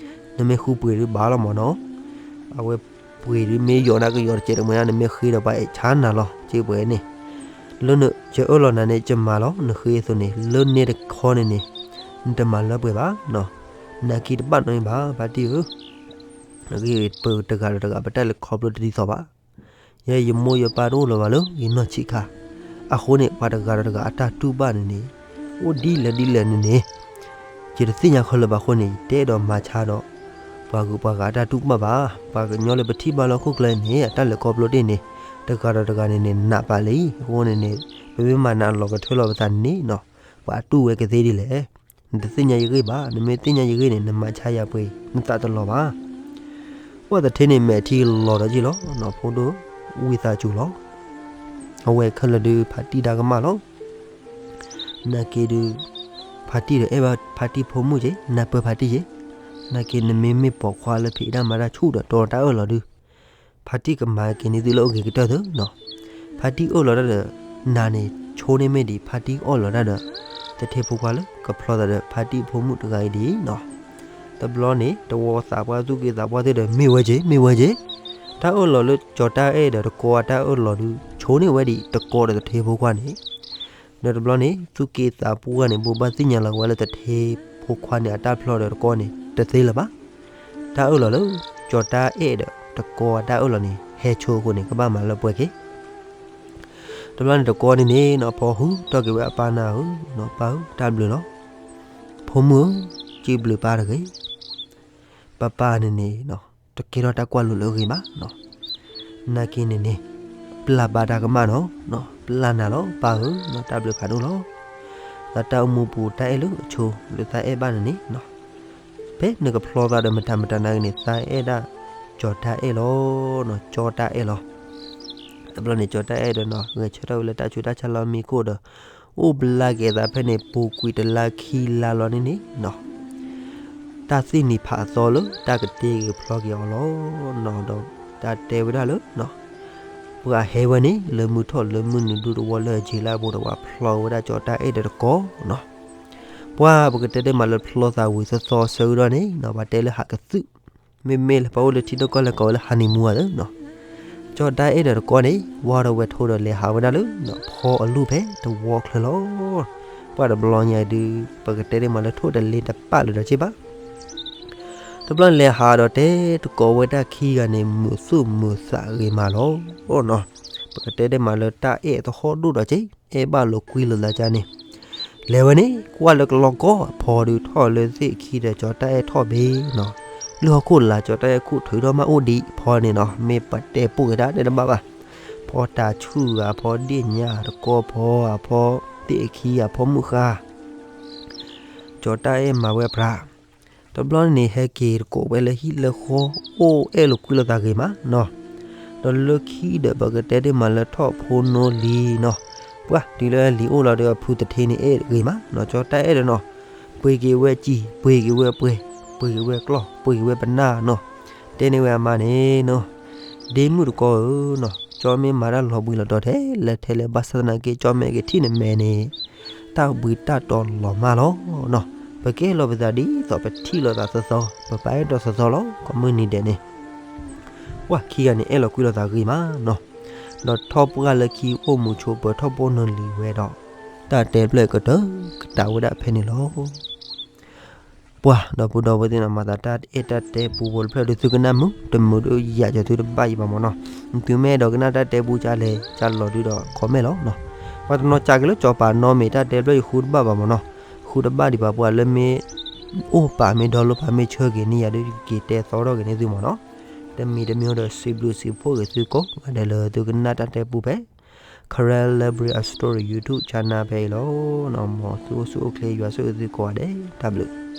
နမ့ၢ်ဃုပှ့ၤဒုးဘၣ်လီၤမၢ်နီၤ. အဝဲပှ့ၤဒုးမ့ၢ်ယိာ်နၤကယိာ်တကဲးတမှဲၤ နမ့ၢ်ဃ့ဒီးပှၤအဲၣ်ဆါနၤလီၤ စ့ပှဲၤန့ၣ်. လၢနယအၢၣ်လီၤနၤန့ၣ် ယမၤလီၤ နဃ့အသိးန့ၣ် လၢန့ၣ်တခီန့ၣ်န့ၣ် နတမၤလၢပှဲၤဘၣ်နီၤ. နာ်က့တဘၣ်နီတမံၤဘၣ် ဖါတံၢ်ဧၢ ဂ့ၢ်ပတဂၤဒီးတဂၤ ပတၢ်လဲၤခီဖျိတဒ်သိးဘၣ်. ယဲယမိၢ်ယပၢ်တအိၣ်လၢၤဘၣ်လၢယနီၢ်ဆံးခါ, အဃိန့ၣ် ပှၤတဂၤဒီးတဂၤအတၢ်တူၢ်ဘၣ်န့ၣ်န့ၣ် အိၣ်ဒ်လဲၣ်ဒ်လဲၣ်န့ၣ်န့ၣ် ယတသ့ၣ်ညါခဲလၢာ်ဘၣ်အဃိန့ၣ် ယတအဲၣ်ဒိးမၤဆါဒီး ပှၤဂုၤပှၤဂၤအတၢ်တူၢ်ဘၣ်ဘၣ်. ပှၤကညီလၢပထံၣ်ဘၣ်လၢဟီၣ်ခိၣ်ချၢန့ၣ် အတၢ်လဲၤခီဖျိတ့ၢ်န့ၣ် တဂၤဒီးတဂၤန့ၣ်န့ၣ် နးပာ်လံ. အဃိန့ၣ်န့ၣ် ပမ့ၢ်မၤနးလီၤကထၢလီၤပသးန့ၣ်နီၤ ပှၤတူၢ်ဝဲကသ့ဒ်လဲၣ်. နတသ့ၣ်ညါယဂ့ၢ်ဘၣ်, နမ့ၢ်သ့ၣ်ညါယဂ့ၢ်န့ၣ် နမၤဆါယၤပှ့ၤ နသးတလီၤဘၣ်. ပှၢ်သထ့န့ၣ်မဲာ်ထံလီၤဒီးက့ၢ်လီၤနီၤ, ဖိဒိၣ်ဝံသးစူၤလီၤ. အဝဲခဲလၢာ်ဒုးဖါတံၢ်တၢ်ကမၣ်လီၤ. နာ်က့ဒုး ဖါတံၢ်ဒီးအဲၣ်ဘၣ်ဖါတံၢ်ဖိမုၣ်က့ၤ, နၢ်ပၢၢ်ဖါတံၢ်က့ၤ, နာ်က့နမ့မ့ၢ်ပိာ်ခွါလၢဖံးတၢ်မၤတၢ်ဆူၣ်ဒီးတီတၢ်အၢၣ်လီၤဒုး ဖါတံၢ်ကမၤက့ၤန့ၢ်သုလၢအဂ့ၤကတၢၢ်သၢနီၤ. ဖါတံၢ်အၢၣ်လီၤတၢ်ဒီး နၤန့ၣ် ဆိန့ၢ်မ့ၢ်ဒံး ဖါတံၢ်အၢၣ်လီၤတၢ်ဒီး သထ့ဖိခွါလၢကဖျီသးဒီးဖါတံၢ်ဖိမုၣ်တဂၤအံၤဒ်နီၤ. တဘျီန့ၣ် တဝီသးပှၢ်သူၣ်က့သးပှၢ်သ့ၣ်ဒီး မ့ၢ်ဝဲက့ၤ မ့ၢ်ဝဲက့ၤ, တၢ်အၢၣ်လီၤလၢကၠီၤတၢ်အဲၣ်ဒီးတကီအတၢ်အၢၣ်လီၤဒုး ဆိန့ၢ်ဝဲဒံးတကီဒီးသထ့ဖိခွါန့ၣ် ဒီးတဘျီန့ၣ် သူၣ်က့သးပှၢ်န့ၣ် ဘိးဘၣ်သ့ၣ်ညါလီၤဝဲလၢသထ့ဖိခွါန့ၣ် အတၢ်ဖျီဒီးတကီန့ၣ် တသ့လၢၤဘၣ်. တၢ်အၢၣ်လီၤလၢ ကၠီၤတၢ်အဲၣ်ဒီးတကီအတၢ်အၢၣ်လီၤန့ၣ် ဟဲဆိအဃိန့ၣ် ကဘၣ်မၤလၢပှဲၤက့ၤ. တဘျီန့ၣ် တကီန့ၣ်န့ၣ်နီၤ ဖီဟုၣ်ထီၣ်က့ၤဝဲအပၢ်နၢ်ဧၢ, ပၢ်ဧၢ တၢ်ဘျုးလီၤ. ဖိမုၣ်ဧၢ, စံးဘျုးပၢ်တဂ့ၤ. ပၢ်ပၢ်န့ၣ်န့ၣ် တကဲထီၣ်တၢ်ကွၢ်လိလၢအဂ့ၤဘၣ်. နာ်က့န့ၣ်န့ၣ် ပျၢ်ပၢ်တၢ်ကမၣ်နီၤ, ပျၢ်နၤလီၤ ပၢ်ဧၢ, တၢ်ဘျုးဖးဒိၣ်လီၤ. လၢတၢ်အိၣ်မူပူၤတၢ်အဲၣ်လၢအဆိလၢသးအဲၣ်ဘၣ်န့ၣ်န့ၣ် ဖဲနကဖျီသးဒီးမတၤမတၤနာ်က့န့ၣ် သးအဲၣ်ဒၣ်ကၠီၤတၢ်အဲၣ်လီၤ, ကၠီတၢ်အဲၣ်လီၤ. တဘျီန့ၣ် ကၠီၤတၢ်အဲၣ်ဒီးနီၤ ဂဲၤဆၢထၢၣ်ဝဲလၢတၢ်ဆူးတၢ်ဆါလၢမံခိၣ်ဒီး အိၣ်ဘျါက့ၤသးဖဲန့ၣ် ပူၤကွံာ်တလါခံလါလီၤန့ၣ်န့ၣ်နီၤ တၢ်သ့ၣ်နံၤဖးသီလၢတၢ်ကတ့က့ၤဖျီက့ၤအီၤလီၤနီၤ. ဒီးတၢ်တဲဝဲဒၣ်လၢ ပှၤဟဲဝဲန့ၣ် လၢမုၢ်ထီၣ်လၢမုၢ်နုာ်ဒူတဝီလၢအယံၤလၢအဘူးဒီး ပှၤဖျီဝဲဒၣ်ကၠီၤတၢ်အဲၣ်ဒီးတကီနီၤ. ပှၢ်ပကတဲတ့ၢ်မးလၢဖျီသးဝံၤသီသီဆၢကဒီးန့ၣ်နီၤ ပှၤတဲလၢဟးကသုး မ့မ့ၢ်လၢပှၤအိၣ်လၢထံဒိၣ်ကီၢ်လဲၢ်ကိးဝဲလၢဟးနံၣ်မူဧါသၢနီၤ. ကၠီၤတၢ်အဲၣ်ဒီးတကီန့ၣ် ဝါထီၣ်ဝဲထိဒီးလဲၤဟးဝဲဒၣ်လၢ ဖီအလူၢ်ဖဲတဝီချၢလီၤ. ပှၢ်တဘျီညါဒုး ပကတဲတ့ၢ်မးလၢထိၣ်တလ့တပာ်လၢၤဒီးက့ဘၣ် တဘျီလဲၤဟးဒီးတဲတကိးဝဲတၢ်ခံဂၤန့ၣ် မုာ်သူၣ်မုာ်သးဂ့ၤမးလီၤနီၤ. ပကတဲတ့ၢ်မးလၢတၢ်အဲၣ်သဟီၣ်ဒိၣ်ဒီးက့ အဲၣ်ဘၣ်လိာ်ကွံလိာ်သးကါန့ၣ် လဲၤဝဲန့ၣ် ကွၢ်လၢကလီကီၢ်အဖီဒုး ထီၣ်လၢသ့ၣ်ခံဒီးကၠီၤတၢ်အဲၣ်ထီၣ်ဘ့ၣ်နီၤ. လၢဟီၣ်ခိၣ်လာ်ကၠီၤတၢ်အဲၣ်ခူၣ်ထုးထီၣ်မးအိၣ်ဒံးအဖီန့ၣ်နီၤ မ့ၢ်ပတဲပိာ်က့ၤတၢ်တဲတဘၣ်ဘၣ်. ဖီတၤဆူၣ်ဂၤ ဖီဒ့ၣ်ညါတကီၢ်ဖီဧါ ဖီသ့ၣ်ခံဧါ ဖီမုၣ်ဃါ ကၠီၤတၢ်အဲၣ်မၤဝဲအပြး တဘျီန့ၣ် ဟဲက့ၤတကိးဝဲလၢဟံၣ်လၢဃီ အိၣ်အဲၣ်လိာ်ကွံလိာ်သးဂ့ၤမးနီၤ. ဒီးလၢခံဒီး ပကတဲတ့ၢ်မးလၢထီၣ်ဖိနီလံၤနီၤ. ပှၢ်တုၤလၢလံၤအိၣ်လီၤဒီး အဖုသထ့န့ၣ်အဲၣ်ဂ့ၤမးနီၤ. ကၠီၤတၢ်အဲၣ်ဒီးနီၤ ပှ့ၤက့ၤဝဲစံာ် ပှ့ၤက့ၤဝဲပှဲၤ ပှ့ၤက့ၤဝဲကျီၢ် ပှ့ၤက့ၤဝဲပနၢ်နီၤ. တဲန့ၢ်ဝဲအမါန့ၣ်နီၤ ဒ့မုၣ်တကီဧၢနီၤ ကၠီမ့ၢ်မၤတၢ်လီၤဘှံးလီၤတီၤထဲလဲၣ်ထဲလဲၣ် ဘၣ်ဆၣ်သနာ်က့ ကၠီမ့ၢ်က့ၤထံၣ်နမဲာ်န့ၣ် တၢ်ဘှံးတၢ်တီၤလီၤမၢ်လီၤနီၤ. ပကအဲၣ်လီၤပသးဒ်သိးပထံၣ်လိာ်သးသီသီ ပပာ်အဲၣ်တီသီသီလီၤ ကိးမုၢ်နံၤဒဲးန့ၣ်. ပှၢ်ခံဂၤန့ၣ် အဲၣ်လီၤကွံလိာ်သးဂ့ၤမးနီၤ. ဒီးထီၣ်ပှၢ်လၢခံအိၣ်မူဆိးပၢၤထီၣ်ပှၢ်နီၢ်လံၤဝဲဒီး တၢ်တဲဖျၢၣ်ကတၢၢ်ကတၢၢ်ဝဲဒၣ်ဖဲန့ၣ်လီၤ. ပှၢ်ဒီပုၢ်ဒီဝဲၢ်သ့ၣ်နီၤ မၤသးတၢ်အဲၣ်တၢ်တဲပူဖိတဖျၢၣ်ဒီး သုကနၣ်မုာ်တမုာ်ဒီး ယၤကီၤသုတဘၣ်ယံၤဘၣ်မၢ်နီၤ. သုမ့ၢ်အဲၣ်ဒိးကနၣ်တၢ်တဲပူကလဲၣ်ကလီၤဒုဒီး comment လီၤ. ပှၤတနီၤကးက့ၤလၢကၠီၤပၤနီတမံၤ တၢ်တဲဖျၢၣ်ယဃုတဘၣ်ဘၣ်မၢ်နီၤ. ဃုတဘၣ်ဒံးဘၣ် ပှၤလၢမ့ၢ်အိၣ်ပာ်မ့ၢ်ဒီလိပာ်မ့ၢ်ဆၢက့ၤန့ၢ်ယၤဒီး က့ၤတဲသီထီၣ်က့ၤန့ၢ်သုမၢ်နီၤ. တမံၤတမံၤဒီး စံးဘျုးစံးဖှိၣ်က့ၤသုကိးဂၤဒဲးလၢသုကနၣ်တၢ်တဲပူဖဲ Karen Library Story YouTube channel ဖဲအံၤလီၤ. မ်သုအိၣ်ဆူၣ်အိၣ်ချ့ ယွၤဆိၣ်ဂ့ၤသုကိးဂၤဒဲး တၢ်ဘျုး